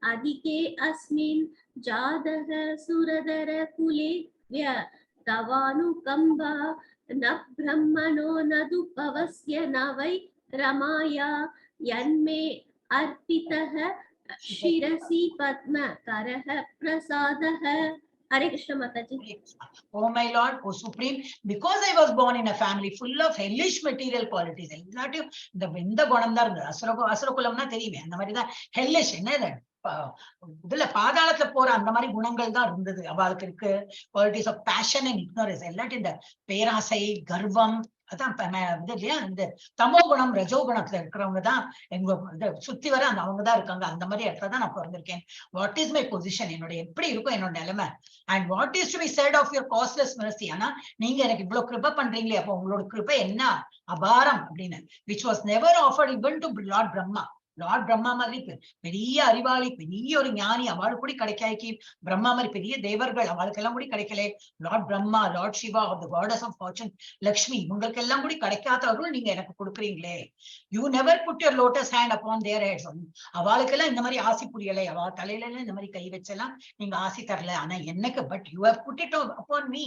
அதிகே அஸ்மின் ஜாதக சுரதர குலே விய தவானுகம்பா ந பிரம்மணோ நதுபவஸ்ய ந வை ரமாயா யன்மே அர்ப்பிதः சிரசி Padma கரஹ பிரசாதः. Hare Krishna Mataji. Oh my Lord, oh Supreme, because I was born in a family full of hellish material qualities, எல்லாத்தையும் இந்த எந்த குணம் தான் இருந்தது. அசுரகுலம்னா தெரியுமே, அந்த மாதிரிதான் ஹெல்லிஷ், என்ன இது? இதுல பாதாளத்துல போற அந்த மாதிரி குணங்கள் தான் இருந்தது அவளுக்கு இருக்கு. Qualities of passion and ignorance, எல்லாத்தையும் இந்த பேராசை, கர்வம், அதான் இது இல்லையா, இந்த தமோ குணம் ரஜோ குணத்துல இருக்கிறவங்க தான் எங்க இது சுத்தி வர அந்த அவங்க தான் இருக்காங்க. அந்த மாதிரி இடத்துல தான் நான் பிறந்திருக்கேன். What is my position, என்னோட எப்படி இருக்கும் என்னோட நிலைமை, and what is to be said of your causeless mercy. ஆனா நீங்க எனக்கு இவ்வளவு கிருபை பண்றீங்களே, அப்போ உங்களோட கிருபை என்ன அபாரம் அப்படின்னு. Which was never offered even to Lord Brahma. Lord Brahma மாதிரி பெரிய அறிவாளி, பெரிய ஒரு ஞானி, அவளுக்கு கூட கிடைக்காக்கி, பிரம்மா மாதிரி பெரிய தேவர்கள் அவளுக்கெல்லாம் கூட கிடைக்கல. Lord Brahma, Lord Shiva, the goddess of fortune Lakshmi, இவங்களுக்கெல்லாம் கூட கிடைக்காத அருள் நீங்க எனக்கு கொடுக்குறீங்களே. You never put your lotus hand upon their heads. அவளுக்கெல்லாம் இந்த மாதிரி ஆசி புரியலை, அவ தலையில எல்லாம் இந்த மாதிரி கை வச்செல்லாம் நீங்க ஆசி தரல. ஆனா எனக்கு but you have put it upon me,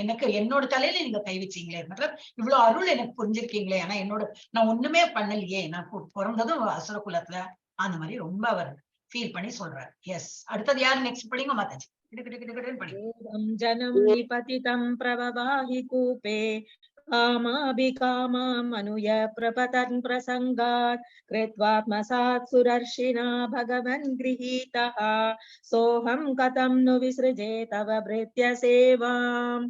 எனக்கு என்னோட தலையில நீங்க கை வச்சீங்களே, மத்தலப் இவ்வளவு அருள் எனக்கு புரிஞ்சிருக்கீங்களே. ஆனா என்னோட நான் ஒண்ணுமே பண்ணலையே, நான் பிறந்ததும் அசுர குலத்துல, அந்த மாதிரி ரொம்ப அவர் ஃபீல் பண்ணி சொல்றாரு. எஸ், அடுத்தது யாரு நெக்ஸ்ட் படிங்க மாதாஜி. கிடு கிடு கிடு கிடுன்னு படிங்க. ஏவம் ஜனம் நிபதிதம் பிரபவாஹி கூபே காமாபிகாமாம் அனுய பிரபதன் பிரசங்காத் கிருத்வாத்மசாத் சுரர்ஷிணா பகவன் கிரஹீதः சோஹம் கதம் நு விஸ்ருஜே தவ பிருத்ய சேவாம்.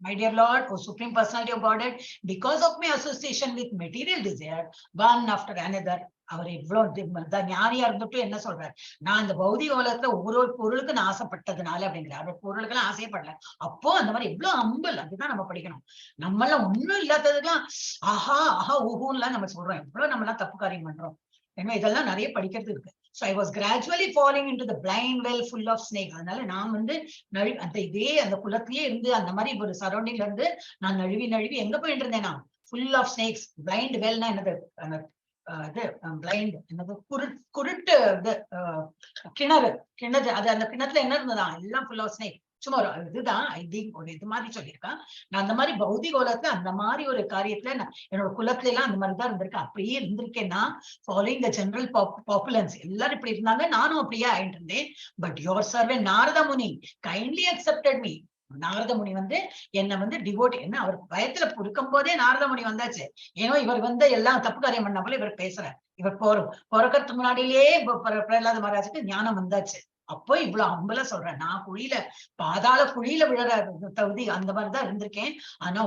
My dear Lord, O Supreme Personality of Godhead, because of my association with material desire, one after another, அவர் இவ்வளவு ஞானியா இருந்துட்டு என்ன சொல்றாரு, நான் இந்த பௌதிக உலகத்துல ஒரு ஒரு பொருளுக்கு நான் ஆசைப்பட்டதுனால அப்படிங்கிறார். அவர் பொருளுக்கெல்லாம் ஆசைப்படல. அப்போ அந்த மாதிரி எவ்வளவு அம்பல், அதுதான் நம்ம படிக்கணும். நம்மளாம் ஒண்ணும் இல்லாததுக்கெல்லாம் ஆஹா ஆஹா ஊஹூன்லாம் நம்ம சொல்றோம். எவ்வளவு நம்ம எல்லாம் தப்பு காரியம் பண்றோம். ஏன்னா இதெல்லாம் நிறைய படிக்கிறது இருக்கு. So I was gradually falling into the blind well full of snake. அதனால நான் வந்து அந்த இதே அந்த குலத்திலேயே இருந்து அந்த மாதிரி ஒரு சரௌண்டிங்ல இருந்து நான் நழுவி நழுவி எங்க போயிட்டு இருந்தேன், நான் ஃபுல் ஆஃப் ஸ்னேக்ஸ். பிளைண்ட் வெல்னா என்னது, அந்த இது பிளைண்ட் என்னது, குருட்டு இது கிணறு, கிணறு அது அந்த கிணத்துல என்ன இருந்ததா எல்லாம் ஃபுல் ஆஃப் ஸ்னேக். சும்மா ஒரு இதுதான் I think ஒரு இது மாதிரி சொல்லியிருக்கான். நான் அந்த மாதிரி பௌதிக உலகத்துல அந்த மாதிரி ஒரு காரியத்துல நான் என்னோட குலத்துல எல்லாம் அந்த மாதிரிதான் இருந்திருக்கேன். அப்படியே இருந்திருக்கேன்னா ஃபாலோயிங் the general பாப்புலன்ஸ் எல்லாரும் இப்படி இருந்தாங்க, நானும் அப்படியே ஆயிட்டு இருந்தேன். But your servant Narada Muni kindly accepted me. Narada Muni வந்து என்னை வந்து டிவோட், என்ன அவர் பயத்துல இருக்கும் போதே நாரத முனி வந்தாச்சு. ஏன்னா இவர் வந்து எல்லாம் தப்பு காரியம் பண்ண போல இவர் பேசுறார். இவர் பிறக்கறதுக்கு முன்னாடியிலேயே பிரகலாத மகாராஜுக்கு ஞானம் வந்தாச்சு. அப்போ இவ்வளவு அம்பலா சொல்றேன், நான் குழியில பாதாள குழியில விழுற தகுதி அந்த மாதிரிதான் இருந்திருக்கேன். ஆனா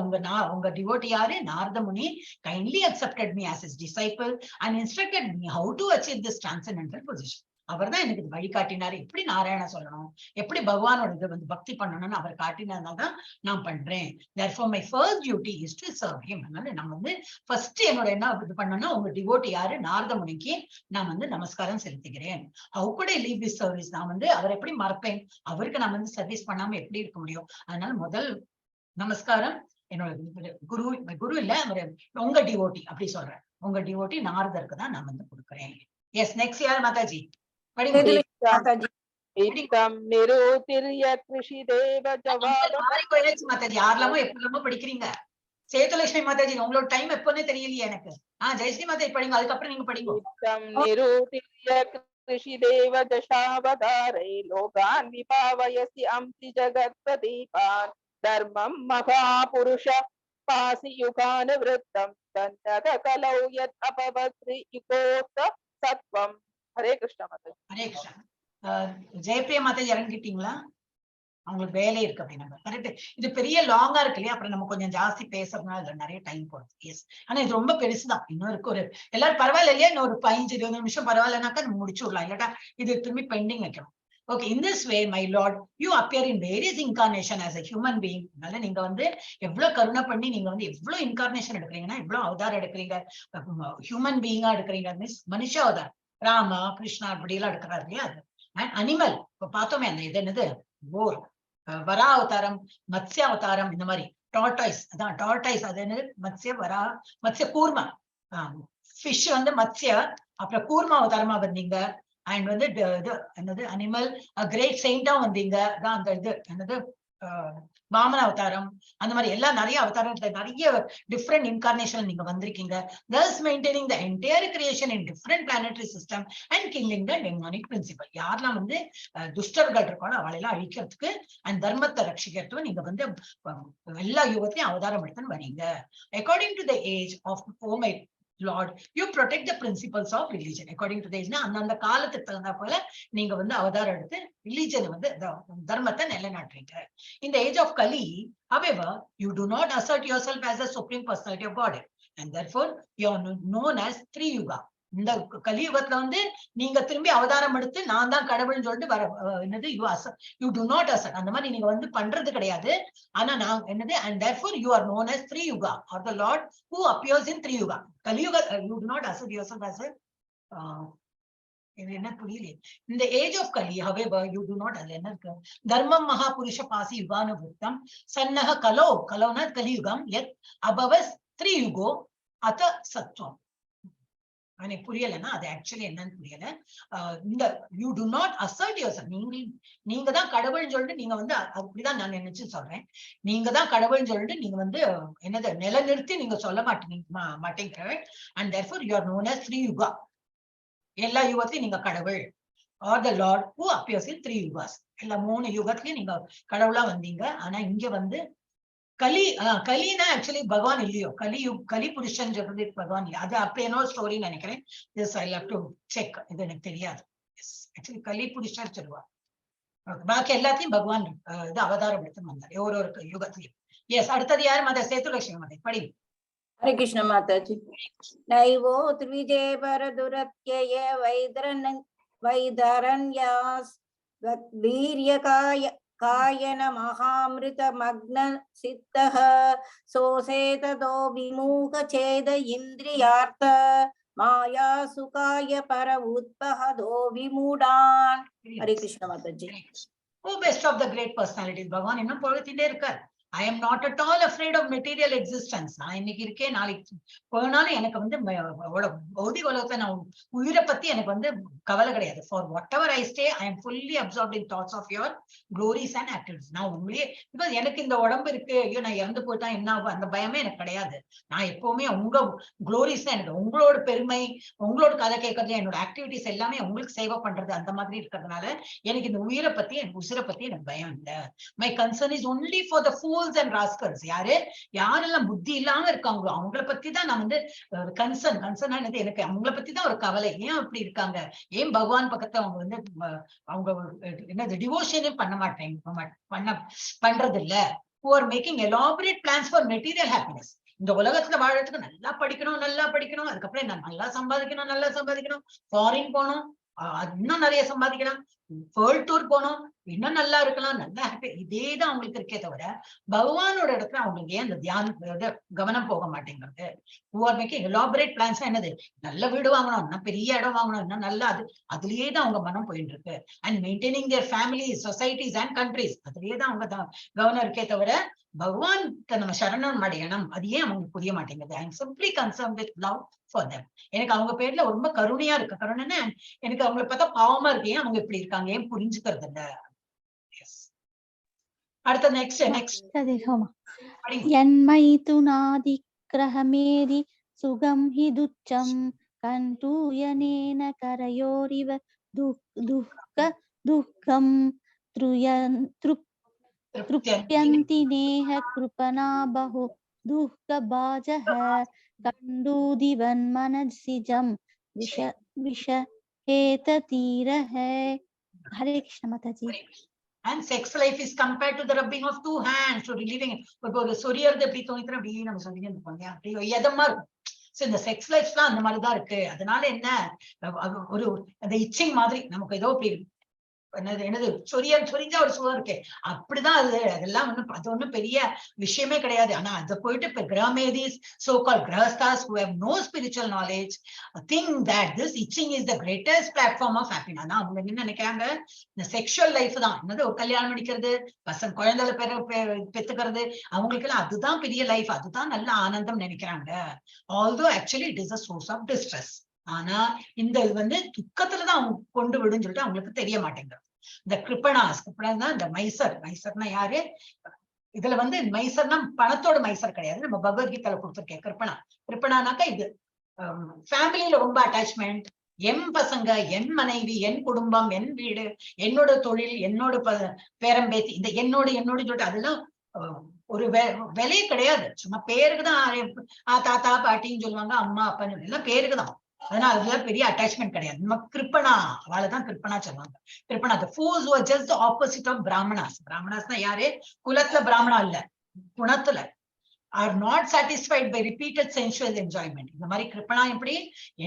உங்க டிவோட்டி யாரு, Narada Muni kindly accepted me as his disciple and instructed me how to achieve this transcendental position. அவர் தான் எனக்கு இது வழிகாட்டினாரு, எப்படி நாராயண சொல்லணும், எப்படி பகவானோட இது வந்து பக்தி பண்ணணும்னு அவர் காட்டினதுனால தான் நான் பண்றேன். Therefore my first duty is to serve him. அதனால நான் வந்து ஃபர்ஸ்ட் என்னோட என்ன இது பண்ணணும்னா, உங்க டிவோட்டி யாரு நாரத முனிக்கு நான் வந்து நமஸ்காரம் செலுத்துகிறேன். How could I leave this service? நான் வந்து அவரை எப்படி மறப்பேன், அவருக்கு நான் வந்து சர்வீஸ் பண்ணாம எப்படி இருக்க முடியும்? அதனால முதல் நமஸ்காரம் என்னோட குரு, குரு இல்ல அவரு உங்க டிவோட்டி அப்படி சொல்றேன், உங்க டிவோட்டி நாரதருக்கு தான் நான் வந்து கொடுக்குறேன். எஸ், நெக்ஸ்ட் யார் மாதாஜி படிங்க. மாதாஜி. இத்தம் நிரூதிர்ய கிருஷி தேவ ஜவாத மாறி போயாச்சு மாதாஜி, யாரெல்லாமோ எப்பெல்லாமோ படிக்கிறீங்க. சேதுலட்சுமி மாதாஜி உங்களோட டைம் எப்போன்னே தெரியலையே எனக்கு. ஜெயஸ்ரீ மாதாஜி படிங்க, அதுக்கப்புறம் நீங்க படிங்க. இத்தம் நிரூதிர்ய கிருஷி தேவ தசாவதாரை லோகான் விபாவயசி அம்சி ஜகத் பிரதீபான் தர்மம் மகாபுருஷ பாசி யுகான விருத்தம் தன்னத கலௌ யத் அபவத்ரி யுகோத்த சத்வம். ஹரே கிருஷ்ணா மாதாஜி. ஹரே கிருஷ்ணா. ஜெயப்பிரியா மாதாஜி இறங்கிட்டீங்களா? அவங்களுக்கு வேலை இருக்கு அப்படின்னாங்க. கரெக்ட். இது பெரிய லாங்கா இருக்கு இல்லையா? அப்புறம் நம்ம கொஞ்சம் ஜாஸ்தி பேசுறதுனால அதுல நிறைய டைம் போடுது. எஸ், ஆனா இது ரொம்ப பெருசுதான். இன்னும் இருக்கு ஒரு, எல்லாரும் பரவாயில்ல இல்லையா? இன்னும் ஒரு 15-20 நிமிஷம் பரவாயில்லனாக்கா நம்ம முடிச்சு விடலாம். இல்லாட்டா இது திரும்பி பெண்டிங் வைக்கணும். Okay, in this way, my Lord, you appear in various incarnation as a human being. அதனால நீங்க வந்து எவ்வளவு கருணை பண்ணி நீங்க வந்து எவ்வளவு இன்கார்னேஷன் எடுக்கிறீங்கன்னா, எவ்வளவு அவதாரம் எடுக்கிறீங்க, ஹியூமன் பீயிங்கா எடுக்கிறீங்க, மீன்ஸ் மனுஷ அவதாரம், ராமா கிருஷ்ணா அப்படி எல்லாம் எடுக்கிறாரு இல்லையா? அது அண்ட் அனிமல் இப்ப பார்த்தோமே, அந்த இது என்னது, போர், வரா அவதாரம், மத்ஸ்ய அவதாரம், இந்த மாதிரி டார்டாய்ஸ், அதான் டார்டாய்ஸ், அது என்னது, மத்ஸ்ய வரா, மத்ஸ்ய கூர்மா, ஃபிஷ் வந்து மத்ஸ்ய, அப்புறம் கூர்மா அவதாரமா வந்தீங்க. அண்ட் வந்து இது என்னது, அனிமல் கிரேட் செயிண்டா வந்தீங்க. அதான் அந்த இது என்னது, வாமன அவதாரம், அந்த மாதிரி எல்லாம் நிறைய அவதாரம், நிறைய டிஃப்ரெண்ட் இன்கார்னேஷன் நீங்க வந்திருக்கீங்க. Thus maintaining the entire creation in different planetary system and killing the demonic principle. யாரெல்லாம் வந்து துஷ்டர்கள் இருக்காளோ அவளையெல்லாம் அழிக்கிறதுக்கு அண்ட் தர்மத்தை ரட்சிக்கிறதுக்கும் நீங்க வந்து எல்லா யுகத்திலையும் அவதாரம் எடுத்துன்னு வரீங்க. According to the age of, oh my Lord, you protect the principles of religion. According to the age, அந்தந்த காலத்துக்கு தகுந்த போல நீங்க வந்து அவதாரம் எடுத்து ரிலீஜன் வந்து தர்மத்தை நிலைநாட்டுறீங்க. In the age of Kali, however, you do not assert yourself as a supreme personality of God, and therefore you are known as Triyuga. இந்த கலியுகத்துல வந்து நீங்க திரும்பி அவதாரம் எடுத்து நான் தான் கடவுள்னு சொல்லிட்டு வர என்னது, you do not assert, அந்த மாதிரி நீங்க வந்து பண்றது கிடையாது. ஆனா நான் என்னது, and therefore you are known as Triyuga or the Lord who appears in Triyuga. Kaliyuga, you do not assert yourself as a இது என்ன புரியலையே. இந்த age of Kali, however, you do not, அதுல என்ன இருக்கு, தர்மம் மகாபுருஷ பாசி யுகானுவృத்தம் சன்னக கலோ, கலோனா கலியுகம், யத் அபவஸ் த்ரியுகோ அத சத்வம். எனக்கு புரியலைன்னா அது ஆக்சுவலி என்னன்னு புரியல. இந்த you do not assert your, நீங்க நீங்க தான் கடவுள்னு சொல்லிட்டு நீங்க வந்து அப்படிதான் நான் நினைச்சு சொல்றேன். நீங்க தான் கடவுள்னு சொல்லிட்டு நீங்க வந்து என்னது நிலைநிறுத்தி நீங்க சொல்ல மாட்டீங்க மாட்டேங்கிற. And therefore you are known as த்ரியுகா. எல்லா யுகத்திலையும் நீங்க கடவுள், or the Lord who appears in three yugas. எல்லா மூணு யுகத்திலயும் நீங்க கடவுளா வந்தீங்க. ஆனா இங்க வந்து கலி, கலினா ஆக்சுவலி பகவான் இல்லையோ, கலி கலி புருஷன் சொல்றது பகவான் இல்லையோ, அது அப்படி என்னோ ஸ்டோரின்னு நினைக்கிறேன். This I love to check. இது எனக்கு தெரியாது. ஆக்சுவலி கலி புருஷர் சொல்லுவா. Okay, பாக்கி எல்லாத்தையும் பகவான் இது அவதாரம் எடுத்து வந்தார் ஒரு ஒரு யுகத்திலையும். எஸ், அடுத்தது யாரு? மாதா சேத்துலட்சுமி மாதை படி. ஹரே கிருஷ்ண மாதாஜி. நைவோ த்விஜே பரதுரத்யய வைதரன் வைதரண்யாஸ் வீரியகாய காயன மகாமிருத மக்ன சித்தः சோசேததோ விமூக சேத இந்திரியார்த்த மாயா சுகாய பர உத்பகதோ விமூடான். Hare Krishna Mataji. Oh, best of the great personalities, பகவான் இன்னும் புகழ்த்திட்டே இருக்கார். I am not at all afraid of material existence. நான் இன்னைக்கு இருக்கேன், நாளைக்கு போனாலும் எனக்கு வந்து பௌதிக உலகத்தை நான் உயிரை பத்தி எனக்கு வந்து கவலை கிடையாது. For whatever I stay, I am fully absorbed in thoughts of your glories and activities. நான் உண்மையே, because எனக்கு இந்த உடம்பு இருக்கு, ஐயோ நான் இறந்து போயிட்டா என்ன ஆகும், அந்த பயமே எனக்கு கிடையாது. நான் எப்பவுமே உங்க குளோரிஸ் தான் எனக்கு, உங்களோட பெருமை, உங்களோட கதை கேட்கறது, என்னோட ஆக்டிவிட்டிஸ் எல்லாமே உங்களுக்கு சேவை பண்றது, அந்த மாதிரி இருக்கிறதுனால எனக்கு இந்த உயிரை பத்தி, எனக்கு உசுரை பத்தி எனக்கு பயம் இல்லை. My concern is only for the fools and rascals. யாரு யாரெல்லாம் புத்தி இல்லாம இருக்காங்களோ அவங்கள பத்தி தான் நான் வந்து கன்சர்ன். கன்சர்ன் என்னது, எனக்கு அவங்கள பத்தி தான் ஒரு கவலை. ஏன் அப்படி இருக்காங்க, ஏன் பகவான் பக்கத்துல அவங்க வந்து அவங்க என்னது டிவோஷனே பண்ண மாட்டேங்க, பண்ண பண்றது இல்ல. Who are making elaborate plans for material happiness. இந்த உலகத்துல வாழறதுக்கு நல்லா படிக்கணும், நல்லா படிக்கணும், அதுக்கப்புறம் நான் நல்லா சம்பாதிக்கணும், நல்லா சம்பாதிக்கணும், ஃபாரின் போகணும், இன்னும் நிறைய சம்பாதிக்கலாம், வேர்ல்ட் டூர் போகணும், இன்னும் நல்லா இருக்கலாம், நல்லா ஹாப்பி, இதே தான் அவங்களுக்கு இருக்கே தவிர பகவானோட இடத்துல அவங்களுக்கு ஏன் அந்த தியானம் இது கவனம் போக மாட்டேங்கிறது? Who are making elaborate plans என்னது, நல்ல வீடு வாங்கணும், இன்னும் பெரிய இடம் வாங்கணும், இன்னும் நல்லா அது அதுலயே தான் அவங்க மனம் போயிட்டு இருக்கு. And maintaining their family, societies and countries, அதுலயே தான் அவங்க கவனம் இருக்கே தவிர பகவான் நம்ம சரணம் அடையணும், அது ஏன் அவங்களுக்கு புரிய மாட்டேங்குது? I am simply concerned with love for them. எனக்கு அவங்க பேர்ல ரொம்ப கருணையா இருக்கு. கருணைன்னா எனக்கு அவங்களை பார்த்தா பாவமா இருக்கு, ஏன் அவங்க இப்படி இருக்காங்க, ஏன் புரிஞ்சுக்கிறது இல்ல. எஸ், அடுத்த நெக்ஸ்ட் நெக்ஸ்ட். तदेहोम. படிங்க. यन्मैथुनादिग्रहमेधि सुखं हि दुच्छं कण्टूयनेन करयोरिव दुःख दुःखं तृयन् तृप्यन्ति नेह कृपणा बहु दुःखभाजः कण्डूदिवन्मनसिजं विष विष हेततीरः. हरे कृष्ण माताजी. And sex life is compared to the rubbing of two hands to relieving. இப்போ ஒரு சொரியறது எப்படி தோணித்தன அப்படி நம்ம சொரிஞ்சு இருப்போம் இல்லையா? அப்படி எதமா இருக்கும். சோ இந்த செக்ஸ் லைஃப்லாம் அந்த மாதிரிதான் இருக்கு. அதனால என்ன, ஒரு அந்த இச்சிங் மாதிரி நமக்கு ஏதோ அப்படி என்னது என்னது சொரிய சொரிஞ்சா ஒரு சுகம் இருக்கே, அப்படிதான் அது. அதெல்லாம் ஒண்ணும் அது ஒண்ணும் பெரிய விஷயமே கிடையாது. ஆனா அதை போயிட்டு இப்ப கிரகமேதிஸ், so called grahasthas who have no spiritual knowledge, think that this itching is the greatest platform of happiness. ஆனா அவங்க என்ன நினைக்கிறாங்க, இந்த செக்ஷுவல் லைஃப் தான் என்னது, ஒரு கல்யாணம் முடிக்கிறது, பசங்க குழந்தைகளை பெற பெத்துக்கிறது, அவங்களுக்கு எல்லாம் அதுதான் பெரிய லைஃப், அதுதான் நல்ல ஆனந்தம் நினைக்கிறாங்க. Although actually it is a source of distress. ஆனா இந்த இது வந்து துக்கத்துலதான் அவங்க கொண்டு விடுன்னு சொல்லிட்டு அவங்களுக்கு தெரிய மாட்டேங்குது. இந்த கிருப்பணாஸ், கிருப்பணா இந்த மைசர், மைசர்னா யாரு? இதுல வந்து மைசர்னா பணத்தோட மைசர் கிடையாது, நம்ம பகவத்கீதையில கொடுத்துருக்கேன் கிருப்பணா. கிருப்பணானாக்கா இது ஃபேமிலியில ரொம்ப அட்டாச்மெண்ட், என் பசங்க, என் மனைவி, என் குடும்பம், என் வீடு, என்னோட தொழில், என்னோட பேரம்பேத்தி, இந்த என்னோட என்னோட சொல்லிட்டு அதெல்லாம் ஒரு விலையே கிடையாது. சும்மா பேருக்கு தான். தாத்தா பாட்டின்னு சொல்லுவாங்க, அம்மா அப்பான்னு, எல்லாம் பேருக்கு தான். அதனால அதுல பெரிய அட்டாச்மெண்ட் கிடையாது. நம்ம கிருப்பணா, அவளைதான் கிருப்பணா சொல்லுவாங்க. கிருப்பணா, the fools who are just the opposite of brahmanas. பிராமணாஸ்னா யாரு? குலத்துல பிராமணா இல்ல, குணத்துல. Are not satisfied by repeated sensual enjoyment. இந்த மாதிரி கிருப்பணா எப்படி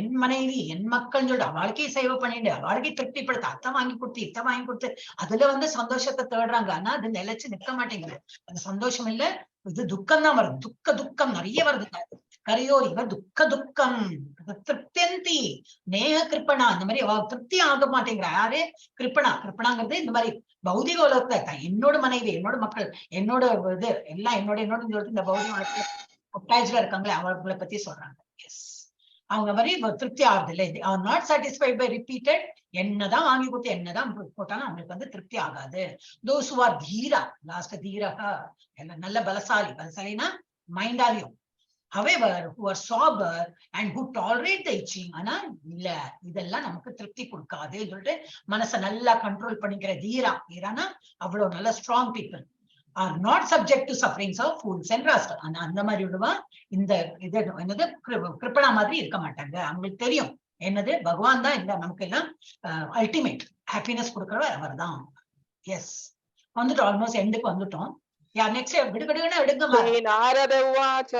என் மனைவி, என் மக்கள் சொல்லிட்டு அவளுக்கே சேவை பண்ணிட்டு அவளுக்கே திருப்திப்படுத்த அத்தை வாங்கி கொடுத்து இத்தை வாங்கி கொடுத்து அதுல வந்து சந்தோஷத்தை தேடுறாங்க. ஆனா அது நிலைச்சு நிக்க மாட்டேங்குது. அது சந்தோஷம் இல்ல, இது துக்கம் தான் வருது. துக்க துக்கம் நிறைய வருது. கரையோர் இவர் துக்க துக்கம் திருப்தியந்தி நேக கிருப்பணா. அந்த மாதிரி அவ திருப்தி ஆக மாட்டேங்கிறா. யாரு? கிருப்பணா. கிருப்பணாங்கிறது இந்த மாதிரி பௌதிக உலகத்துல என்னோட மனைவி, என்னோட மக்கள், என்னோட இது எல்லாம் என்னோட என்னோட சொல்லிட்டு இந்த பௌதிக உலகத்துல அட்டாச்ல இருக்காங்களே அவர்களை பத்தி சொல்றாங்க. எஸ், அவங்க மாதிரி திருப்தி ஆகுது இல்லை, are not satisfied by repeated, என்னதான் வாங்கி கொடுத்து என்னதான் போட்டாலும் அவங்களுக்கு வந்து திருப்தி ஆகாது. Those who are Dheera, last தீரகா, நல்ல பலசாலி. பலசாலினா மைண்டாலியும். However, who are sober and who tolerate the itching, ஆனா இல்ல இதெல்லாம் நமக்கு திருப்தி கொடுக்காது சொல்லிட்டு மனசை நல்லா கண்ட்ரோல் பண்ணிக்கிற தீரா. தீரானா அவ்வளவு நல்ல strong people are not subject to sufferings of fools and rascal. ஆனா அந்த மாதிரி விடுவா இந்த இது என்னது கிருப்பணா மாதிரி இருக்க மாட்டாங்க. அவங்களுக்கு தெரியும் என்னது, பகவான் தான் இந்த நமக்கு எல்லாம் அல்டிமேட் ஹாப்பினஸ் கொடுக்கறவர் அவர் தான். எஸ், வந்துட்டோம், ஆல்மோஸ்ட் எண்டுக்கு வந்துட்டோம். யா, நெக்ஸ்ட் விடுகடுன்னு எடுங்க. श्रीनारद उवाच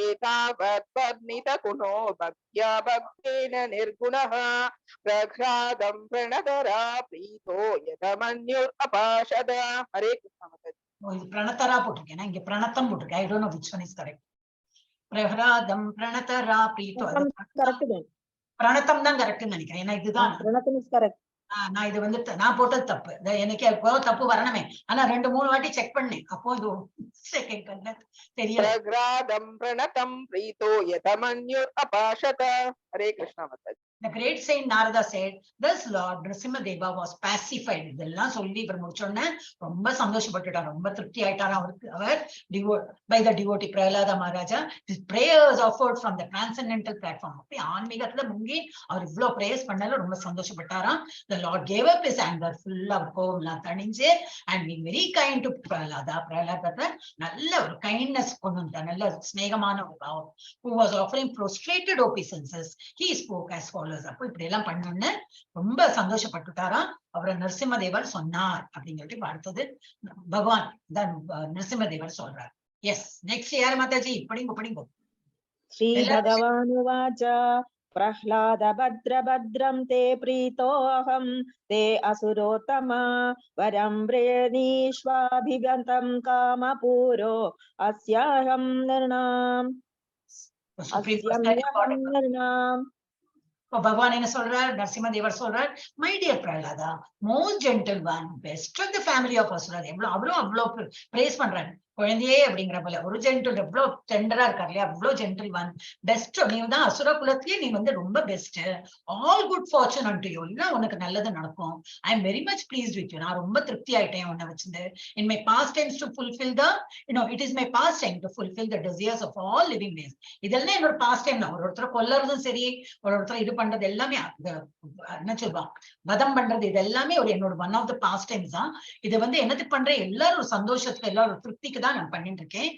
एतावत् वर्णितगुणो भक्त्या भक्तेन निर्गुणः प्रह्लादं प्रणतरा प्रीतो यदमन्युरपाशद. हरे कृष्ण माताजि. ஓ, இது பிரணதரா போட்டிருக்கேன். நான் இங்க பிரணத்தம் போட்டிருக்கேன். I don't know which one is correct. பிரஹ்லாதம் பிரணதரா பிரீத்தோ, அது கரெக்ட் தான். பிரணத்தம் தான் கரெக்ட்னு நினைக்கிறேன். ஏன்னா இதுதான் பிரணத்தம் is correct. நான் இது வந்து நான் போட்டது தப்பு. எனக்கு எப்போ தப்பு வரணுமே. ஆனா ரெண்டு மூணு வாட்டி செக் பண்ணேன். அப்போ இது செகண்ட் பண்ண தெரியல. प्रह्लादं प्रणतं प्रीतो यदमन्युरपाशत. हरे Krishna माताजि. The great saint Narada said, thus Lord Nrsimhadeva was pacified. இதெல்லாம் சொல்லி இவர் முடிச்சோடனே ரொம்ப சந்தோஷப்பட்டுட்டார், ரொம்ப திருப்தி ஆயிட்டார் அவருக்கு. அவர் by the devotee Prahlada Maharaja, his prayers offered from the transcendental platform. அப்படி ஆன்மீகத்துல முங்கி அவர் இவ்வளவு பிரேயர்ஸ் பண்ணாலும் ரொம்ப சந்தோஷப்பட்டாராம். The Lord gave up his anger, full அவர் கோவம் எல்லாம் தணிஞ்சு and being very kind to Prahlada, பிரகலாதத்தை நல்ல ஒரு கைண்ட்னஸ் கொண்டு வந்தார், நல்ல சிநேகமான ஒரு பாவம். Who was offering prostrated obeisances, he spoke as follows. அப்போ இப்படி எல்லாம் பண்ணோன்னு ரொம்ப சந்தோஷப்பட்டுட்டாராம். அவரை நரசிம்மதேவர் சொன்னார் அப்படின்னு சொல்லிட்டு அடுத்தது பகவான் தான் நரசிம்மதேவர் சொல்றார். எஸ், நெக்ஸ்ட் யார் மாதாஜி? படிங்கோ படிங்கோ. श्री எல்லாரும் भगवानुवाच प्रह्लाद भद्र भद्रं ते प्रीतोऽहं ते असुरोत्तम वरं वृणीष्वाभिगतं कामपूरो अस्याहं नृणाम् Supreme अस्यम्यहं Personality. नृणाम्. இப்போ பகவான் என்ன சொல்றார்? நரசிம்மதேவர் சொல்றார், my dear Prahlada, most gentle one, best of the family of asuras. எவ்வளவு அவரும் அவ்வளவு பிரேஸ் பண்றாரு குழந்தையே அப்படிங்கிற போல. ஒரு ஜென்டில், எவ்வளவு டெண்டரா இருக்கார் இல்லையா, அவ்வளவு ஜென்டில் ஒன், பெஸ்ட் நீ தான் அசுர குலத்திலேயே நீ வந்து ரொம்ப best. All good fortune unto you, எல்லாம் உனக்கு நல்லது நடக்கும். I am very much pleased with you, நான் ரொம்ப திருப்தி ஆயிட்டேன் உன்னை வச்சிருந்து. In my pastimes to fulfil the it is my pastime to fulfil the desires of all living beings. இதெல்லாம் என்னோட பாஸ்ட் டைம் தான். ஒரு ஒருத்தரை கொல்லறதும் சரி, ஒரு ஒருத்தர் இது பண்றது எல்லாமே, இந்த, என்ன சொல்லுவா, வதம் பண்றது, இது எல்லாமே ஒரு என்னோட one of the pastimes தான். இது வந்து என்னத்துக்கு பண்றேன்? எல்லாரும் சந்தோஷத்துக்கு, எல்லாரும் திருப்திக்கு தான் நான் பண்ணிட்டு இருக்கேன்.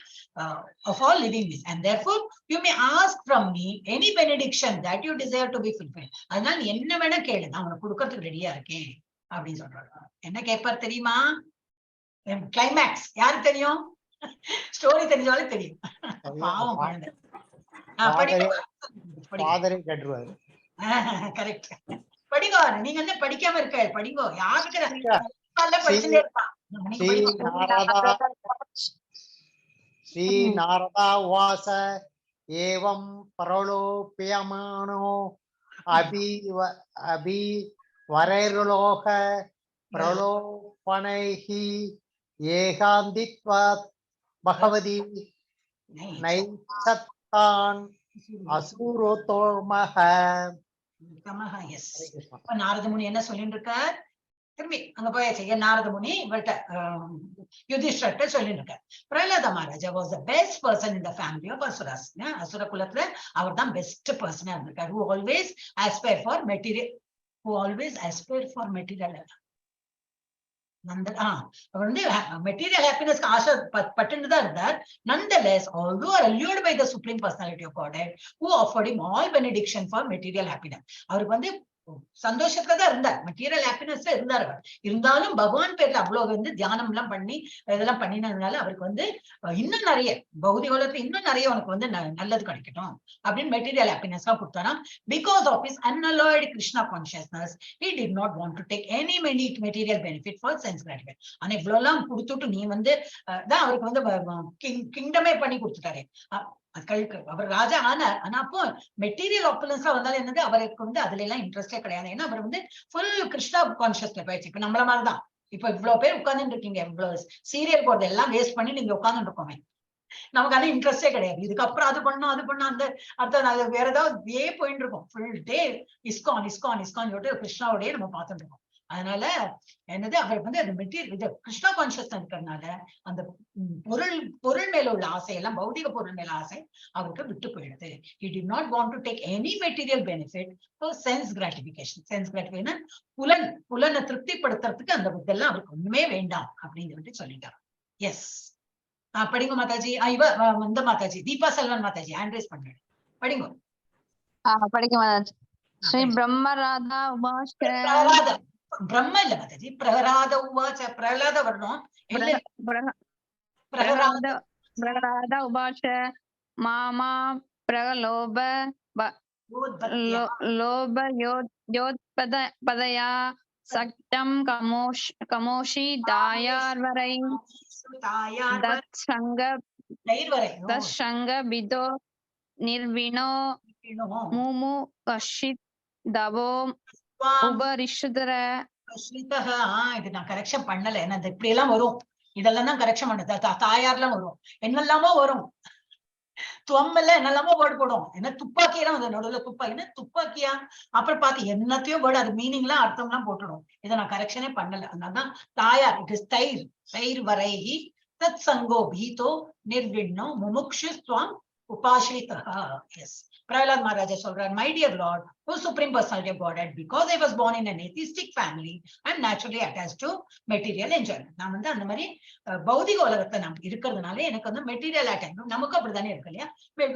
Of all living beings, and therefore you may ask from me any benediction that you desire to be fulfilled. அதனால நீ என்ன வேணா கேளு, நான் உனக்கு கொடுக்கறதுக்கு ரெடியா இருக்கேன் அப்படின்னு சொல்றாரு. என்ன கேட்பார் தெரியுமா? கிளைமேக்ஸ் யாருக்கு தெரியும்? ஸ்டோரி தெரிஞ்சாலும் தெரியும். பாவம் குழந்தை. படிங்க. ஃபாதரே கேட்டுருவாரு. கரெக்ட். படிங்கோ, நீங்க என்ன படிக்காம இருக்க, படிங்கோ. யாருக்கு நல்லா படிச்சுட்டே இருப்பான். நீங்க ஸ்ரீ படிங்க. நாரதா ஸ்ரீ நாரதா உவாச ஏவம் பரலோபியமானோ அபி அபி வரைருலோக பிரலோபனைஹி ஏகாந்தித்வாத் பகவதி நைச்சத்தான் அசூரோத்தோமஹ. எஸ். அப்ப நாரத முனி என்ன சொல்லிட்டு இருக்கார்? திரும்பி அங்க போயாச்சு. ஏன் நாரத முனி இவர்கிட்ட யுதிஷ்டர்கிட்ட சொல்லிட்டு இருக்கார். Prahlada Maharaja was the best person in the family of asuras. அசுர குலத்துல அவர் தான் பெஸ்ட் பர்சனா இருந்திருக்காரு. Who always aspire for material நந்த அவர் வந்து மெட்டீரியல் ஹாப்பினஸ்க்கு ஆசை பட்டுன்னு தான் இருந்தார். Nonetheless, although allured by the Supreme Personality of Godhead, who offered him all benediction for material happiness, அவருக்கு வந்து சந்தோஷத்துல தான் இருந்தார், மெட்டீரியல் ஹாப்பினஸ்ல இருந்தார் அவர். இருந்தாலும் பகவான் பேர்ல அவ்வளவு வந்து தியானம் எல்லாம் பண்ணி இதெல்லாம் பண்ணினதுனால அவருக்கு வந்து இன்னும் நிறைய பௌதிக உலகத்துல இன்னும் நிறைய உனக்கு வந்து நல்லது கிடைக்கட்டும் அப்படின்னு மெட்டீரியல் ஹாப்பினஸ் எல்லாம் கொடுத்தாராம். Because of his unalloyed Krishna consciousness, he did not want to take any many material benefit for sense gratification. ஆனா இவ்வளவு எல்லாம் கொடுத்துட்டு நீ வந்து தான் அவருக்கு வந்து கிங்டமே பண்ணி கொடுத்துட்டாரு. அவர் ராஜா ஆனார். ஆனா அப்போ மெட்டீரியல் ஆப்புலன்ஸா வந்தாலும் என்னது, அவருக்கு வந்து அதுல எல்லாம் இன்ட்ரெஸ்டே கிடையாது. ஏன்னா அவர் வந்து ஃபுல் கிருஷ்ணா கான்சியஸ்ல போயிடுச்சு. இப்ப நம்மள மாதிரிதான். இப்ப இவ்வளவு பேர் உட்கார்ந்துட்டு இருக்கீங்க, இவ்வளவு சீரியல் போடுறது எல்லாம் வேஸ்ட் பண்ணி நீங்க உட்கார்ந்துட்டு இருக்கோமே, நமக்கு அது இன்ட்ரெஸ்டே கிடையாது. இதுக்கப்புறம் அது பண்ணும் அது பண்ணும் அந்த அடுத்த அது வேற ஏதாவது இதே போயிட்டு இருக்கும். Full day ISKCON ISKCON ISKCON சொல்லிட்டு கிருஷ்ணாவோடய நம்ம பார்த்துட்டு இருக்கோம். அதனால என்னது, அவர் வந்து அந்த மெட்டீரியல் இது கிருஷ்ணா கான்சியஸ் இருக்கிறதுனால அந்த பொருள் பொருள் மேல உள்ள ஆசையெல்லாம், பௌதிக பொருள் மேல ஆசை அவருக்கு விட்டு போயிடுது. He did not want to take any material benefit for sense gratification. Sense gratification புலனை திருப்திப்படுத்துறதுக்கு அந்த இதெல்லாம் அவருக்கு ஒண்ணுமே வேண்டாம் அப்படின்னு சொல்லிட்டு சொல்லிட்டார். எஸ், படிங்க மாதாஜி. இவ இந்த மாதாஜி தீபா செல்வன் மாதாஜி ஹேண்ட் ரைஸ் பண்ணு, படிங்க. படிக்க மாதாஜி. ஸ்ரீ பிரம்மராதா உபாஷ பிரகலாத பிரம்ம இல்ல மாதாஜி, பிரகலாத உவாச்ச, பிரகலாத வரணும். இல்ல பிரகலாத பிரகலாத உபாஷ மாமா பிரகலோப லோப யோத்பத பதயா சக்தம் கமோஷி தாயார்வரை தத்சங்க தத்சங்க பிதோ நிர்விணோ முமு கஷித் தவோ உபரிஷுதர. இது நான் கரெக்ஷன் பண்ணல, ஏன்னா இப்படி எல்லாம் வரும், இதெல்லாம் தான் கரெக்ஷன் பண்ணது. தாயார்லாம் வரும், என்னெல்லாமோ வரும், துவம்மெல்லாம் என்னெல்லாமோ வேர்டு போடும். என்ன துப்பாக்கியெல்லாம் வந்து நடுவுல துப்பாக்கின்னா துப்பாக்கியா, அப்புறம் பார்த்து என்னத்தையோ வேர்டு, அது மீனிங் எல்லாம் அர்த்தம் எல்லாம் போட்டுடும். இதை நான் கரெக்ஷனே பண்ணல. அதனாலதான் தாயார் it is தைர் தைர் வரைஹி Dutt சங்கோ பீதோ நிர்விண்ணோ முமுக்ஷு ஸ்வாம் உபாஸ்ரிதா. S, Prahlad Maharaja சொல்றார், my dear Lord, O Supreme Personality of Godhead, because I was born in an atheistic family, I am naturally attached to material enjoyment. நான் வந்து அந்த மாதிரி பௌதிக உலகத்தை நான் இருக்கிறதுனால எனக்கு வந்து மெட்டீரியல் அட்டாச். நமக்கும் அப்படித்தானே இருக்கு இல்லையா?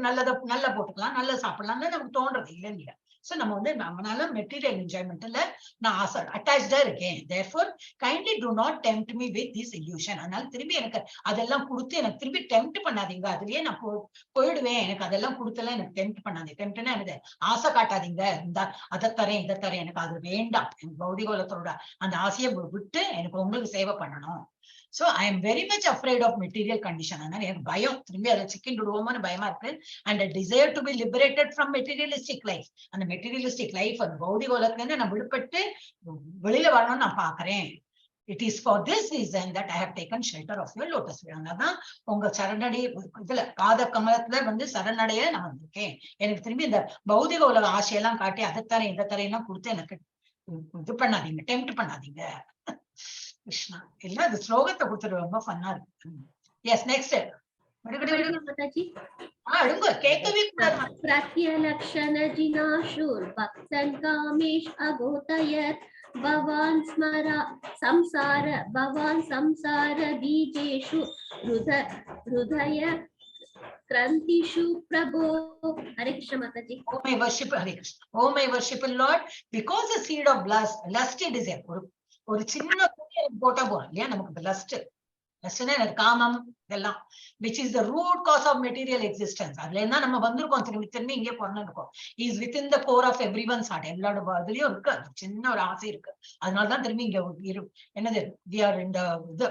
நல்லதை நல்லா போட்டுக்கலாம், நல்லா சாப்பிடலாம்னு நமக்கு தோன்றது இல்லைன்னு இல்ல. ஸோ நம்ம வந்து நம்மளால மெட்டீரியல் என்ஜாய்மெண்ட்ல நான் ஆசை அட்டாச்சா இருக்கேன். Therefore kindly do not tempt me with this illusion. அதனால திரும்பி எனக்கு அதெல்லாம் கொடுத்து எனக்கு திரும்பி டெம்ப்ட் பண்ணாதீங்க, அதுலயே நான் போயிடுவேன், எனக்கு அதெல்லாம் கொடுத்தெல்லாம் எனக்கு டெம்ப்ட் பண்ணாதீங்க. டெம்ப்ட்னா என்னது, ஆசை காட்டாதீங்க, இந்த அதை தரேன் இதை தரேன், எனக்கு அது வேண்டாம், எனக்கு பௌதிக உலகத்தோட அந்த ஆசையை விட்டு எனக்கு உங்களுக்கு சேவை பண்ணணும். So I am very much afraid of material condition. அதனால எனக்கு பயம், திரும்பி அதை சிக்கிண்டு விடுவோமோன்னு பயமா இருக்கு. And desire to be liberated from materialistic life. அந்த மெட்டீரியலிஸ்டிக் லைஃப், அந்த பௌதிக உலகத்துல இருந்து நான் விடுபட்டு வெளியில வரணும்னு நான் பாக்குறேன். It is for this reason that I have taken shelter of your lotus. அதனாலதான் உங்க சரணடை இதுல பாத கமலத்துல வந்து சரணடைய நான் வந்திருக்கேன். எனக்கு திரும்பி இந்த பௌதிக உலக ஆசையெல்லாம் காட்டி அதை தரேன் இதை தரேன் எல்லாம் கொடுத்து எனக்கு இது பண்ணாதீங்க, டெம்ப்ட் பண்ணாதீங்க. கிருஷ்ணா எல்லாம் இந்த ஸ்லோகத்தை கொடுத்துட்டு ரொம்ப ஃபன்னா இருக்கு. S, next. அழுங்க, கேட்கவே கூடாது. பிரத்யலக்ஷண ஜினாஷூர் பக்தன் காமேஷ் அகோதயத் பவான் ஸ்மரா சம்சார பவான் சம்சார பீஜேஷு ஹృదய கிரந்திஷு பிரபோ. Hare Krishna Mataji. Oh my worship, Hare Krishna. Oh my worshipful Lord, because the seed of lust, lusty desire, ஒரு ஒரு சின்ன போட்டா போறோம் இல்லையா, நமக்கு இந்த லஸ்ட் லஸ்ட்னா எனக்கு காமம் இதெல்லாம், which is the root cause of material existence. அதுல என்ன நம்ம வந்திருக்கோம், திரும்பி திரும்பி இங்கே பிறந்திருக்கோம், is within the core of everyone's heart. எல்லாரோட இதுலயும் இருக்கு, அது சின்ன ஒரு ஆசை இருக்கு. அதனாலதான் திரும்பி இங்க இரு என்னது we are இந்த இது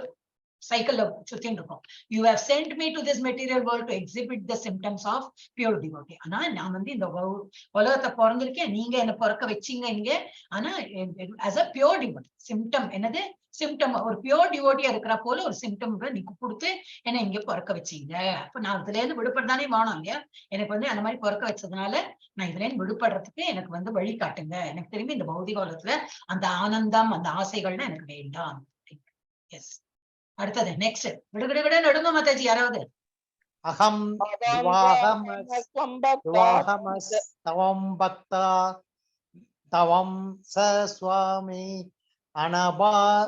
சைக்கிள்ல சுத்தின்னு இருக்கோம். You have sent me to this material world to exhibit the symptoms of pure devotee. ஆனா நான் வந்து இந்த உலகத்தை பிறந்திருக்கேன், நீங்க என்ன பிறக்க வச்சீங்க இங்க. ஆனா as a pure devotee symptom என்னது சிம்டம், ஒரு பியூர் டிவோட்டியா இருக்கிற போல ஒரு சிம்டம் நீங்க கொடுத்து என்ன இங்க பிறக்க வச்சீங்க. அப்ப நான் இதுல இருந்து விடுபடதானே வேணும் இல்லையா? எனக்கு வந்து அந்த மாதிரி பிறக்க வச்சதுனால நான் இதுல இருந்து விடுபடுறதுக்கு எனக்கு வந்து வழி காட்டுங்க. எனக்கு திரும்பி இந்த பௌதிக உலகத்துல அந்த ஆனந்தம் அந்த ஆசைகள்னா எனக்கு வேண்டாம். எஸ், அடுத்தது நெக்ஸ்ட். விடு விடு நடுங்க மாதாஜி யாராவது. அகம் விவாகமஸ்தவம் பக்தா தவம் ச சுவாமி அனபாஷரயः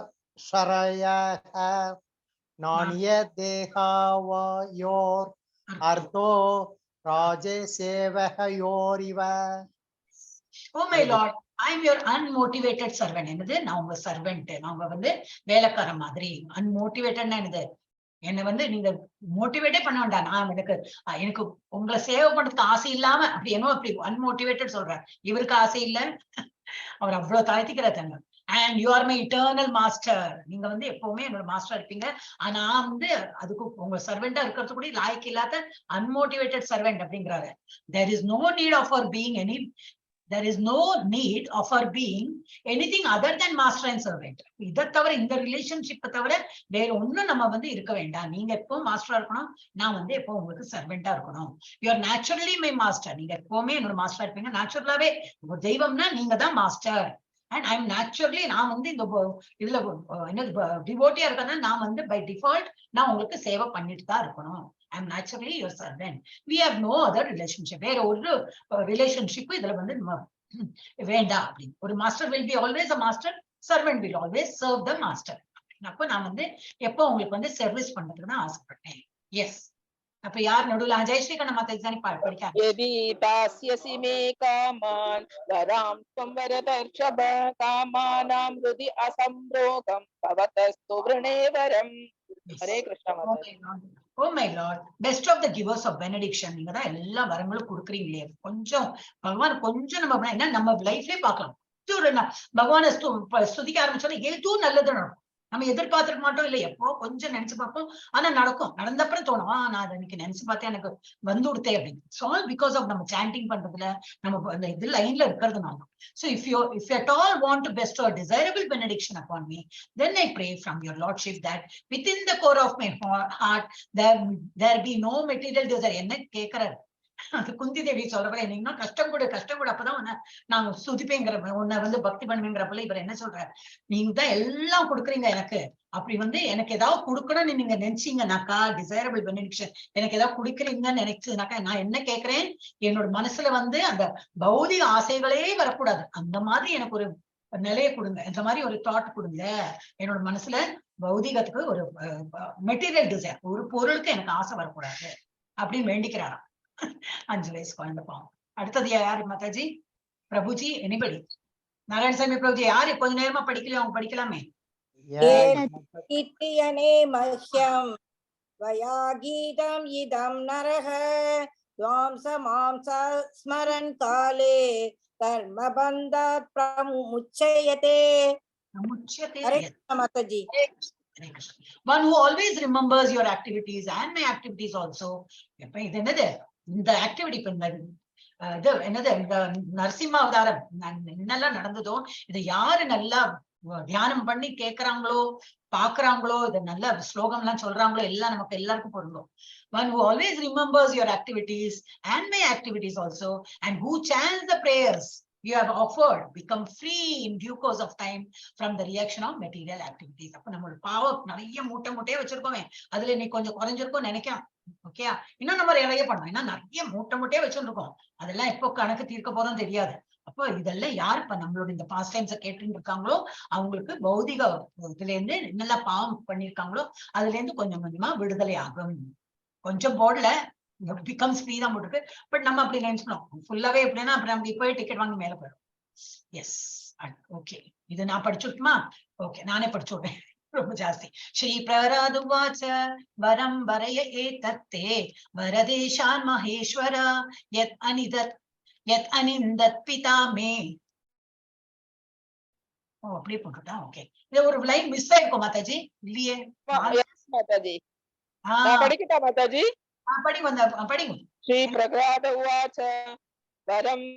நானிய தேகாவயோர் அர்த்தோ ராஜசேவகயோரிவ. Oh my Lord, I am your unmotivated servant. என்னது, நான் உங்க சர்வெண்ட், நான் உங்க வந்து வேலைக்கார மாதிரி. அன்மோட்டிவேட்டட்னா என்னது, என்னை வந்து நீங்க மோட்டிவேட்டே பண்ண வேண்டாம். நான் எனக்கு எனக்கு உங்களை சேவை பண்றதுக்கு ஆசை இல்லாம அப்படி என்னோ அப்படி அன்மோட்டிவேட்டட் சொல்றேன். இவருக்கு ஆசை இல்ல, அவர் அவ்வளவு தாழ்த்திக்கிறார் தங்க. And you are my eternal master. நீங்க வந்து எப்பவுமே என்னோட மாஸ்டர் இருப்பீங்க. ஆனா நான் வந்து அதுக்கு உங்க சர்வெண்டா இருக்கிறது கூட லாய்க்கு இல்லாத அன்மோட்டிவேட்டட் சர்வெண்ட் அப்படிங்கிறாரு. There is no need of our being anything other than master and servant. இதை தவிர, இந்த ரிலேஷன்ஷிப்பை தவிர வேற ஒண்ணும் நம்ம வந்து இருக்க வேண்டாம். நீங்க எப்போ மாஸ்டரா இருக்கணும், நான் வந்து எப்போ உங்களுக்கு சர்வெண்டா இருக்கணும். You are naturally my master. நீங்க எப்பவுமே என்னோட மாஸ்டரா இருப்பீங்க. நேச்சுரலாவே ஒரு தெய்வம்னா நீங்க தான் master. And I am naturally, நான் வந்து இந்த இதுல என்னது டிவோட்டியா இருக்கேன்னா நான் வந்து பை டிஃபால்ட் நான் உங்களுக்கு சேவை பண்ணிட்டு தான் இருக்கணும். I am naturally your servant. We have no other relationship. வேற ஒரு ரிலேஷன்ஷிப் இதுல வந்து நம்ம வேண்டாம் அப்படின்னு. ஒரு master will be always a master, servant will always serve the master. அப்போ நான் வந்து எப்போ உங்களுக்கு வந்து சர்வீஸ் பண்றதுக்கு தான் ஆசைப்பட்டேன். எஸ், அப்ப யார் நடுவுல? ஜெயஸ்ரீ கண்ண மாதாஜி தானே படிக்க. यदि दास्यसि मे कामान् वरां त्वं वरदर्षभ कामानां हृदि असंरोगं भवतस्तु वृणे वरम्. Hare Krishna Mataji. Oh my Lord, best of the givers of benediction. நீங்க தான் எல்லா வரங்களும் கொடுக்குறீங்களே. கொஞ்சம் பகவான் கொஞ்சம் நம்ம என்ன நம்ம லைஃப்லயே பார்க்கலாம். ஒரு பகவானை ஸ்துதிக்க ஆரம்பிச்சோன்னா எதுவும் நல்லது நடக்கும். நம்ம எதிர்பார்த்திருக்க மாட்டோம், இல்ல எப்போ கொஞ்சம் நினைச்சு பார்ப்போம், ஆனா நடக்கும். நடந்தப்புறம் தோணும், நான் அதை அன்னைக்கு நினைச்சு பார்த்தேன், எனக்கு வந்து கொடுத்தே அப்படின்னு. It's all because of நம்ம சாண்டிங் பண்றதுல, நம்ம அந்த இது லைன்ல இருக்கிறதுனால. So if at all want to bestow a desirable benediction upon me, then I pray from your lordship that within the core of my heart there be no material desire. என்ன கேக்குறாரு அது குந்தி தேவி சொல்றப்ப, என்ன கஷ்டம் கொடு கஷ்டம் கொடு, அப்பதான் உன்னை நான் சுதிப்பேங்கிற, உன்னை வந்து பக்தி பண்ணுவேங்கிறப்பல இவர் என்ன சொல்றாரு, நீங்க தான் எல்லாம் கொடுக்குறீங்க எனக்கு, அப்படி வந்து எனக்கு ஏதாவது கொடுக்கணும்னு நீங்க நினைச்சீங்கன்னாக்கா, டிசைரபிள் பெனிடிக்ஷன் எனக்கு ஏதாவது கொடுக்குறீங்கன்னு நினைச்சதுனாக்கா நான் என்ன கேக்குறேன், என்னோட மனசுல வந்து அந்த பௌதிக ஆசைகளே வரக்கூடாது, அந்த மாதிரி எனக்கு ஒரு நிலையை கொடுங்க, இந்த மாதிரி ஒரு தாட் கொடுங்க, என்னோட மனசுல பௌதிகத்துக்கு ஒரு மெட்டீரியல் டிசைர், ஒரு பொருளுக்கு எனக்கு ஆசை வரக்கூடாது அப்படின்னு வேண்டிக்கிறாராம். 5 வயசு குழந்தை பாவம். அடுத்தது யாரு மாதாஜி? பிரபுஜி, எனிபடி? நாராயணசாமி பிரபுஜி, யாரு கொஞ்ச நேரமா படிக்கலையோ அவங்க படிக்கலாமே. கீர்த்தியனே மஹ்யம் வயா கீதம் இதம் நரஹ துவாம்ச மாம்ச ஸ்மரன் காலே கர்மபந்தாத் பிரமுச்சயதே. பிரமுச்சயதே. Hare Krishna Mataji. Hare Krishna. One who always remembers your activities and my activities also. எப்ப இது என்னது இந்த ஆக்டிவிட்டி, இப்ப இந்த இது என்னது இந்த நரசிம்ம அவதாரம் என்னெல்லாம் நடந்ததோ இதை யாரு நல்லா தியானம் பண்ணி கேக்குறாங்களோ பாக்குறாங்களோ, இதை நல்ல ஸ்லோகம் எல்லாம் சொல்றாங்களோ, எல்லாம் நமக்கு எல்லாருக்கும் பொருந்தும். One who always remembers your activities and my activities also, and who chants the prayers you have offered, become free in due course of time from the reaction of material activities. அப்ப நம்மளோட பாவம் நிறைய மூட்டை மூட்டையே வச்சிருக்கோமே, அதுல இன்னைக்கு கொஞ்சம் குறைஞ்சிருக்கும் நினைக்கலாம். Okay, இன்னும் நம்ம நிறைய பண்ணோம், ஏன்னா நிறைய மூட்டை மூட்டையே வச்சிருக்கோம், அதெல்லாம் எப்போ கணக்கு தீர்க்க போறோம் தெரியாது. அப்போ இதெல்லாம் யார் இப்ப நம்மளோட இந்த பாஸ்ட் டைம்ஸ கேட்டுட்டு இருக்காங்களோ அவங்களுக்கு பௌதிக இதுல இருந்து என்னெல்லாம் பாவம் பண்ணிருக்காங்களோ அதுல இருந்து கொஞ்சம் கொஞ்சமா விடுதலை ஆகும். கொஞ்சம் போடல, பிகம்ஸ் ஃப்ரீ தான் போட்டிருக்கு. பட் நம்ம அப்படி நினைச்சுக்கணும், ஃபுல்லாவே எப்படின்னா அப்புறம் நம்ம இப்பவே டிக்கெட் வாங்கி மேல போயிடும். எஸ், ஓகே, இது நான் படிச்சுட்டுமா? ஓகே, நானே படிச்சு விடுறேன். ரொம்ப ஜாஸ்தி. ஸ்ரீ பிரகலாத் உவாச்ச வரம் வரய ஏதத்தே வரதேஷான் மகேஸ்வர யத் அனிதத் யத் அனிந்தத் பிதா மே. ஓ, அப்படியே போட்டுட்டா. ஓகே, இது ஒரு லைன் மிஸ் ஆயிருக்கும் மாதாஜி, இல்லையே? மாதாஜி. ஆ. நான் படிக்கட்டா மாதாஜி? ஆ, படிங்க, அந்த படிங்க. ஸ்ரீ பிரகலாத உவாச்ச வரம்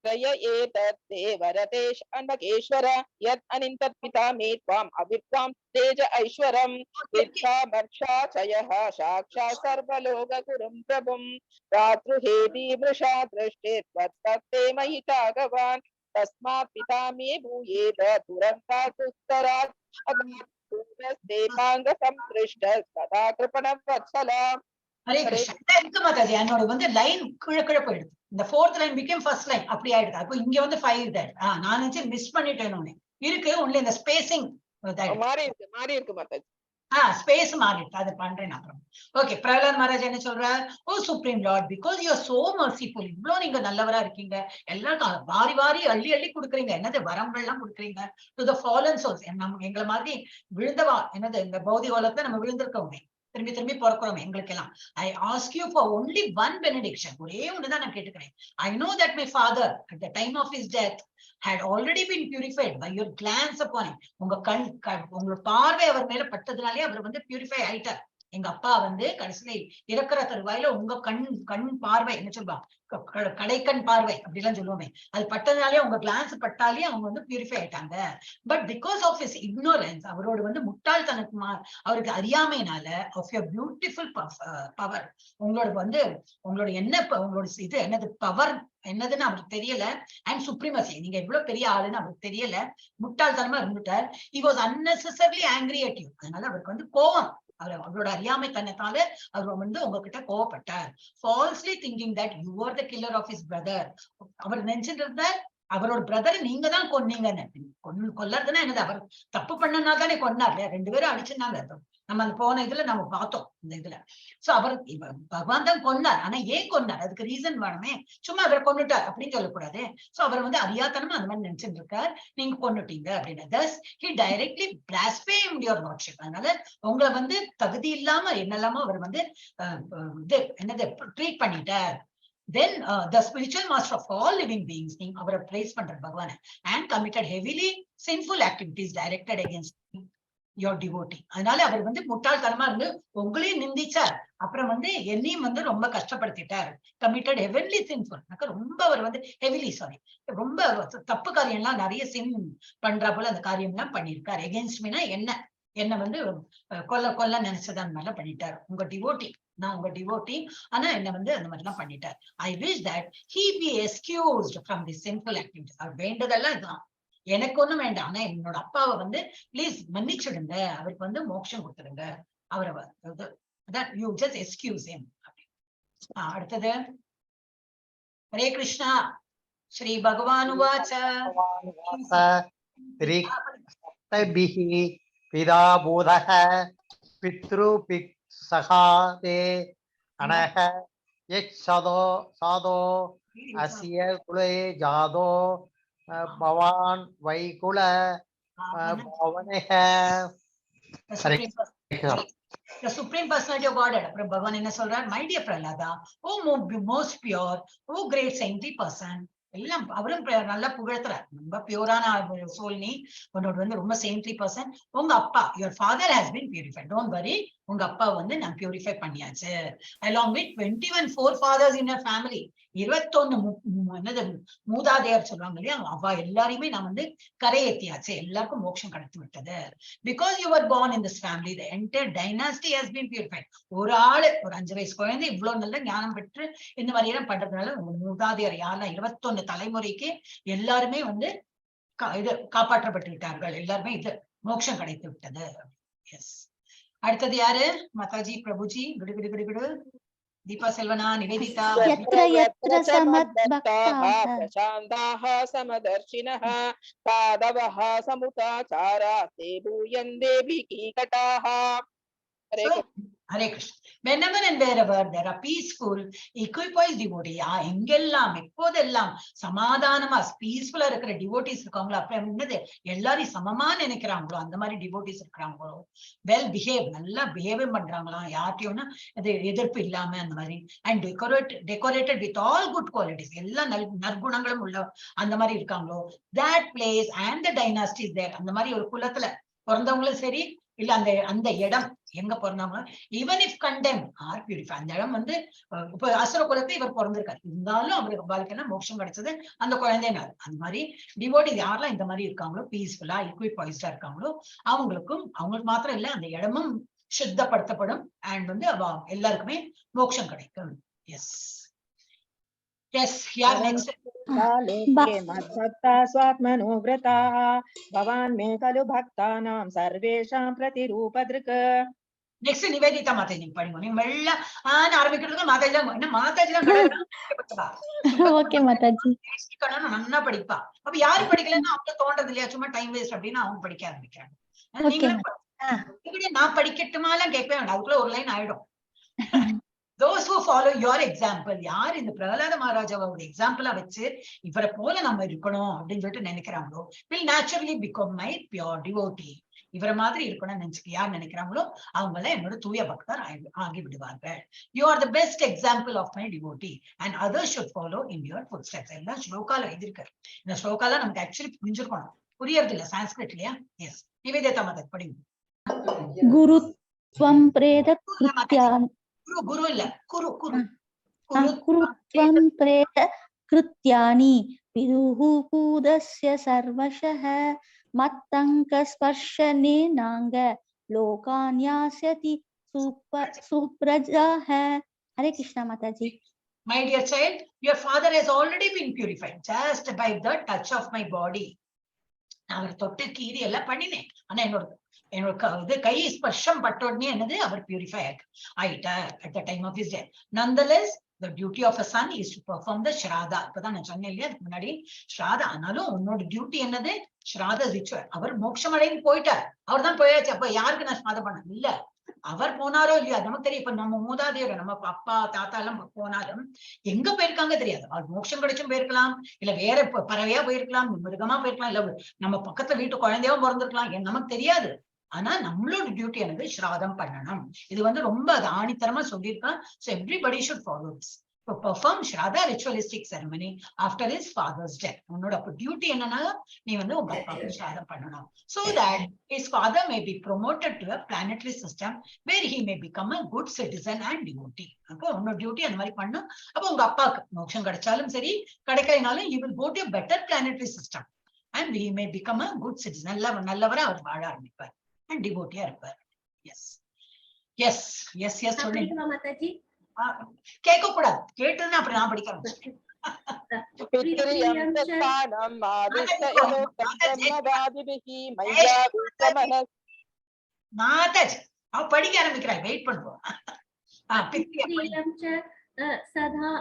ரய ஏதத் தே வரதேஷ் அன்பகேஸ்வர யத் அனிந்தத் பிதா மே த்வாம் அவித்வாம் தேஜ ஐஸ்வரம் வித்யா மர்ஷா சயः சாக்ஷாத் சர்வலோக குரும் பிரபும் ராத்ருஹேதி மிருஷா திருஷ்டே त्वत्तत्ते மயி சாகவான் தஸ்மாத் பிதா மே பூயேத துரந்தா துஸ்தராத் அகாத் சம்திருஷ்ட சதா கிருபண வத்சலா. ஹரே கிருஷ்ணா. இதான் இருக்கு மாதாஜி, என்னோட வந்து லைன் கீழே கீழே போயிடுது. இந்த fourth line became first line, அப்படி ஆயிடுது. அப்போ இங்க வந்து ஃபைவ் இதாயிடுது. நான் நினைச்சு மிஸ் பண்ணிட்டேன் ஒண்ணு இருக்கு ஒன்லி இந்த ஸ்பேசிங். மாறி இருக்கு, மாறி இருக்கு மாதாஜி. ஸ்பேஸ் மாறிடுது, அதை பண்றேன் அப்புறம். ஓகே, பிரகலாத் மகாராஜ் என்ன சொல்றார்? Oh supreme lord, because you are so merciful, இவ்வளவு நீங்க நல்லவரா இருக்கீங்க, எல்லாருக்கும் வாரி வாரி அள்ளி அள்ளி கொடுக்குறீங்க, என்னது வரங்கள்லாம் கொடுக்குறீங்க டு the fallen souls. நம்ம எங்களை மாதிரி விழுந்தவா, என்னது இந்த பௌதிக உலகத்தை நம்ம விழுந்திருக்கோமே, திரும்பி திரும்பி பிறக்கிறோம் எங்களுக்கெல்லாம். I ask you for only one benediction, ஒரே ஒண்ணுதான் நான் கேட்டுக்கிறேன். I know that my father at the time of his death had already been purified by your glance upon him. உங்க கண், உங்களோட பார்வை அவர் மேல பட்டதுனாலே அவர் வந்து பியூரிஃபை ஆயிட்டார். எங்க அப்பா வந்து கடைசியில இறக்குற தருவாயில உங்க கண், கண் பார்வை என்ன சொல்லுவா, கடைக்கண் பார்வை அப்படிலாம் சொல்லுவோமே, அது பட்டதுனாலே உங்க கிளான்ஸ் பட்டாலே அவங்க வந்து பியூரிஃபை ஆயிட்டாங்க. But because of his ignorance, அவரோட வந்து முட்டாள்தனக்கு அவருக்கு அறியாமையினால, ஆஃப் your beautiful power, உங்களோட வந்து உங்களோட என்ன உங்களோட இது என்னது பவர் என்னதுன்னு அவருக்கு தெரியல, அண்ட் சுப்ரீமசி, நீங்க எவ்வளவு பெரிய ஆளுன்னு அவருக்கு தெரியல, முட்டாள்தனமா இருந்துட்டார். He was unnecessarily angry at you. அதனால அவருக்கு வந்து கோவம், அவர் அவரோட அறியாமை தனத்தால அவர் வந்து உங்ககிட்ட கோவப்பட்டார். Falsely thinking that you are the killer of his brother. அவர் நினைச்சிட்டு இருந்தார் அவரோட பிரதர் நீங்க தான் கொன்னீங்கன்னு. கொல்லறதுன்னா என்னது, அவர் தப்பு பண்ணனா தானே கொன்னார் இல்லையா? ரெண்டு பேரும் அடிச்சிருந்தாங்க. நம்ம அந்த போன இதுல நம்ம பார்த்தோம் இந்த இதுல. சோ அவர் பகவான் தான் கொன்னார், ஆனா ஏன் கொன்னார், அதுக்கு ரீசன் வேணுமே. சும்மா அவரை கொன்னுட்டார் அப்படின்னு சொல்லக்கூடாது. சோ அவர் வந்து அறியாத்தனமா அந்த மாதிரி நினைச்சிட்டு இருக்கார், நீங்க கொன்னுட்டீங்க அப்படின்னு. Thus he directly blasphemed your lordship. அதனால உங்களை வந்து தகுதி இல்லாம என்னெல்லாமோ அவர் வந்து இது என்னது ட்ரீட் பண்ணிட்டார். Then the spiritual master of all living beings, நீங்க அவரை praise பண்ற பகவானை, and committed heavily sinful activities directed against your devotee. அதனால அவர் வந்து முட்டாள்தனமா இருந்து உங்களையும் நிந்திச்சார், அப்புறம் வந்து என்னையும் வந்து ரொம்ப கஷ்டப்படுத்திட்டார். கமிட்டட் ஹெவன்லி சின்ஃபுல், ரொம்ப அவர் வந்து ஹெவிலி சாரி ரொம்ப தப்பு காரியம் எல்லாம் நிறைய சின் பண்றா போல அந்த காரியம் எல்லாம் பண்ணியிருக்கார். எகென்ஸ்ட் மீனா என்ன, என்ன வந்து கொல்ல கொல்ல நினைச்சது அந்த மாதிரிலாம் பண்ணிட்டார். உங்க டிவோட்டி, நான் உங்க டிவோட்டி, ஆனா என்ன வந்து அந்த மாதிரி எல்லாம் பண்ணிட்டார். I wish that he be excused from the sinful activities. அவர் வேண்டதெல்லாம் இதுதான், எனக்கு ஒண்ணும் வேண்டாம், ஆனா என்னோட அப்பாவை வந்து ப்ளீஸ் மன்னிச்சிடுங்க, அவருக்கு வந்து மோட்சம் கொடுத்துடுங்க, அவரை அதான் you just excuse him. அடுத்தது ஹரே கிருஷ்ணா. ஸ்ரீ பகவான் உவாச்ச. சப்தபிஹி பிதா பூதः பித்ருபிக் சகா தே அனக யச் சதோ சாதோ அஸ்ய குலே ஜாதோ பவான் வைகுல பவனக. The Supreme Personality of Godhead. அப்புறம் பகவான் என்ன சொல்றார்? My dear Prahlada, oh most pure, oh great saintly person. எல்லாம் அவரும் நல்லா புகழ்த்துறார். ரொம்ப பியூரான சோல் நீ, உன்னோட வந்து ரொம்ப செயின்ட்லி பர்சன். உங்க அப்பா, your father has been purified, don't worry, உங்க அப்பா வந்து நான் பியூரிஃபை பண்ணியாச்சு. Along with 21 forefathers in your family, 21 என்னது மூதாதையர் சொல்லுவாங்க இல்லையா, அவ எல்லாரையுமே நான் வந்து கரையேத்தியாச்சு, எல்லாருக்கும் மோட்சம் கிடைத்து விட்டது. Because you are born in this family, the entire dynasty has been purified. ஒரு ஆளு, ஒரு 5 வயசு குழந்தை இவ்வளவு நல்ல ஞானம் பெற்று இந்த மாதிரி எல்லாம் பண்றதுனால உங்க மூதாதையர் யாரெல்லாம் 21 தலைமுறைக்கு எல்லாருமே வந்து இது காப்பாற்றப்பட்டு விட்டார்கள், எல்லாருமே இது மோட்சம் கிடைத்து விட்டது. எஸ், அடுத்தது யாரு? மாதாஜி, பிரபுஜி, குடு குடு குடு குடு, தீபா செல்வனா, நிவேதிதா. यत्र यत्र समद्भक्ताः प्रशान्ताः समदर्शिनः साधवः समुदाचारा ते भूयन्ते कीकटाः. Hare So, Hare Krishna. Whenever and wherever there are peaceful, equipoise devotee, எங்கெல்லாம் எப்போதெல்லாம் சமாதானமா பீஸ்ஃபுல்லா இருக்கிற டிவோட்டிஸ் இருக்காங்களோ, அப்ப என்னது, எல்லாரையும் சமமா நினைக்கிறாங்களோ, அந்த மாதிரி டிவோட்டிஸ் இருக்கிறாங்களோ, வெல் பிஹேவ், நல்லா பிஹேவ் பண்றாங்களா, யார்ட்டையும்னா அது எதிர்ப்பு இல்லாம அந்த மாதிரி, and decorated with all good qualities, எல்லா நற்குணங்களும் உள்ள அந்த மாதிரி இருக்காங்களோ, that place and the dynasties there, அந்த மாதிரி ஒரு குலத்துல பிறந்தவங்களும் சரி, இல்ல அந்த அந்த இடம் எங்க பிறந்தவங்க, even if condemned, are purified. அந்த இடம் வந்து இப்ப அசுர குலத்தை இவர் பிறந்திருக்காரு, இருந்தாலும் அவருக்கு வாழ்க்கையில மோட்சம் கிடைச்சது அந்த குழந்தைனால. அந்த மாதிரி டிவோட்டி யாரெல்லாம் இந்த மாதிரி இருக்காங்களோ, பீஸ்ஃபுல்லா ஈக்விபாய்ஸ்டா இருக்காங்களோ, அவங்களுக்கும், அவங்களுக்கு மாத்திரம் இல்ல, அந்த இடமும் சுத்தப்படுத்தப்படும். அண்ட் வந்து எல்லாருக்குமே மோட்சம் கிடைக்கும். எஸ் எஸ், யார் நெக்ஸ்ட்? कालोके मद्भक्ता स्वात्मनुव्रताः भवान् मे खलु भक्तानां सर्वेषां प्रतिरूपदृक्. நெக்ஸ்ட் நிவேதிதா மாதாஜி, நீங்க படிங்க. நீங்க மெல்ல ஆன்னு ஆரம்பிக்கிறதுக்கு மாதாஜி தான். என்ன மாதாஜி தான் கடவுளா? ஓகே மாதாஜி. கண்ணனும் நல்லா படிப்பா. அப்ப யாரு படிக்கலன்னா அவங்க தோன்றது இல்லையா, சும்மா டைம் வேஸ்ட் அப்படின்னு அவங்க படிக்க ஆரம்பிக்கிறாங்க. ஓகே. நீங்களும் இப்படி நான் படிக்கட்டுமாலாம் கேட்கவே வேண்டாம், அதுக்குள்ள ஒரு லைன் ஆயிடும். Those who follow your example, யார் இந்த பிரகலாத மகாராஜாவோட எக்ஸாம்பிளா வச்சு இவரை போல நம்ம இருக்கணும் அப்படின்னு சொல்லிட்டு நினைக்கிறாங்களோ, will naturally become my pure devotee. இவரை மாதிரி இருக்கணும்னு நினைச்சு யார் நினைக்கிறாங்களோ அவங்கள என்னோட தூய பக்தர் ஆகி விடுவார்கள். You are the best example of my devotee and others should follow in your footsteps. எல்லாம் ஸ்லோகால எழுதியிருக்காரு. இந்த ஸ்லோகாலாம் நமக்கு ஆக்சுவலி புரிஞ்சிருக்கணும், புரியறது இல்ல சான்ஸ்கிரிட் இல்லையா? எஸ், நிவேதிதா மாதா, படிங்க. குருத்வம் பிரேத கிருத்யான். குரு, குரு இல்ல, குரு, குரு, குரு. குருத்வம் பிரேத கிருத்யானி பிதுः பூதஸ்ய சர்வशः மத்தங்கஸ்பர்शनेनाङ्ग लोकान् यास्यति सुप्रजाः. हरे कृष्णा माताजी. My dear child, your father has already been purified just by the touch of my body. நான் அவர் தொட்டு கீறி எல்லாம் பண்ணினேன். ஆனா என்னோட என்னோட இது கை ஸ்பர்ஷம் பட்ட உடனே என்னது, அவர் பியூரிஃபை ஆயிட்டார் at the time of his death. Nonetheless, the duty of a son is to perform the shraddha. இப்பதான் நான் சொன்னேன் இல்லையா அதுக்கு முன்னாடி ஸ்ராதா. ஆனாலும் உன்னோட டியூட்டி என்னது, ஸ்ராத ரிச்சுவல். அவர் மோட்சம் அடைந்து போயிட்டார், அவர் தான் போயாச்சு. அப்ப யாருக்கு நான் ஸ்ராதம் பண்ண இல்ல, அவர் போனாரோ இல்லையோ அது நமக்கு தெரியும். இப்ப நம்ம மூதாதையர், நம்ம அப்பா தாத்தா எல்லாம் போனாலும் எங்க போயிருக்காங்க தெரியாது. அவர் மோட்சம் கிடைச்சும் போயிருக்கலாம், இல்ல வேற பறவையா போயிருக்கலாம், மிருகமா போயிருக்கலாம், இல்ல நம்ம பக்கத்துல வீட்டு குழந்தையாவும் பிறந்திருக்கலாம், நமக்கு தெரியாது. ஆனா நம்மளோட டியூட்டி எனக்கு ஸ்ராதம் பண்ணணும். இது வந்து ரொம்ப அது ஆணித்தரமா சொல்லியிருக்கான். So everybody should follow this. To perform Shraddha ritualistic ceremony after his father's death. உன்னோட அப்ப டியூட்டி என்னன்னா நீ வந்து உங்க அப்பாவுக்கு ஸ்ராதம் பண்ணணும். So that his father may be promoted to a planetary system where he may become a good citizen and devotee. அப்போ உன்னோட டியூட்டி அந்த மாதிரி பண்ணும். அப்போ உங்க அப்பாவுக்கு மோட்சம் கிடைச்சாலும் சரி கிடைக்கலைனாலும் he will go to a better planetary system and he may become a good citizen. நல்லவரா அவர் வாழ ஆரம்பிப்பார் and devotee-ஆ இருப்பார். எஸ் எஸ் எஸ் எஸ், நான் சொல்லுங்க. படிக்கவா மாதாஜி? கேட்க கூடாது, கேட்டதுன்னா அப்புறம் நான் படிக்க ஆரம்பிச்சிட்டேன். பித்ரியம் ஸ்தானம் ஆதிஷ்ட யதோக்தம் பிரம்மவாதிபிஹி மய்யாவிஷ்ட மாதாஜி அவ படிக்க ஆரம்பிக்கிறாள், வெயிட் பண்ணுவோம். பித்ரியம். பித்ரியம் ச சதா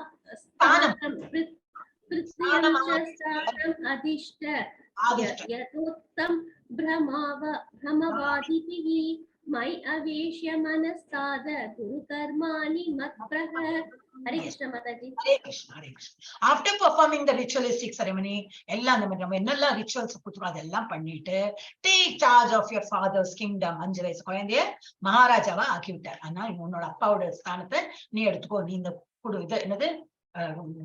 ஸ்தானம். ஸ்தானம் பித்ரியம் ச ஸ்தானம் அதிஷ்ட ஆதிஷ்ட. யதோக்தம் பிரமவாதிபிஹி my அவேஷ்ய மனஸ்தாத குரு கர்மாணி மத்பிரஹ. Hare Krishna Mataji. Hare Krishna, Hare Krishna. After performing the ritualistic ceremony, எல்லாம் அந்த மாதிரி நம்ம என்னெல்லாம் ரிச்சுவல்ஸ் கொடுத்துருக்கோம் அதெல்லாம் பண்ணிட்டு, take charge of your father's kingdom. 5 வயசு குழந்தைய மகாராஜாவா ஆக்கி விட்டார். ஆனா உன்னோட அப்பாவோட ஸ்தானத்தை நீ எடுத்துக்கோ, நீ இந்த குடு இது என்னது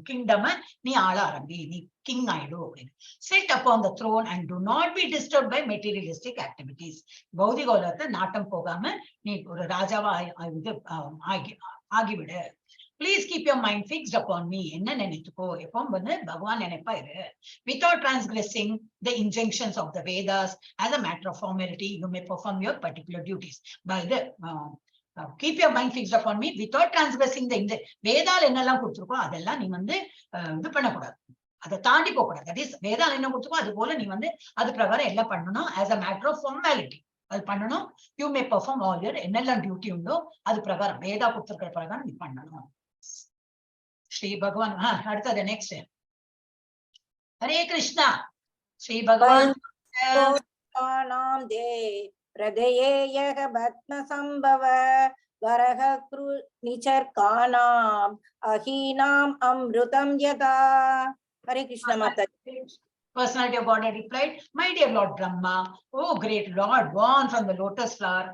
கிங்டம் நீ ஆள ஆரம்பி, நீ கிங் ஆயிடு அப்படின்னு. Sit upon the throne and do not be disturbed by materialistic activities. பௌதிக உலகத்தை நாட்டம் போகாம நீ ஒரு ராஜாவா இது ஆகிவிடு. Please keep your mind fixed upon me. என்ன நினைத்துக்கோ, எப்பவும் வந்து பகவான் நினைப்பா இரு. Without transgressing the injunctions of the Vedas, as a matter of formality, you may perform your particular duties. By the keep your mind fixed upon me without transgressing the வேதால என்னெல்லாம் கொடுத்துருக்கோ அதெல்லாம் நீ வந்து இது பண்ணக்கூடாது, அதை தாண்டி போக கூடாது. That is, வேதால என்ன கொடுத்துருக்கோ அது போல நீ வந்து அது பிரகாரம் எல்லாம் பண்ணணும். As a matter of formality அது பண்ணணும். You may perform all your என்னெல்லாம் டியூட்டி உண்டோ அது பிரகாரம் வேதா கொடுத்துருக்கிற பிரகாரம் நீ பண்ணணும். ஸ்ரீ பகவான் அடுத்தது நெக்ஸ்ட். ஹரே கிருஷ்ணா. ஸ்ரீ பகவான் நாம் தே प्रदयेयः पद्मसम्भव वरः निचर्काणाम् अहीनाम् अमृतं यथा. Hare Krishna Mata. Personality of Godhead replied, "My dear Lord Brahma, oh great Lord, born from the lotus flower."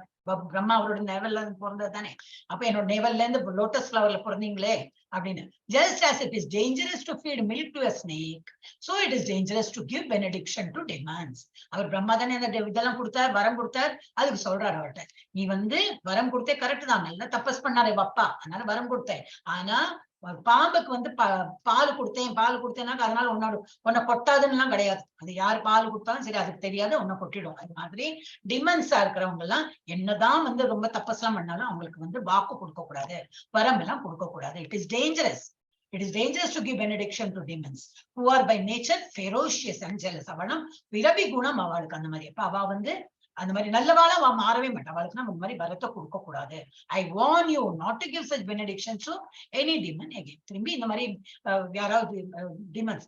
Brahma அவரோட நேவல்ல இருந்து பிறந்தது தானே. அப்ப என்னோட நேவல்ல இருந்து லோட்டஸ் ஃபிளவர்ல பிறந்தீங்களே அப்படின்னு. Just as it is dangerous to feed milk to a snake, so it is dangerous to give benediction to demons. அவர் பிரம்மா தானே அந்த இதெல்லாம் கொடுத்தார், வரம் கொடுத்தார். அதுக்கு சொல்றாரு அவர்கிட்ட, நீ வந்து வரம் கொடுத்தே, கரெக்ட் தான், நல்லா தபஸ் பண்ணாரு அப்பா, அதனால வரம் கொடுத்தேன். ஆனா ஒரு பாம்புக்கு வந்து பால் கொடுத்தேன், பால் கொடுத்தேன்னாக்க அதனால உன்னோட உன்னை கொட்டாதுன்னு எல்லாம் கிடையாது. அது யார் பால் கொடுத்தாலும் சரி, அதுக்கு தெரியாது, உன்னை கொட்டிடும். அது மாதிரி டிமன்ஸா இருக்கிறவங்க எல்லாம் என்னதான் வந்து ரொம்ப தபஸ்லாம் பண்ணாலும் அவங்களுக்கு வந்து வாக்கு கொடுக்க கூடாது, வரம் எல்லாம் கொடுக்க கூடாது. It is dangerous. It is dangerous to give benediction to demons who are by nature ferocious and jealous. அவளும் பிறவி குணம் அவளுக்கு அந்த மாதிரி. அப்ப அவ வந்து அந்த மாதிரி நல்லவாளா அவ மாறவே மாட்டா. அவளுக்கு நம்ம இந்த மாதிரி வரத்தை கொடுக்க கூடாது. I warn you not to give such benediction to any demon again. திரும்பி இந்த மாதிரி யாராவது டிமன்ஸ்,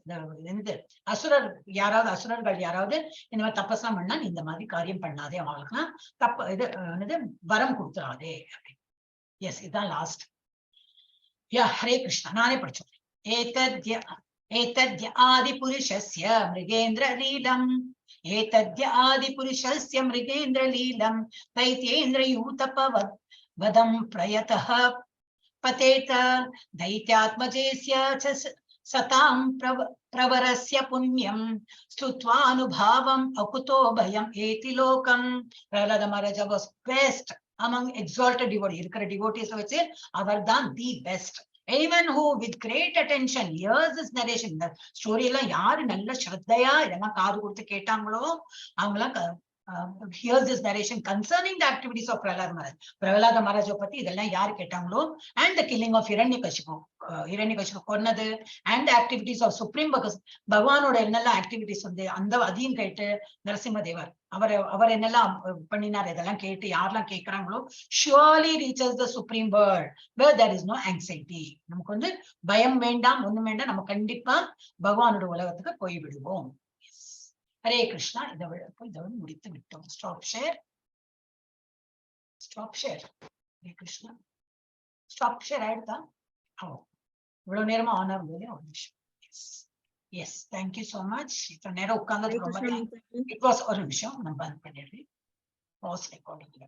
என்னது, அசுரர் யாராவது, அசுரர்கள் யாராவது இந்த மாதிரி தபஸ்லாம் பண்ணா நீ இந்த மாதிரி காரியம் பண்ணாதே, அவங்களுக்குலாம் தப்பு இது என்னது வரம் கொடுத்துறாதே அப்படின்னு. எஸ், இதுதான் லாஸ்ட். யா, ஹரே கிருஷ்ணா. நானே படிச்சோம். ஏதத்ய ஏதத்ய ஆதி புருஷஸ்ய மிருகேந்திர லீலம், ஏதத்ய ஆதி புருஷஸ்ய மிருகேந்திர லீலம் தைத்யேந்திர யூதபவ வதம் பிரயதः பதேத दैत्यात्मजेस्य च सतां प्रवरस्य पुण्यं स्तुत्वानुभावम् अकुतो भयम् एति लोकम्. Prahlada Maharaja was best among exalted devotee. இருக்கிற devotees வச்சு அவர்தான் the best. Anyone who with great attention hears this narration, இந்த ஸ்டோரி எல்லாம் யாரு நல்ல ஸ்ரத்தையா இதெல்லாம் காது கொடுத்து கேட்டாங்களோ அவங்களாம் hears this narration concerning the activities of Prahlad Maharaj. Prahlada Maharaj பத்தி இதெல்லாம் யார் கேட்டாங்களோ, and the killing of Hiranyakashipu, Hiranyakashipu கொன்னது, and the activities of Supreme பகவானோட என்னெல்லாம் ஆக்டிவிட்டிஸ் வந்து அந்த அதையும் கேட்டு, நரசிம்மதேவர் அவர் என்னெல்லாம் பண்ணினார், இதெல்லாம் கேட்டு யாரெல்லாம் கேட்கறாங்களோ, surely reaches the supreme world where there is no anxiety. நமக்கு வந்து பயம் வேண்டாம், ஒண்ணும் வேண்டாம், நம்ம கண்டிப்பா பகவானோட உலகத்துக்கு போய் விடுவோம். ஹரே கிருஷ்ணா. இதை இதோட முடித்து விட்டோம். Stop share, stop share. Hare Krishna. Stop share ஆயிடுதா? ஓ, இவ்வளவு நேரமா ஆன் ஆகுது. ஒரு நிமிஷம். Yes, thank you so much. இத்தனை நேரம் உட்கார்ந்ததுக்கு ரொம்ப it was, ஒரு நிமிஷம், நான் பந்த் பண்ணிடுறேன். Pause recording.